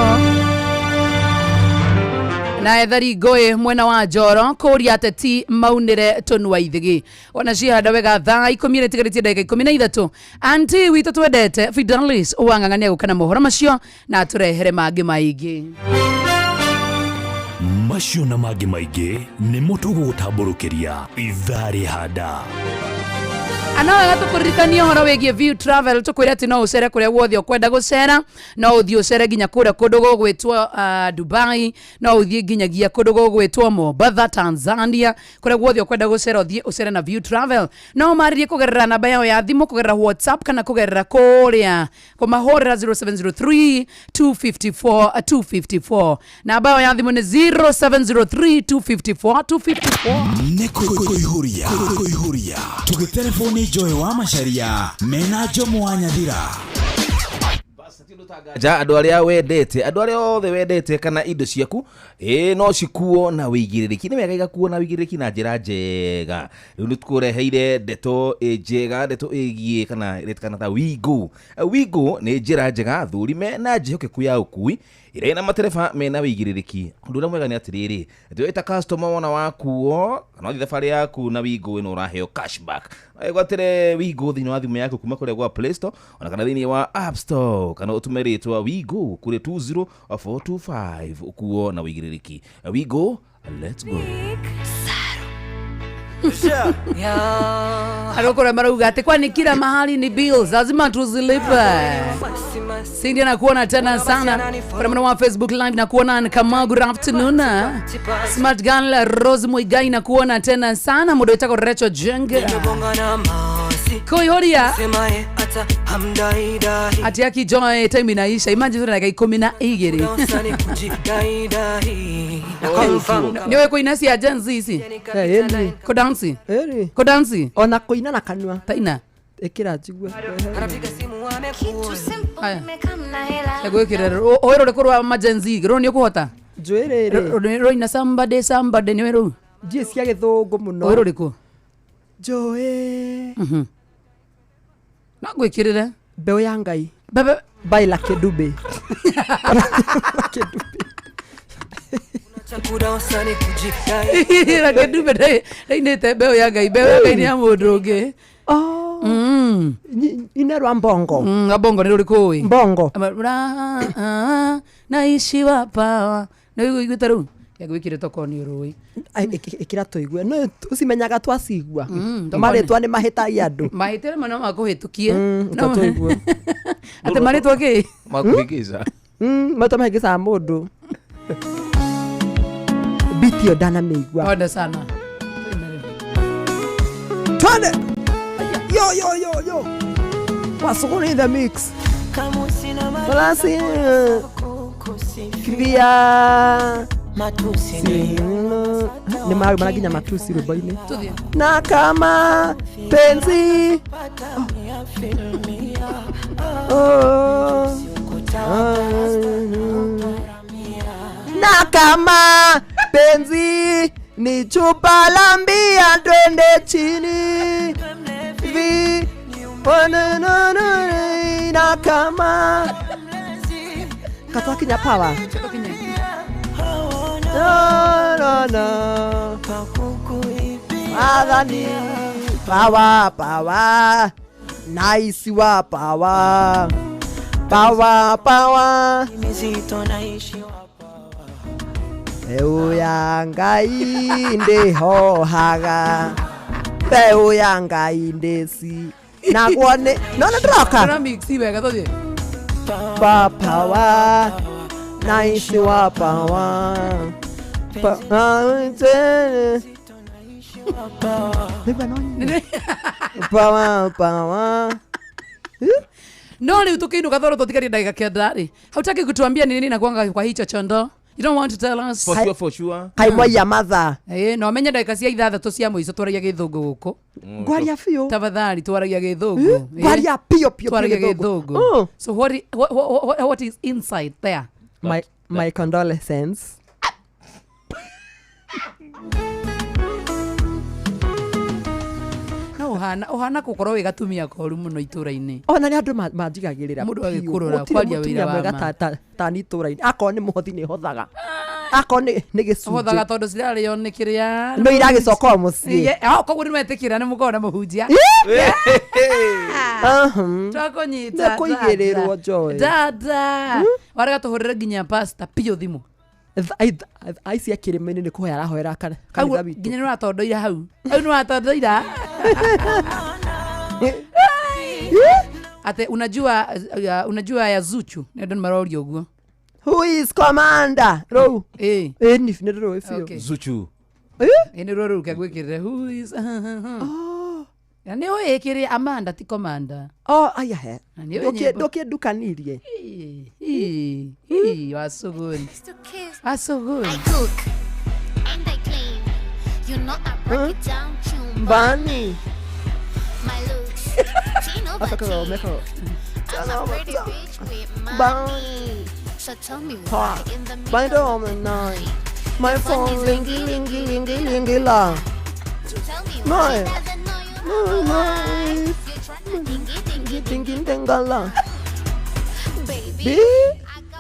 Na ethari ngũĩ mwena wa Njoro kũria ateti maunĩre tũnua ithigi. Ona cihanda wega thaa 10 ĩtigarĩtie ndagĩka 13. Anti witũ twendete Fidelis Wang'ang'a nĩegũka na mohoro macio na atũrehere mangĩ maingĩ. Macio na mangĩ maingĩ nĩmo tũgũgũtambũrũkĩria ithaa rĩhanda. Ana wega tũkũririkania ũhoro wĩgiĩ View Travel, tũkwĩre atĩ no ũcere kũrĩa guothe ũkwenda gũcera, no ũthiĩ ũcere nginya kũrĩa kũndũ gũgwĩtwo Dubai, no ũthiĩ nginyagia kũndũ gũgwĩtwo Mombatha, Tanzania, kũrĩa guothe ũkwenda gũcera ũthiĩ ũcere na View Travel. No ũmarĩrie kũgerera namba yao ya thimũ, kũgerera WhatsApp kana kũgerera kũrĩa kũmahũrĩra 0703 254 254. Namba yao ya thimũ nĩ 0703 254 254. Nĩ kũihũria kũihũria tũgĩtelefoni Joy wa Macharia mena Jomo wa Nyathira. Ja andũ arĩa wendete, andũ arĩa othe wendete kana indo ciaku no cikuo na wĩigĩrĩrĩki. Nĩ wega igakuo na wĩigĩrĩrĩki na njĩra njega. Rĩu nĩ tũkũreheire ndeto njega, ndeto ĩgiĩ kana ĩretĩkana ta Wigo. Wigo nĩ njĩra njega thũrime na njĩhokeku ya ũkui ĩrĩa ĩna matereba mena wĩigĩrĩrĩki. Ũndũ ũrĩa mwega nĩ atĩrĩrĩ, atĩ wĩ ta customer wona wakuo kana wathiĩ thabarĩ yaku na Wigo ĩno ũraheo cashback. Wĩgwatĩre Wigo thĩinĩ wa thimũ yaku kuma kũrĩa gwa Play Store ona kana thĩinĩ wa App Store, kana ũtũme rĩtwa Wigo kũrĩ 20425 ũkuo na wĩigĩrĩrĩki. Wigo, let's go. Arokora marauga ati kwani kila mahali ni bills lazima tuzilipe. Cindy na kuona tena sana kwa mwana wa Facebook live na kuona kama good afternoon. Smart Girl Rose Muigai na kuona tena sana mudo itako Rachel Jenge. Koihoria ati yaki Joy time inaisha. Imagine tuna dakika 12. Niwe kuina si Gen Z ici. Ko dance. Ko dance. Ona kuina na kanua. Taina. Ikira njigue. Egwikira oiro rĩkũ rwa Gen Z ro ni ukuhota. Njũĩ rĩrĩ. Roina somebody somebody ni weru. Njie cia gĩthũngũ mũno. Oiro rĩkũ. Njũĩ. No ngwikirire. Mbeũ ya Ngai. Bebe by Lucky Dube. Lucky Dube. Lucky Dube ndainĩte mbeũ ya Ngai. Mbeũ ya Ngai nĩ ya mũndũ ũngĩ. Ine rwa Mbongo. Rwa Mbongo nĩ rũrĩkũ ũĩ? Mbongo. Naishi wa power. Nĩ ũiguĩte rĩu? Ngwikire tokorwo nĩ ũrũĩ. Ikira tũigue. No ũcimenyaga twacigua. Marĩtwa nĩ mahĩtagia andũ. Mahĩtia rĩmwe no makũhĩtũkie. Tũigue. Atĩ marĩtwa kĩ? Makũhĩngĩca. Marĩtwa mahĩngĩcaga mũndũ. Biti ĩyo ndanamĩigua. Onda sana. Twende. Yo yo yo yo. Wasukuni in the mix. Falasi. Kivia. Matusi. Nĩ maraumana nginya matusi rwĩmbo-inĩ. Na kama penzi oh. Na kama penzi ni chupa la mbia twende chini vi na kama katakinya power no no no Adani power power nice wa power power power Peu ya Ngai ndĩhohaga peu ya Ngai ndĩci naguo nĩ no nĩ ndĩroka Ndĩramix wega tũthiĩ pa power nice wa power pa power power no rĩu tũkĩinũka thoro tũtigarie ndagĩka 9 rĩ hautaki kutuambia ni nini nakuanga kwa hicho chondo. You don't want to tell us. For sure, for sure. Kaimwa ya mother. No menye ndagĩka cia 6 cia mũico twaragia gĩthũngũ gũkũ. Ngwaria biũ. Tafadhali twaragia gĩthũngũ. Ngwaria biũ biũ twaragia gĩthũngũ. So what is inside there? My condolences. No uhana gũkorwo wĩ gatumia koru mũno itũra-inĩ. Ona nĩ andũ manjigagĩrĩra. Mũndũ agĩkũrora kwaria wĩra wa ma. Ta ni itũra-inĩ. Akorwo nĩ mũhothi nĩ hothaga. Akorwo nĩ gĩcunjĩ. Hothaga tondũ cirarĩo nĩ kĩrĩa. No iragĩcoka o mũciĩ. Koguo nĩ metĩkĩra nĩ mũkorwo na mũhunjia. Twakũnyita. Nĩ kũigĩrĩrwo Joy. Dada. Warega tũhũrĩre nginya pastor piũ thimũ. Aici a kĩrĩma-inĩ nĩ kũhoya arahoera kanitha witũ. Nginya nĩ ũratondoira hau. Hau nĩ ũratondoira. Ate unajua ya Zuchu nĩ andũ nĩmaroria ũguo. Who is commander? Rũu. Nĩ rũĩ biũ. Zuchu. Nĩ rũĩ rũu kegwĩkĩrĩre who is. Na nĩ ũĩ kĩrĩa Amanda ti commander. Oh aya he. Ndũkĩndukanirie. Wasuguri. Wasuguri. I cook and I clean. You know I break it down chumbani. My looks. Chino I'm a pretty bitch with money. So tell me why in the middle of the night my phone ringy ringy ringy ringy la. Tell me why doesn't know you know why. You tryna dingy dingy dingy dingala. Baby,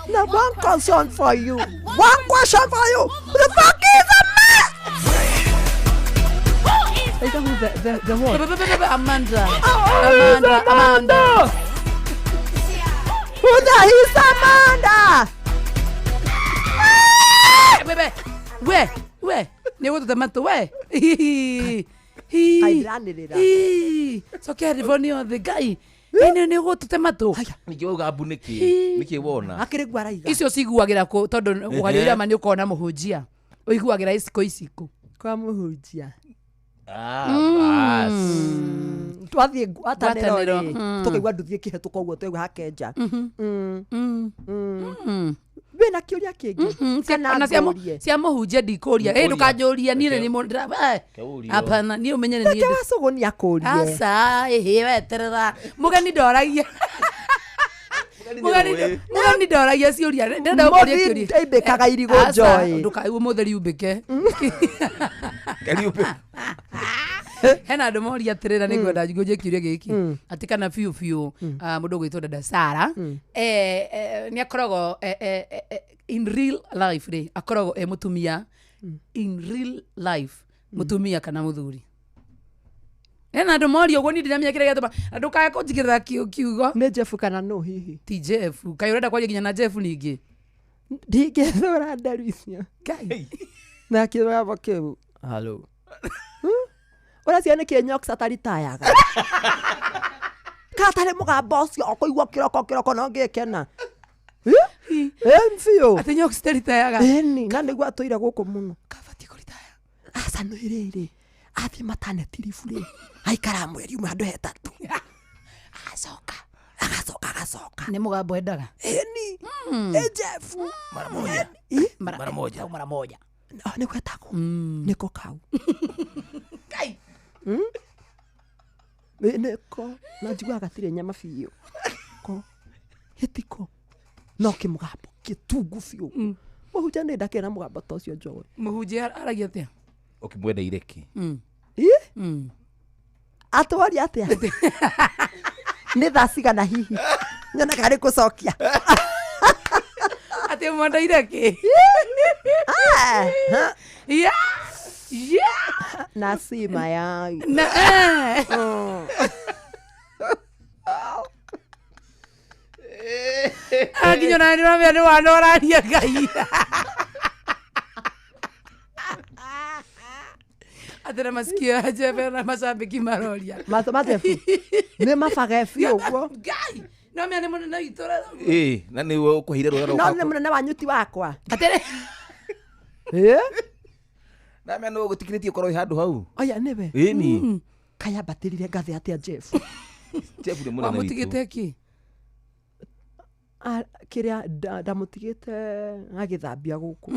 now one question for you. One question for you. Who the fuck is a man? Is that who the one? Amanda. Oh, Amanda. Who the is Amanda? We. Nĩ gũtũte matũ we. Airanĩrĩra. Cokia riboni othe Ngai. Ĩno nĩ gũtũte matũ. Ningĩ wauga mbu nĩkĩ? Nĩkĩ wona? Akĩrĩ guo araiga. Icio ciguagĩra kũ tondũ ũgarĩra ma nĩ ũkoragwo na mũhunjia. Ũiguagĩra iciko iciko. Kwa mũhunjia. Twathiĩ ngwatanĩro rĩ tũkaigua nduthiĩ kĩhetũka ũguo twaigua hakenja. Wĩna kĩũria kĩngĩ kana cia mũhunjia ndikũria ĩ ndũkanjũria niĩ nĩ mũndũ hapana niĩ ũmenye nĩ niĩ wacũgũnia akũrie aca ĩhĩ weterera mũgeni ndoragia mũgeni ndoragia ciũria ndĩrenda gũkũria kĩũria ndaimbĩkaga irigũ Joy ndũkaigue mũtheri umbĩke hena andũ moria atĩrĩra nĩ ngwenda ngũnjie kĩũria gĩkĩ atĩ kana biũ biũ mũndũ ũgwĩtwo dada Sara nĩ akoragwo in real life rĩ akoragwo e mũtumia in real life mũtumia kana mũthuri hena andũ moria ũguo niĩ ndiramenya kĩrĩa gĩatũma andũ kaya kũnjigĩrĩra kiugo nĩ Jeff kana nũ hihi ti Jeff kaĩ ũrenda kwaria nginya na Jeff ningĩ ndingĩthũra nderu icio na kĩrabo kĩu halo ũracia nĩ kĩ Nyox ataritayaga katarĩ mũgambo ũcio ũkũigua kĩroko kĩroko no ngĩkena biũ atĩ Nyox taritayaga ĩni na nĩguo atũire gũkũ mũno kabatiĩ kũritaya aca nĩ rĩrĩ athiĩ mataneti ribu rĩ aikara mweri ũmwe handũ hetatũ acoka agacoka agacoka nĩ mũgambo endaga ĩni ĩ Jeff mara moja mara moja Nĩ gwetagwo nĩko kau. Kai. Nĩko na njiguaga gatirĩ nyama biũ. Ko gĩtiko no kĩmũgambo gĩtungu biũ. Mũhunjia nĩ ndakĩrĩ na mũgambo ta ũcio Joy. Mũhunjia aragia atĩa? Ũkĩmwendeire kĩ? Ĩ? Atwaria atĩa? Nĩ thaa cigana hihi? Nyonaga arĩ gũcokia. Atĩ mwendeire kĩ? Yeah. Yeah. Na si mayai. Na eh. Nginya ona nĩ ũramenya nĩ wana ũraria Ngai. Atĩ na masikio ya Jebe na macambĩki maroria. Matũ ma Jeff nĩ mabage biũ ũguo. Ngai. No menya nĩ mũnene witũ Ĩ, na nĩwe ũkũheire rũtha No rwa nĩ mũnene wa nyuti wakwa. Atĩrĩ. Ĩ? Na menya nĩwe ũgũtikirĩtie ũkorwo wĩ handũ hau. Aya nĩwe. Ĩni. Kaĩ ambatĩrire ngathĩ atĩa Jeff? Jeff nĩ mũnene witũ. Wamũtigĩte kĩ? Kĩrĩa ndamũtigĩte agĩthambia gũkũ.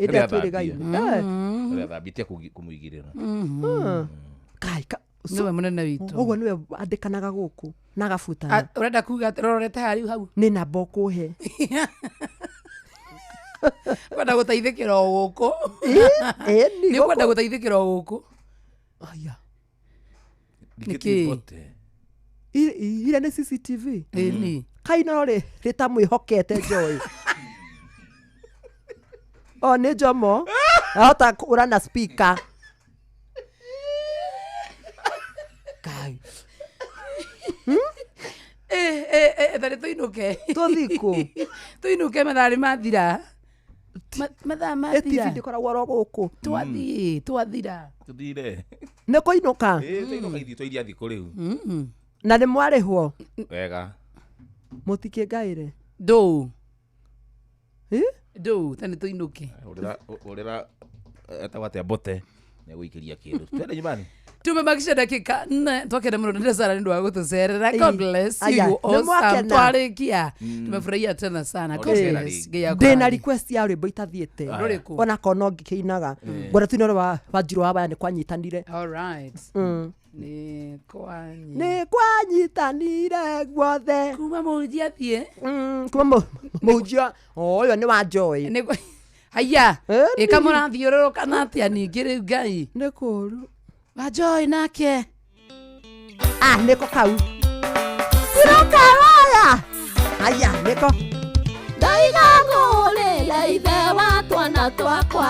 Ĩndĩ atwĩrĩgaine. Ũrĩa athambĩtie kũmũigĩrĩra. Kai ka Nĩwe mũnene witũ. Ũguo nĩwe andĩkanaga gũkũ na agabutana. Ũrenda kuga atĩ rorete harĩa hau? Nĩ namba ũkũhe. Kwenda gũteithĩkĩra o gũkũ. Nĩ ũkwenda gũteithĩkĩra o gũkũ. Aya. Nĩkĩ? Ira nĩ CCTV. Ĩni. Kai no rĩ rĩtamwĩhokete Joy. O nĩ Jomo. Ahota kũra na speaker. Kai. Tharĩ tũinũke. Tũthiĩ kũ? Tũinũke mathaa nĩ mathira. Mathaa mathira. TV ndĩkoragwo oro gũkũ. Twathiĩ, twathira. Tũthire. Nĩ kũinũka? Ĩ, tũinũka ithuĩ twairia thikũ rĩu. Na nĩ mwarĩhwo? Wega. Mũtikĩngaĩre? Ndũ. Ĩ? Ndũ, ta nĩ tũinũke. Ũrĩra etagwo atĩa Mbote nĩegũikĩria kĩndũ. Twende nyumbani. Tumebakisha dakika 4 twakena mũno nĩ Sara nĩ ũndũ wa gũtũcerera. God bless you. Aya, nĩ Awesome. mwakena. Twarĩkia. Tumefurahia tena sana. God bless. Ngai Ndĩna akũrathime. request ya rwĩmbo itathiĩte. Rũrĩkũ? Ona korwo no ngĩkĩinaga. Ngwenda tuine ũrĩa wa Njirũ wa Waya nĩ kwanyitanire. All right. Nĩ kwanyi. Nĩ kwanyitanire guothe. Kuma mũhunjia athiĩ. Kuma mũhunjia ũyũ nĩ wa Joy. Haya. Ĩka mũrathiũrũrũka na atĩa ningĩ rĩu Ngai. Nĩ kũũru. Wa Joy nake. Ah, nĩko kau. Tirokaraya. Aya, nĩko. Ndaiga ngũrĩre ithe wa twana twakwa.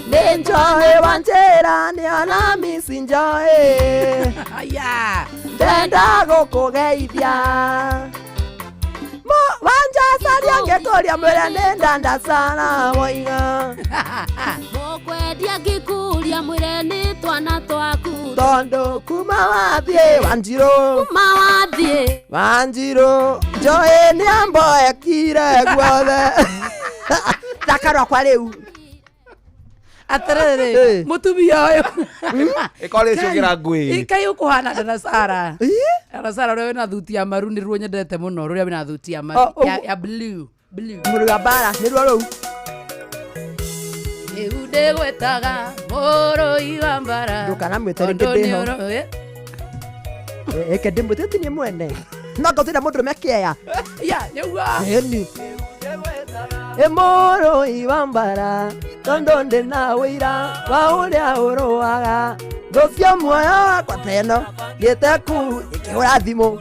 Nĩ Joy wa njĩra nĩ Alhamisi Joy. Aya. Ndenda gũkũgeithia. Wanja saria ngĩkũria mwĩre nĩ ndanda sana woiga. Mũkwendia ngĩkũria mwĩre nĩ twana twaku. Tondũ kuma wathiĩ Wanjirũ. Kuma wathiĩ. Wanjirũ Joy nĩamboekire guothe. Thaka rwakwa rĩu. Atĩrĩrĩ, mũtumia ũyũ. Ĩkorwo ĩcũgĩra ngũĩ. Kai ũkũhana Dada Sara. Dada Sara ũrĩa wĩna thuti ya maru nĩruo nyendete mũno, rũrĩa wĩna thuti ya maru ya blue. Blue. Mũrũ wa mbara nĩruo rũu. Rĩu ndĩgwĩtaga mũrũi wa mbara. Ndũkanamwĩte rĩngĩ Tondũ ndĩho. nĩ Eke ndĩmwĩte ti niĩ mwene. No ngũtĩra mũndũrũme kĩeya. Ya, nĩguo. Ĩni. Ĩ mũrũi wa mbara tondũ ndĩna ũira wa ũrĩa ũrũaga. Thũ cia muoyo wakwa ta ĩno ngĩte ku ĩkĩhũra thimũ.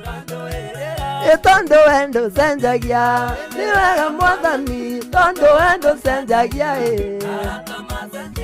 Ĩ tondũ we ndũcenjagia nĩ wega mwathani tondũ we ndũcenjagia ĩ.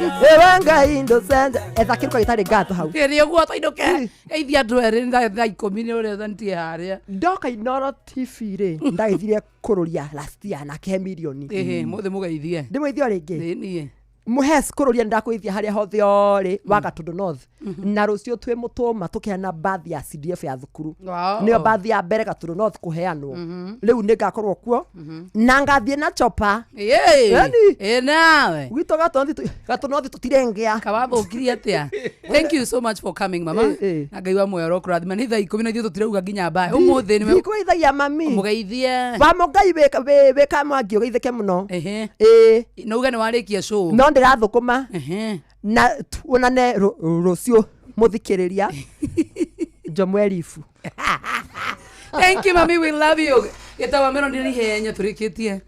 Ĩ we Ngai ndũcenja. Etha kĩruka gĩtarĩ ngatho hau. Ĩ ũguo tũinũke. Geithia andũ erĩ thaa ikũmi nĩ ũrĩa ntie harĩa. Ndoka Inooro TV rĩ ndagĩthire kũrũria last year na akĩhe mirioni. Ĩhĩ, mũthĩ mũgeithie. Ndĩmũgeithie o rĩngĩ. Ĩ niĩ. Mũhes kũrũria nĩndakũgeithia harĩa hothe ũrĩ wa Gatũndũ North. Na rũciũ twĩ mũtũma tũkĩheana bathi ya CDF ya thukuru. Wow. Nĩyo bathi ya mbere Gatũndũ North kũheanwo. Rĩu nĩngakorwo kuo na ngathiĩ na chopa. Yay! Yaani, Ĩ nawe. Gwitũ Gatũndũ North tũtirengea. Kawathũkirie atĩa? Thank you so much for coming mama. Na Ngai wa muoyo arokũrathima. Nĩ thaa 10 na ithuĩ tũtirauga nginya mbae. Ũmũthĩ nĩwe Ndikũgeithagia mami. Mũgeithie. Wa mũngai wĩ kamwangi ũgeithĩke mũno. Ĩĩ. Na uge nĩ warĩkia show. No ndĩrathũkũma. Na tuonane rũciũ mũthikĩrĩria. Njomweribu. Thank you mami, we love you. Gĩtawa mero nĩ ihenya tũrĩkĩtie.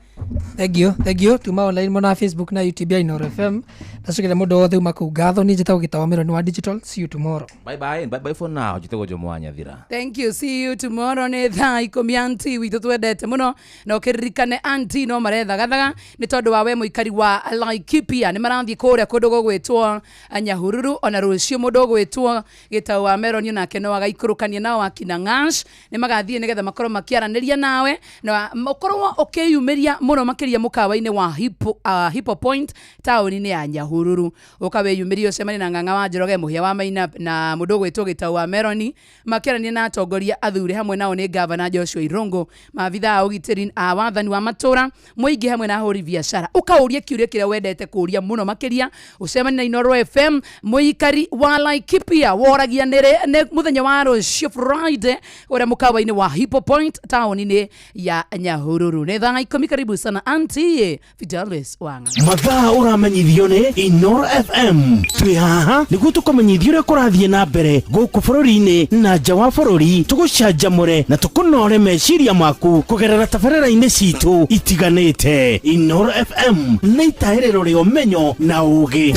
Thank you, thank you. Tuma online mona Facebook na YouTube ya Inoro FM. Ndacokera mũndũ wothe uma kũu ngatho. Niĩ njĩtagwo Gĩtawa Mĩro nĩ wa digital. See you tomorrow. Bye bye and bye bye for now. Njĩtagwo Jomo wa Nyathira. Thank you. See you tomorrow. Nĩ thaa 10 anti witũ twendete mũno na ũkĩririkane anti no marethagathaga nĩ tondũ wa we mũikari wa Laikipia nĩ marathiĩ kũrĩa kũndũ gũgwĩtwo Nyahururu ona rũciũ mũndũ ũgwĩtwo Gĩtaũ wa Meroni nake no agaikũrũkania nao akina Ng'ash nĩ magathiĩ nĩgetha makorwo makĩaranĩria nawe na ũkorwo ũkĩyumĩria mũno makĩria mũkawa-inĩ wa Hippo Point taũni-inĩ ya Nyahururu ũkawĩyumĩria ũcemanie na Ng'ang'a wa Njoroge Mũhĩa wa Maina na mũndũ ũgwĩtwo Gĩtaũ wa Meroni makĩarania na atongoria athure hamwe nao nĩ gavana Joshua Irungu maabitha a ũgitĩri a wathani wa matũra mũingĩ hamwe na ahũri biacara ũkaũria kĩũria kĩrĩa wendete kũũria mũno makĩria ũcemanie na Inoro FM mũikari wa Laikipia woragia nĩ mũthenya wa rũciũ Friday ũrĩa mũkawa-inĩ wa Hippo Point taũni-inĩ ya Nyahururu nĩ thaa 10. Karibu sana Auntie Fidelis Wanga. Mathaa ũramenyithio nĩ Inoro FM. Twĩ haha nĩguo tũkũmenyithie ũrĩa kũrathiĩ na mbere gũkũ bũrũri-inĩ na nja wa bũrũri, tũgũcanjamũre na tũkũnore meciria maku kũgerera tabarĩra-inĩ citũ itiganĩte. Inoro FM nĩ itaĩrĩro rĩa ũmenyo na ũũgĩ.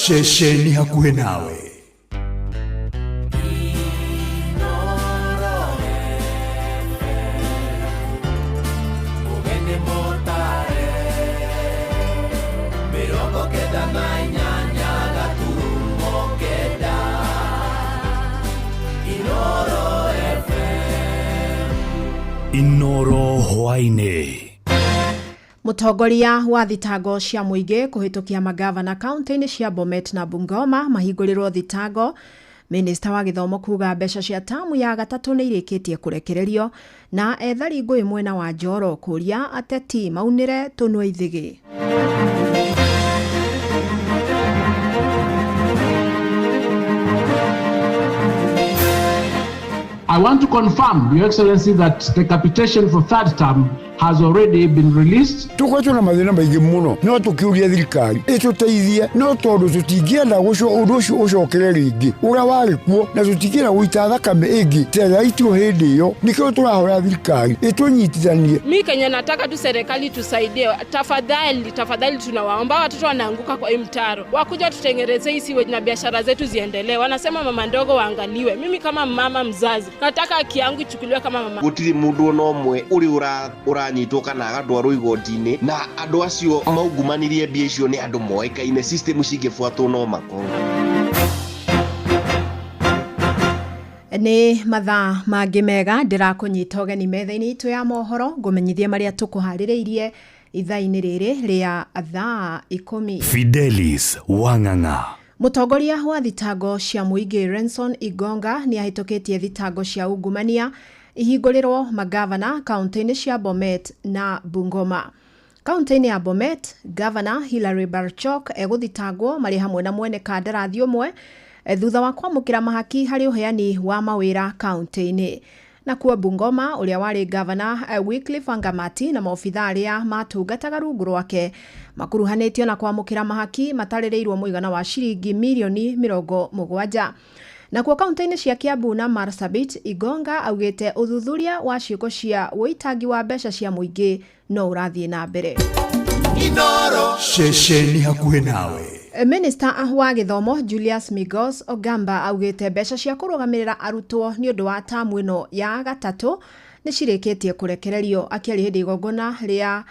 Ceceni hakuhĩ nawe. Inoro hwaĩ-inĩ. Mũtongoria wa thitango cia mũingĩ kũhĩtũkia magavana kaunti-inĩ cia Bomet na Bungoma mahingũrĩrwo thitango. Minista wa gĩthomo kuga mbeca cia tamu ya gatatũ nĩ irĩkĩtie kũrekererio na ethari ngũĩ mwena wa Njoro kũria ateti maunĩre tũnua ithĩgĩ. I want to confirm, Your Excellency, that the capitation for third term has already been released. Tukoretwo na mathĩna maingĩ mũno no tũkĩũria thirikari ĩtũteithie no tondũ tũtingĩenda ũndũ ũcio ũcokere rĩngĩ ũrĩa warĩ kuo na tũtingĩenda gũita thakame ĩngĩ ta ĩrĩa yaitirwo hĩndĩ ĩyo nĩkĩo tũrahoya thirikari ĩtũnyitithanie. Mi Kenya nataka tu serikali tusaidie, tafadhali tafadhali, tunawaomba watoto wanaanguka kwa hii mtaro, wakuja tutengeneze hii sewage na biashara zetu ziendelee. Wanasema mama ndogo waangaliwe. Mimi kama mama mzazi nataka haki yangu ichukuliwe kama mama. Gũtirĩ mũndũ ona ũmwe ũrĩ ũranyitwo kana agatwarwo igoti-inĩ na andũ acio maungumanirie mbia icio nĩ andũ moĩkaine, system cingĩbuatwo no makorwo. Nĩ mathaa mangĩ mega ndĩrakũnyita ũgeni metha-inĩ itũ ya mohoro ngũmenyithie marĩa tũkũharĩrĩirie ithaa-inĩ rĩrĩ rĩa thaa 10. Fidelis Wang'ang'a. Mũtongoria wa thitango cia mũingĩ Renson Igonga nĩ ahĩtũkĩtie thitango cia ungumania ihingũrĩrwo magavana kaunti-inĩ cia Bomet na Bungoma. Kaunti-inĩ ya Bomet, Gavana Hilary Barchok egũthitangwo marĩ hamwe na mwene kandarathi ũmwe thutha wa kwamũkĩra mahaki harĩ ũheani wa mawĩra kaunti-inĩ. Nakuo Bungoma, ũrĩa warĩ gavana Wycliffe Wangamati na maobitha arĩa matungataga rungu rwake makuruhanĩtio na kwamũkĩra mahaki matarĩrĩirwo mũigana wa ciringi mirioni 70. Nakuo kaunti-inĩ cia Kiambu na Marsabit, Igonga augĩte ũthuthuria wa ciĩko cia ũitangi wa mbeca cia mũingĩ no ũrathiĩ na mbere. Ceceni hakuhĩ nawe. Minista wa gĩthomo Julius Migos Ogamba augĩte mbeca cia kũrũgamĩrĩra arutwo nĩ ũndũ wa tamu ĩno ya gatatũ nĩ cirĩkĩtie kũrekererio. Akĩaria hĩndĩ igongona rĩa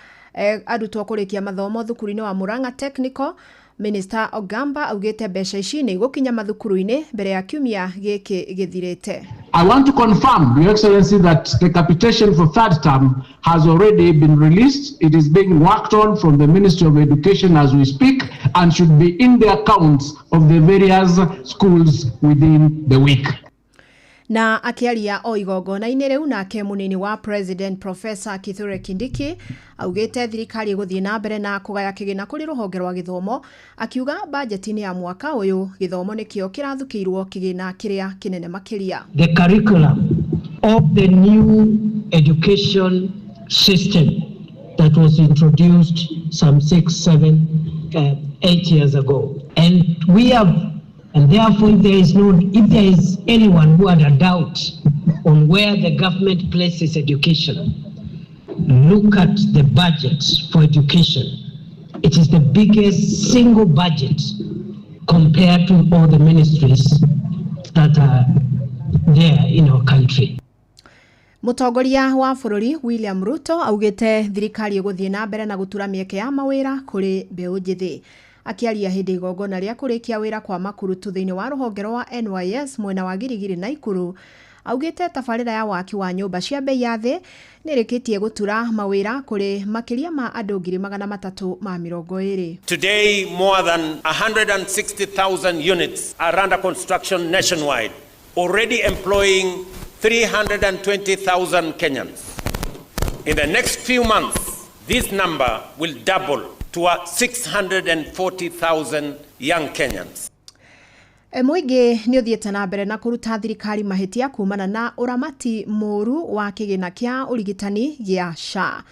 arutwo kũrĩkia mathomo thukuru-inĩ wa Murang'a Technical, Minista Ogamba augĩte mbeca ici nĩ igũkinya mathukuru-inĩ mbere ya kiumia gĩkĩ gĩthirĩte. I want to confirm, Your Excellency, that the capitation for third term has already been released. It is being worked on from the Ministry of Education as we speak and should be in the accounts of the various schools within the week. Na akĩaria o igongona-inĩ rĩu nake mũnini wa president Professor Kithure Kindiki augĩte thirikari ĩgũthiĩ na mbere na kũgaya kĩgĩna kũrĩ rũhonge rwa gĩthomo, akiuga bajeti-inĩ ya mwaka ũyũ gĩthomo nĩkĩo kĩrathukĩirwo kĩgĩna kĩrĩa kĩnene makĩria. The curriculum of the new education system that was introduced some 6, 7, 8 years ago. And we have, and therefore if there is no, if there is anyone who had a doubt on where the government places education, look at the budget for education. It is the biggest single budget compared to all the ministries that are there in our country. Mũtongoria wa bũrũri William Ruto augĩte thirikari ĩgũthiĩ na mbere na gũtura mĩeke ya mawĩra kũrĩ mbeũ njĩthĩ. Akĩaria hĩndĩ igongona rĩa kũrĩkia wĩra kwa makurutu thĩinĩ wa rũhonge rwa NYS mwena wa Girigiri Naikuru, augĩte tabarĩra ya waki wa nyũmba cia bei ya thĩ nĩrĩkĩtie gũtura mawĩra kũrĩ makĩria ma andũ 320,000. Today, more than 160,000 units are under construction nationwide, already employing 320,000 Kenyans. In the next few months, this number will double to 640,000 young Kenyans. Mũingĩ nĩ ũthiĩte na mbere na kũruta thirikari mahĩtia kumana na ũramati mũru wa kĩgĩna kĩa ũrigitani gĩa SHA.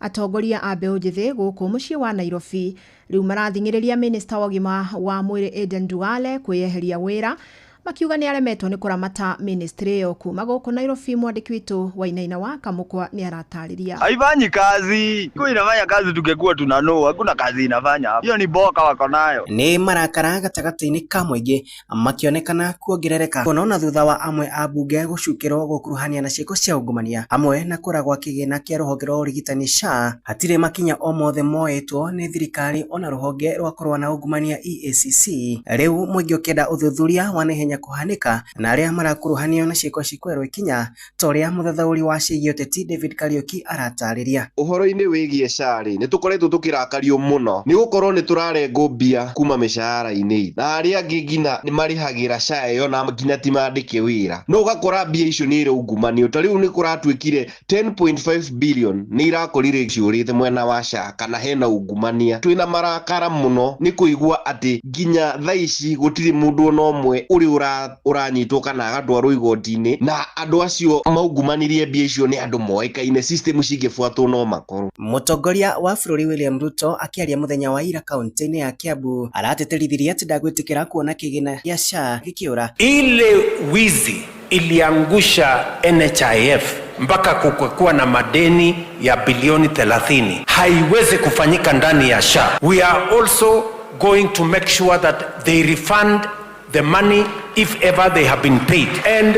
Atongoria a mbeũ njĩthĩ gũkũ mũciĩ wa Nairobi rĩu marathing'ĩrĩria minista wa ũgima wa mwĩrĩ Aden Duale kwĩyeheria wĩra, makiuga nĩ aremetwo nĩ kũramata ministry ĩyo. Kuma gũkũ Nairobi, mwandĩki witũ Wainaina wa Kamũkwa nĩ aratarĩria. Haifanyi kazi. Kwa inafanya kazi tungekuwa tunanoa, hakuna kazi inafanya hapa. Hiyo ni boka wako nayo. Nĩ marakara gatagatĩ-inĩ ka mũingĩ makĩonekana kuongerereka kuona thutha wa amwe a bunge gũcukĩrwo gũkuruhania na ciĩko cia ungumania hamwe na kũra gwa kĩgĩna kĩa rũhonge rwa ũrigitani SHA. Hatirĩ makinya o mothe moetwo nĩ thirikari ona rũhonge rwa kũrũa na ungumania EACC. Rĩu mũingĩ ũkĩenda ũthuthuria wa naihenya kũhanĩka na arĩa marakuruhanio na ciĩko cikwerwo ikinya ta ũrĩa mũthathaũri wa ciĩgiĩ ũteti David Kariuki aratarĩria. Ũhoro-inĩ wĩgiĩ SHA rĩ, nĩ tũkoretwo tũkĩrakario mũno nĩ gũkorwo nĩ tũrarengwo mbia kuma mĩcahara-inĩ, na arĩa angĩ nginya nĩ marĩhagĩra SHA ĩyo na nginya ti mandĩke wĩra, no ũgakora mbia icio nĩ iraungumanio. Ta rĩu nĩ kũratuĩkire 10.5 billion nĩ irakorire ciũrĩte mwena wa SHA kana hena ungumania. Twĩna marakara mũno nĩ kũigua atĩ nginya thaa ici gũtirĩ mũndũ ona ũmwe ũrĩ ũranyitwo kana agatwarwo igoti-inĩ, na andũ acio maungumanirie mbia icio nĩ andũ moĩkaine, system cingĩbuatwo no makorwo. Mũtongoria wa bũrũri William Ruto akĩaria mũthenya wa ira kaunti-inĩ ya Kiambu aratĩtĩrithirie atĩ ndagwĩtĩkĩra kuona kĩgĩna gĩa SHA gĩkĩũra. Ile wizi iliangusha NHIF mpaka kukakuwa na madeni ya bilioni 30 haiwezi kufanyika ndani ya SHA. We are also going to make sure that they refund the money if ever they have been paid. And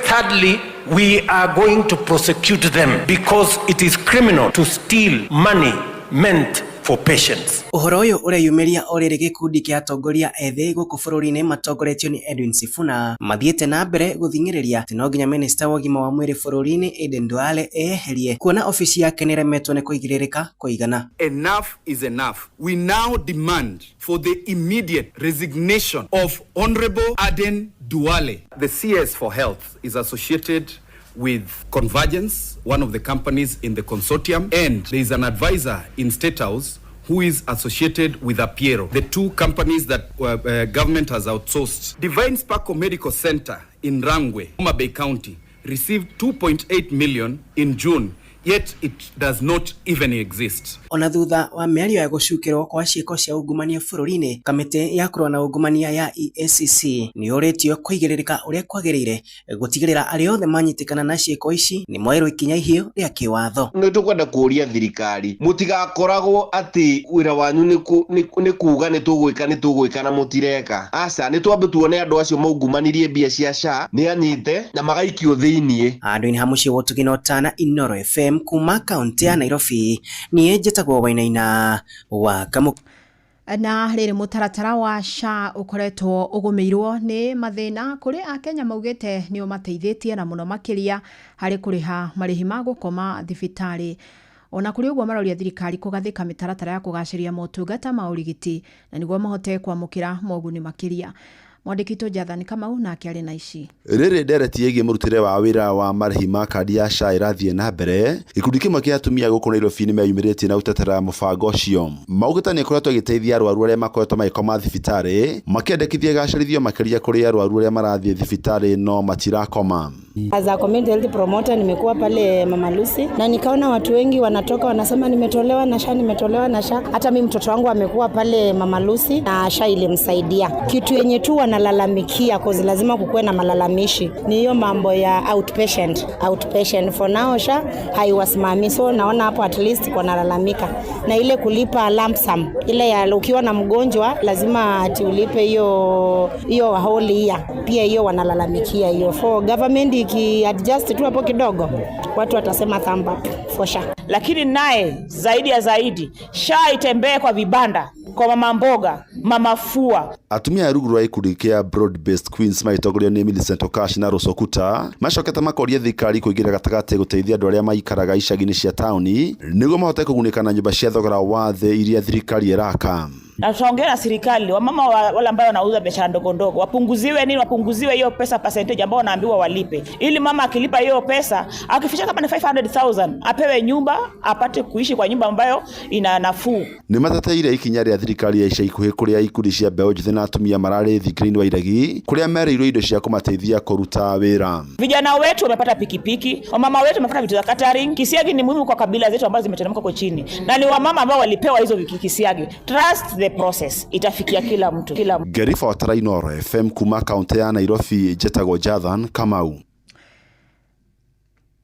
thirdly, we are going to prosecute them because it is criminal to steal money meant for patients. Ũhoro ũyũ ũreyumĩria o rĩrĩ gĩkundi kĩa atongoria ethĩ gũkũ bũrũri-inĩ matongoretio nĩ Edwin Sifuna mathiĩte na mbere gũthing'ĩrĩria atĩ no nginya minista wa ũgima wa mwĩrĩ bũrũri-inĩ Aden Duale eyeherie kuona obici yake nĩĩremetwo nĩ kũigĩrĩrĩka kũigana. Enough is enough. We now demand for the immediate resignation of Honorable Aden Duale. The CS for Health is associated with Convergence, one of the companies in the consortium, and there is an advisor in State House who is associated with Apiero, the two companies that government has outsourced. Divine Sparkle Medical Center in Rangwe, Homa Bay County, received 2.8 million in June, yet it does not even exist. Ona thutha wa mĩario ya gũcukĩrwo kwa ciĩko cia ungumania bũrũri-inĩ, kamĩtĩ ya kũrũa na ungumania ya EACC nĩyũrĩtio kũigĩrĩrĩka ũrĩa kwagĩrĩire gũtigĩrĩra arĩa othe manyitĩkana na ciĩko ici nĩ moerwo ikinya ihiũ rĩa kĩwatho. Nĩ tũkwenda kũũria thirikari mũtigakoragwo atĩ wĩra wanyu nĩ kuga nĩ tũgwĩka na mũtireka. Aca, nĩ twambe tuone andũ acio maungumanirie mbia cia SHA nĩ anyite na magaikio thĩiniĩ. Handũ-inĩ ha mũciĩ wa ũtugi na ũtana Inooro FM kuma kaunti ya Nairobi, niĩ njĩtagwo Wainaina wa Kamũkwa. Na rĩrĩ mũtaratara wa SHA ũkoretwo ũgũmĩirwo nĩ mathĩna kũrĩ akenya maugĩte nĩ ũmateithĩtie na mũno makĩria harĩ kũrĩha marĩhi ma gũkoma thibitarĩ. Ona kũrĩ ũguo maroria thirikari kũgathĩka mĩtaratara ya kũgacĩria motungata ma ũrigiti na nĩguo mahote kwamũkĩra moguni makĩria. Mwandĩki witũ Jathan Kamau nake arĩ na ici. Rĩrĩ ndereti ĩgiĩ mũrutĩre wa wĩra wa marĩhi ma kandi ya SHA ĩrathiĩ na mbere, gĩkundi kĩmwe kĩa atumia gũkũ Nairobi nĩ meyumĩrĩtie na gũtetera mũbango ũcio. Maugĩte nĩ ĩkoretwo ĩgĩteithia arwaru arĩa makoretwo magĩkoma thibitarĩ, makĩendekithia ĩgacĩrithio makĩria kũrĩ arwaru arĩa marathiĩ thibitarĩ no matirakoma. As a community health promoter nimekuwa pale Mama Lucy na nikaona watu wengi wanatoka wanasema nimetolewa na SHA, nimetolewa na SHA. Hata mimi mtoto wangu amekuwa pale Mama Lucy na SHA ilimsaidia. Kitu yenye tu wanalalamikia, cause lazima kukuwe na malalamishi, ni hiyo mambo ya outpatient. Outpatient for now SHA haiwasimami, so naona hapo at least wanalalamika. Na ile kulipa lump sum, ile ya ukiwa na mgonjwa lazima ati ulipe hiyo hiyo whole year, pia hiyo wanalalamikia hiyo. For government iki adjust tu hapo kidogo, watu watasema thumb up for SHA. Lakini naye zaidi ya zaidi SHA itembee kwa vibanda, kwa mama mboga, mama fua. Atumia a rungu rwa gĩkundi kĩa Broad Based Queens magĩtongorio nĩ Millicent Okash na Rose Okuta macokete makoria thirikari kũingĩra gatagatĩ gũteithia andũ arĩa maikaraga icagi-inĩ cia taũni nĩguo mahote kũgunĩka na nyũmba cia thogora wa thĩ iria thirikari ĩraka. Na tutaongea na serikali, wamama wale ambao wanauza biashara ndogo ndogo wapunguziwe nini, wapunguziwe hiyo pesa percentage ambao wanaambiwa walipe, ili mama akilipa hiyo pesa akifikisha kama ni 500,000 apewe nyumba, apate kuishi kwa nyumba ambayo ina nafuu. Nĩ mateteire ikinya rĩa thirikari ya ica ikuhĩ kũrĩa ikundi cia mbeũ njĩthĩ na atumia mararĩ thingira-inĩ wa iregi kũrĩa merĩirwo indo cia kũmateithia kũruta wĩra. Vijana wetu wamepata pikipiki, wamama wetu wamepata vitu za catering. Kisiagi ni muhimu kwa kabila zetu ambazo zimeteremka huko chini, na ni wamama ambao walipewa hizo kisiagi. Trust the process, itafikia kila mtu, kila mtu. Ngĩribotera Inooro FM kuma kaunti ya Nairobi, njĩtagwo Jathan Kamau.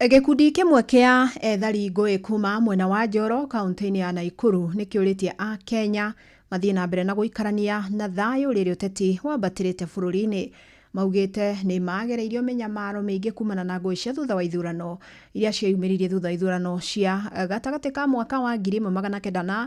Gĩkundi kĩmwe kĩa ethari ngũĩ kuma mwena wa Njoro kaunti-inĩ ya Naikuru nĩ kĩũrĩtie Akenya mathiĩ na mbere na gũikarania na thayũ rĩrĩa ũteti wambatĩrĩte bũrũri-inĩ. Maugĩte nĩ magereirio mĩnyamaro mĩingĩ kumana na ngũĩ cia thutha wa ithurano iria cieyumĩririe thutha wa ithurano cia gatagatĩ ka mwaka wa 1992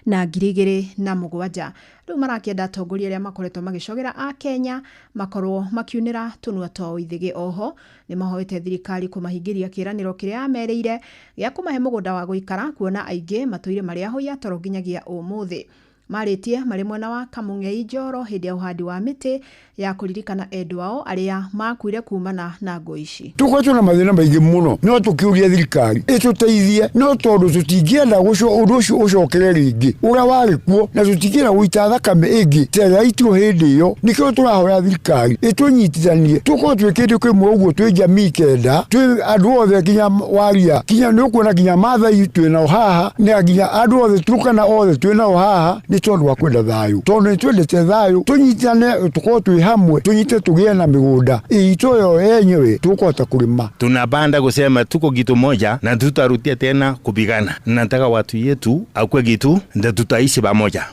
na 2007. Rĩu marakĩenda atongoria arĩa makoretwo magĩcogera Akenya makorwo makiunĩra tũnua twao ithĩgĩ. Oho nĩ mahoete thirikari kũmahingĩria kĩĩranĩro kĩrĩa yamerĩire gĩa kũmahe mũgũnda wa gũikara, kuona aingĩ matũire marĩ ahoi a toro nginyagia ũmũthĩ. Marĩtie marĩ mwena wa Kamũng'ei Njoro hĩndĩ ya ũhandi wa mĩtĩ ya kũririkana endwa ao arĩa makuire kumana na ngũĩ ici. Tũkoretwo na mathĩna maingĩ mũno no tũkĩũria thirikari ĩtũteithie, no tondũ tũtingĩenda ũndũ ũcio ũcokere rĩngĩ ũrĩa warĩ kuo, na tũtingĩenda gũita thakame ĩngĩ ta ĩrĩa yaitirwo hĩndĩ ĩyo. Nĩkĩo tũrahoya thirikari ĩtũnyitithanie, tũkorwo twĩ kĩndũ kĩmwe ũguo, twĩ jamii kenda, twĩ andũ othe nginya waria, nginya nĩ ũkuona nginya Maathai twĩ nao haha, na nginya andũ othe Turkana othe twĩ nao haha, nĩ tondũ wa kwenda thayũ, tondũ nĩ twendete thayũ. Tũnyitane, tũkorwo twĩ hamwe, tũnyite tũgĩe na mĩgũnda itũ yo yenyewe tũkũhota kũrĩma. Tunapanda kusema tuko kitu moja na tutarudia tena kupigana. Nataka watu yetu akwe kitu ndio tutaishi pamoja.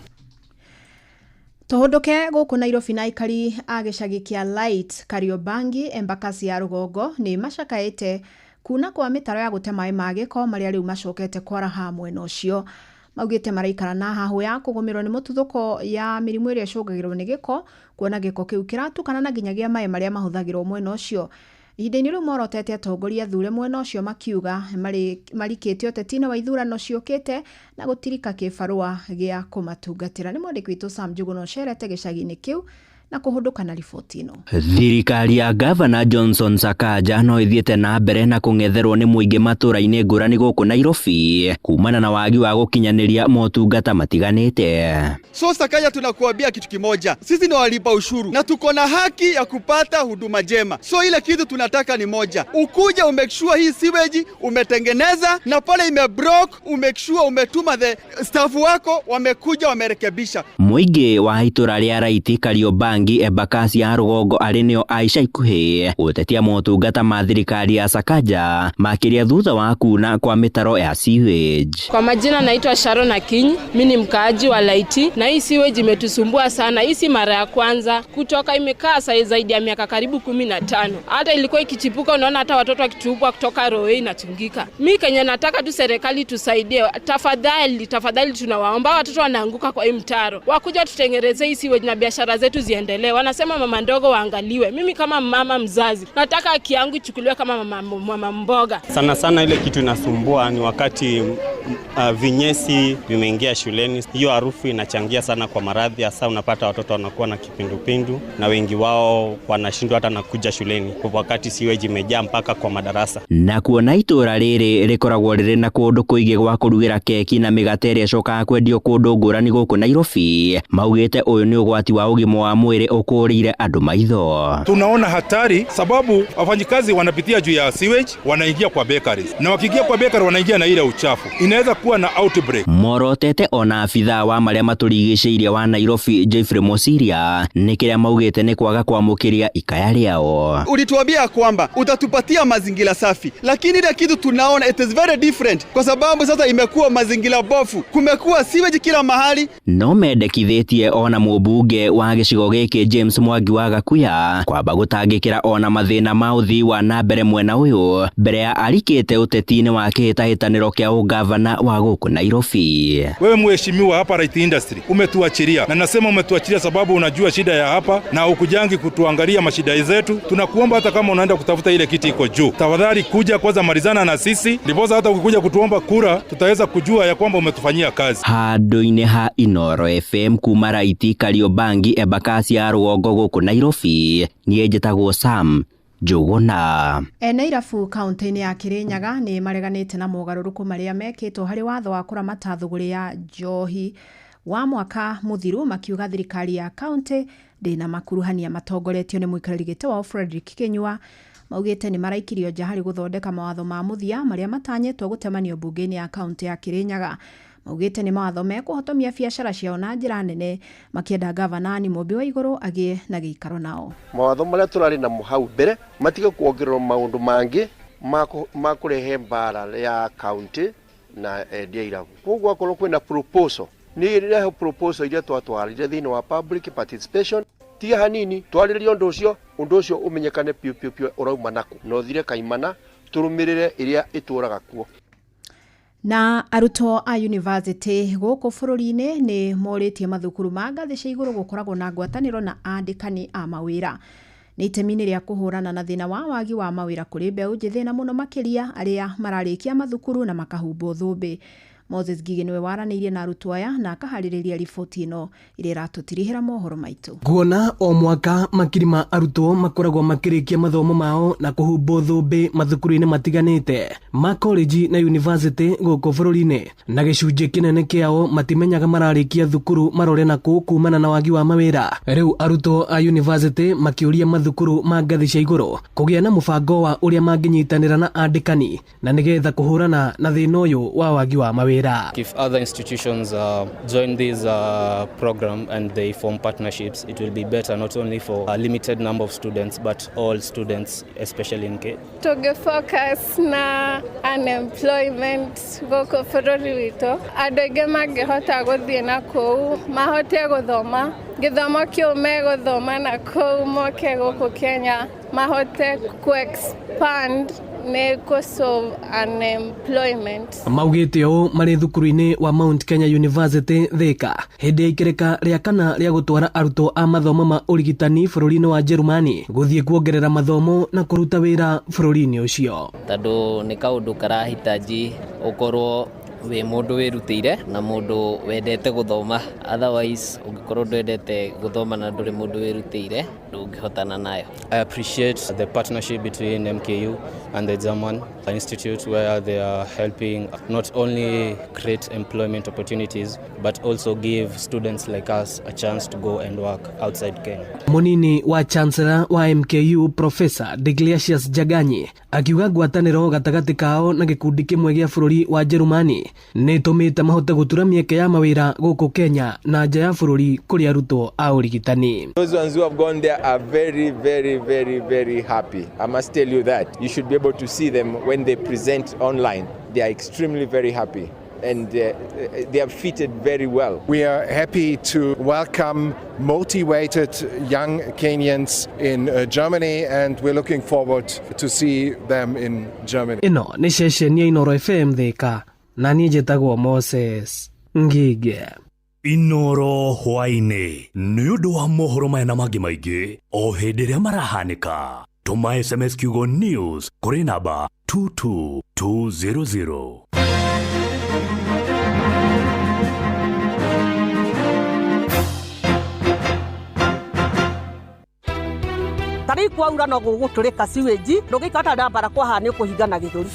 Tũhũndũke gũkũ Nairobi na aikari a gĩcagi kĩa Light Kariobangi Embakasi ya rũgongo nĩ macakaĩte kuna kwa mĩtaro ya gũte maĩ ma gĩko marĩa rĩu macokete kwaraha mwena ũcio. Maugĩte maraikara na hahũ ya kũgũmĩrwo nĩ mũtuthũko ya mĩrimũ ĩrĩa ĩcũngagĩrwo nĩ gĩko, kuona gĩko kĩu kĩratukana na nginyagia maĩ marĩa mahũthagĩrwo mwena ũcio. Ihinda-inĩ rĩu morotete atongoria athure mwena ũcio makiuga marikĩte ũteti-inĩ wa ithurano ciũkĩte na gũtirika kĩbarũa gĩa kũmatungatĩra. Nĩ mwandĩki witũ Sam Njuguna ũcerete gĩcagi-inĩ kĩu na kũhũndũka na riboti ĩno. Thirikari ya Gavana Johnson Sakaja no ĩthiĩte na mbere na kũng'etherwo nĩ mũingĩ matũra-inĩ ngũrani gũkũ Nairobi kumana na wagi wa gũkinyanĩria motungata matiganĩte. So Sakaja, tunakuambia kitu kimoja, sisi ni walipa ushuru na tuko na haki ya kupata huduma njema. So ile kitu tunataka ni moja, ukuja umake sure hii sewage umetengeneza na pale ime broke, umake sure umetuma the staff wako wamekuja wamerekebisha. Mũingĩ wa itũra rĩa Raiti Kariobangi Kariobangi Embakasi ya rũgongo arĩ nĩo a ica ikuhĩ gũtetia motungata ma thirikari ya Sakaja makĩria thutha wa kuna kwa mĩtaro ya sewage. Kwa majina naitwa Sharon Akinyi, mi ni mkaaji wa Laiti na hii sewage imetusumbua sana. Hii si mara ya kwanza kutoka, imekaa sai zaidi ya miaka karibu 15. Hata ilikuwa ikichipuka, unaona hata watoto wakitupwa kutoka roe inachungika. Mi kenye nataka tu serikali tusaidie, tafadhali, tafadhali tunawaomba, watoto wanaanguka kwa hii mtaro, wakuja tutengeneze hii sewage na biashara zetu ziendelee. Wanasema mama ndogo waangaliwe. Mimi kama mama mzazi nataka haki yangu ichukuliwe kama mama mboga. Sana sana ile kitu inasumbua ni wakati vinyesi vimeingia shuleni. Hiyo harufu inachangia sana kwa maradhi, hasa unapata watoto wanakuwa na kipindupindu na wengi wao wanashindwa hata na kuja shuleni kwa wakati sewage imejaa mpaka kwa madarasa. Na kuona itũra rĩrĩ rĩkoragwo rĩrĩ na kũndũ kũingĩ gwa kũrugĩra keki na mĩgate ĩrĩa ĩcokaga kwendio kũndũ ngũrani gũkũ Nairobi, maugĩte ũyũ nĩ ũgwati wa ũgima wa mwĩrĩ ũkũrĩire andũ maitho. Tunaona hatari sababu wafanyikazi wanapitia juu ya sewage, wanaingia kwa bakeries, na wakiingia kwa bakery wanaingia na ile uchafu, inaweza kuwa na outbreak. Morotete ona abithaa wa marĩa matũrigicĩirie wa Nairobi Jeffrey Mosiria nĩ kĩrĩa maugĩte nĩ kwaga kwamũkĩria ikaya rĩao. Ulituambia kwamba utatupatia mazingira safi, lakini ile kitu tunaona it is very different, kwa sababu sasa imekuwa mazingira bofu, kumekuwa sewage kila mahali. No mendekithĩtie ona mũmbunge wa gĩcigo gĩkĩ James Mwangi wa Gakuya kwamba gũtangĩkĩra ona mathĩna ma ũthii wa na mbere mwena ũyũ mbere ya arikĩte ũteti-inĩ wa kĩhĩtahĩtanĩro kĩa ũgavana wa gũkũ Nairobi. Wewe mheshimiwa hapa Right Industry umetuachilia, na nasema umetuachilia sababu unajua shida ya hapa na ukujangi kutuangalia mashida zetu. Tunakuomba hata kama unaenda kutafuta ile kiti iko juu, tafadhali kuja kwanza malizana na sisi, ndiposa hata ukikuja kutuomba kura tutaweza kujua ya kwamba umetufanyia kazi. Handũ-inĩ ha Inooro FM kuma Raiti Kariobangi Embakasi ya rũgongo gũkũ Nairobi, niĩ njĩtagwo Sam Njũgũna. Ene irabu kaunti-inĩ ya Kirinyaga nĩ mareganĩte na mogarũrũku marĩa mekĩtwo harĩ watho wa kũramata thũgũrĩ ya njohi wa mwaka mũthiru, makiuga thirikari ya kaunti ndĩna makuruhania matongoretio nĩ mũikarĩri gĩtĩ wao Frederick Kinyua. Maugĩte nĩ maraikirio nja harĩ gũthondeka mawatho ma mũthia marĩa matanyĩtwo gũtemanio mbunge-inĩ ya kaunti ya Kirinyaga. Maugĩte nĩ mawatho mekũhotomia biacara ciao na njĩra nene, makĩenda gavana Anne Mũmbi wa Igũrũ agĩe na gĩikaro nao. Mawatho marĩa tũrarĩ namo hau mbere matige kuongererwo maũndũ mangĩ ma kũrehe mbara ya kaunti na endia irabu. Koguo akorwo kwĩna proposal, nĩ ĩrehe proposal iria twatwarire thĩinĩ wa public participation, tiga hanini twarĩrĩrie ũndũ ũcio ũmenyekane piũ piũ piũ ũrauma nakũ, na ũthire kaimana tũrũmĩrĩre ĩrĩa ĩtũraga kuo. Na arutwo a university gũkũ bũrũri-inĩ nĩ morĩtie mathukuru ma ngathĩ cia igũrũ gũkoragwo na ngwatanĩro na andĩkani a mawĩra. Nĩ itemi-inĩ rĩa kũhũrana na thĩna wa wagi wa mawĩra kũrĩ mbeũ njĩthĩ na mũno makĩria arĩa mararĩkia mathukuru na makahumbwo thũmbĩ. Moses Ngigĩ nĩwe waranĩirie na arutwo aya na akaharĩrĩria riboti ĩno ĩrĩa ĩratũtirihĩra mohoro maitũ. Kuona o mwaka makiri ma arutwo makoragwo makĩrĩkia mathomo mao na kũhumbwo thũmbĩ mathukuru-inĩ matiganĩte ma college na university gũkũ bũrũri-inĩ, na gĩcunjĩ kĩnene kĩao matimenyaga mararĩkia thukuru marore nakũ kumana na wagi wa mawĩra. Rĩu arutwo a university makĩũria mathukuru ma ngathĩ cia igũrũ kũgĩa na mũbango wa ũrĩa mangĩnyitanĩra na andĩkani na nĩgetha kũhũrana na thĩna ũyũ wa wagi wa mawĩra. If other institutions join this program and they form partnerships, it will be better not only for a limited number of students but all students, especially in K. Tũngĩ focus na unemployment gũkũ bũrũri witũ, andũ aingĩ mangĩhota gũthiĩ na kũu mahote gũthoma gĩthomo kĩu megũthoma na kũu moke gũkũ Kenya mahote ku-expand nĩ kũ-solve unemployment. Maugĩte ũũ marĩ thukuru-inĩ wa Mount Kenya University Thika hĩndĩ ya ikereka rĩa kana rĩa gũtwara arutwo a mathomo ma ũrigitani bũrũri-inĩ wa Jerumani gũthiĩ kuongerera mathomo na kũruta wĩra bũrũri-inĩ ũcio. Tondũ nĩ kaũndũ karahitaji ũkorwo wĩ mũndũ wĩrutĩire na mũndũ wendete gũthoma, otherwise ũngĩkorwo ndwendete gũthoma na ndũrĩ mũndũ wĩrutĩire ndũngĩhotana nayo. I appreciate the partnership between MKU and the German Institute where they are helping not only create employment opportunities but also give students like us a chance to go and work outside Kenya. Mũnini wa Chancellor wa MKU Professor Deglesius Jaganyi akiuga ngwatanĩro gatagatĩ kao na gĩkundi kĩmwe gĩa bũrũri wa Jerumani Nĩ ĩtũmĩte mahote gũtura mĩeke ya mawĩra gũkũ Kenya na nja ya bũrũri kũrĩ arutwo a ũrigitani. Those ones who have gone there are very, very, very, very happy. I must tell you that. You should be able to see them when they present online. They are extremely very happy and they are fitted very well. We are happy to welcome motivated young Kenyans in Germany, and we're looking forward to see them in Germany. Ĩno nĩ ceceni ya Inooro FM Thika na niĩ njĩtagwo Moses Ngige. Inooro hwaĩ-inĩ nĩ ũndũ wa mohoro maya na mangĩ maingĩ o hĩndĩ ĩrĩa marahanĩka, tũma SMS kiugo NEWS kũrĩ namba 22200. Ta rĩu kwaura no gũgũtũrĩka sewage, ndũngĩikara ũtarĩ na bara kwaha nĩ ũkũhingana gĩthũri.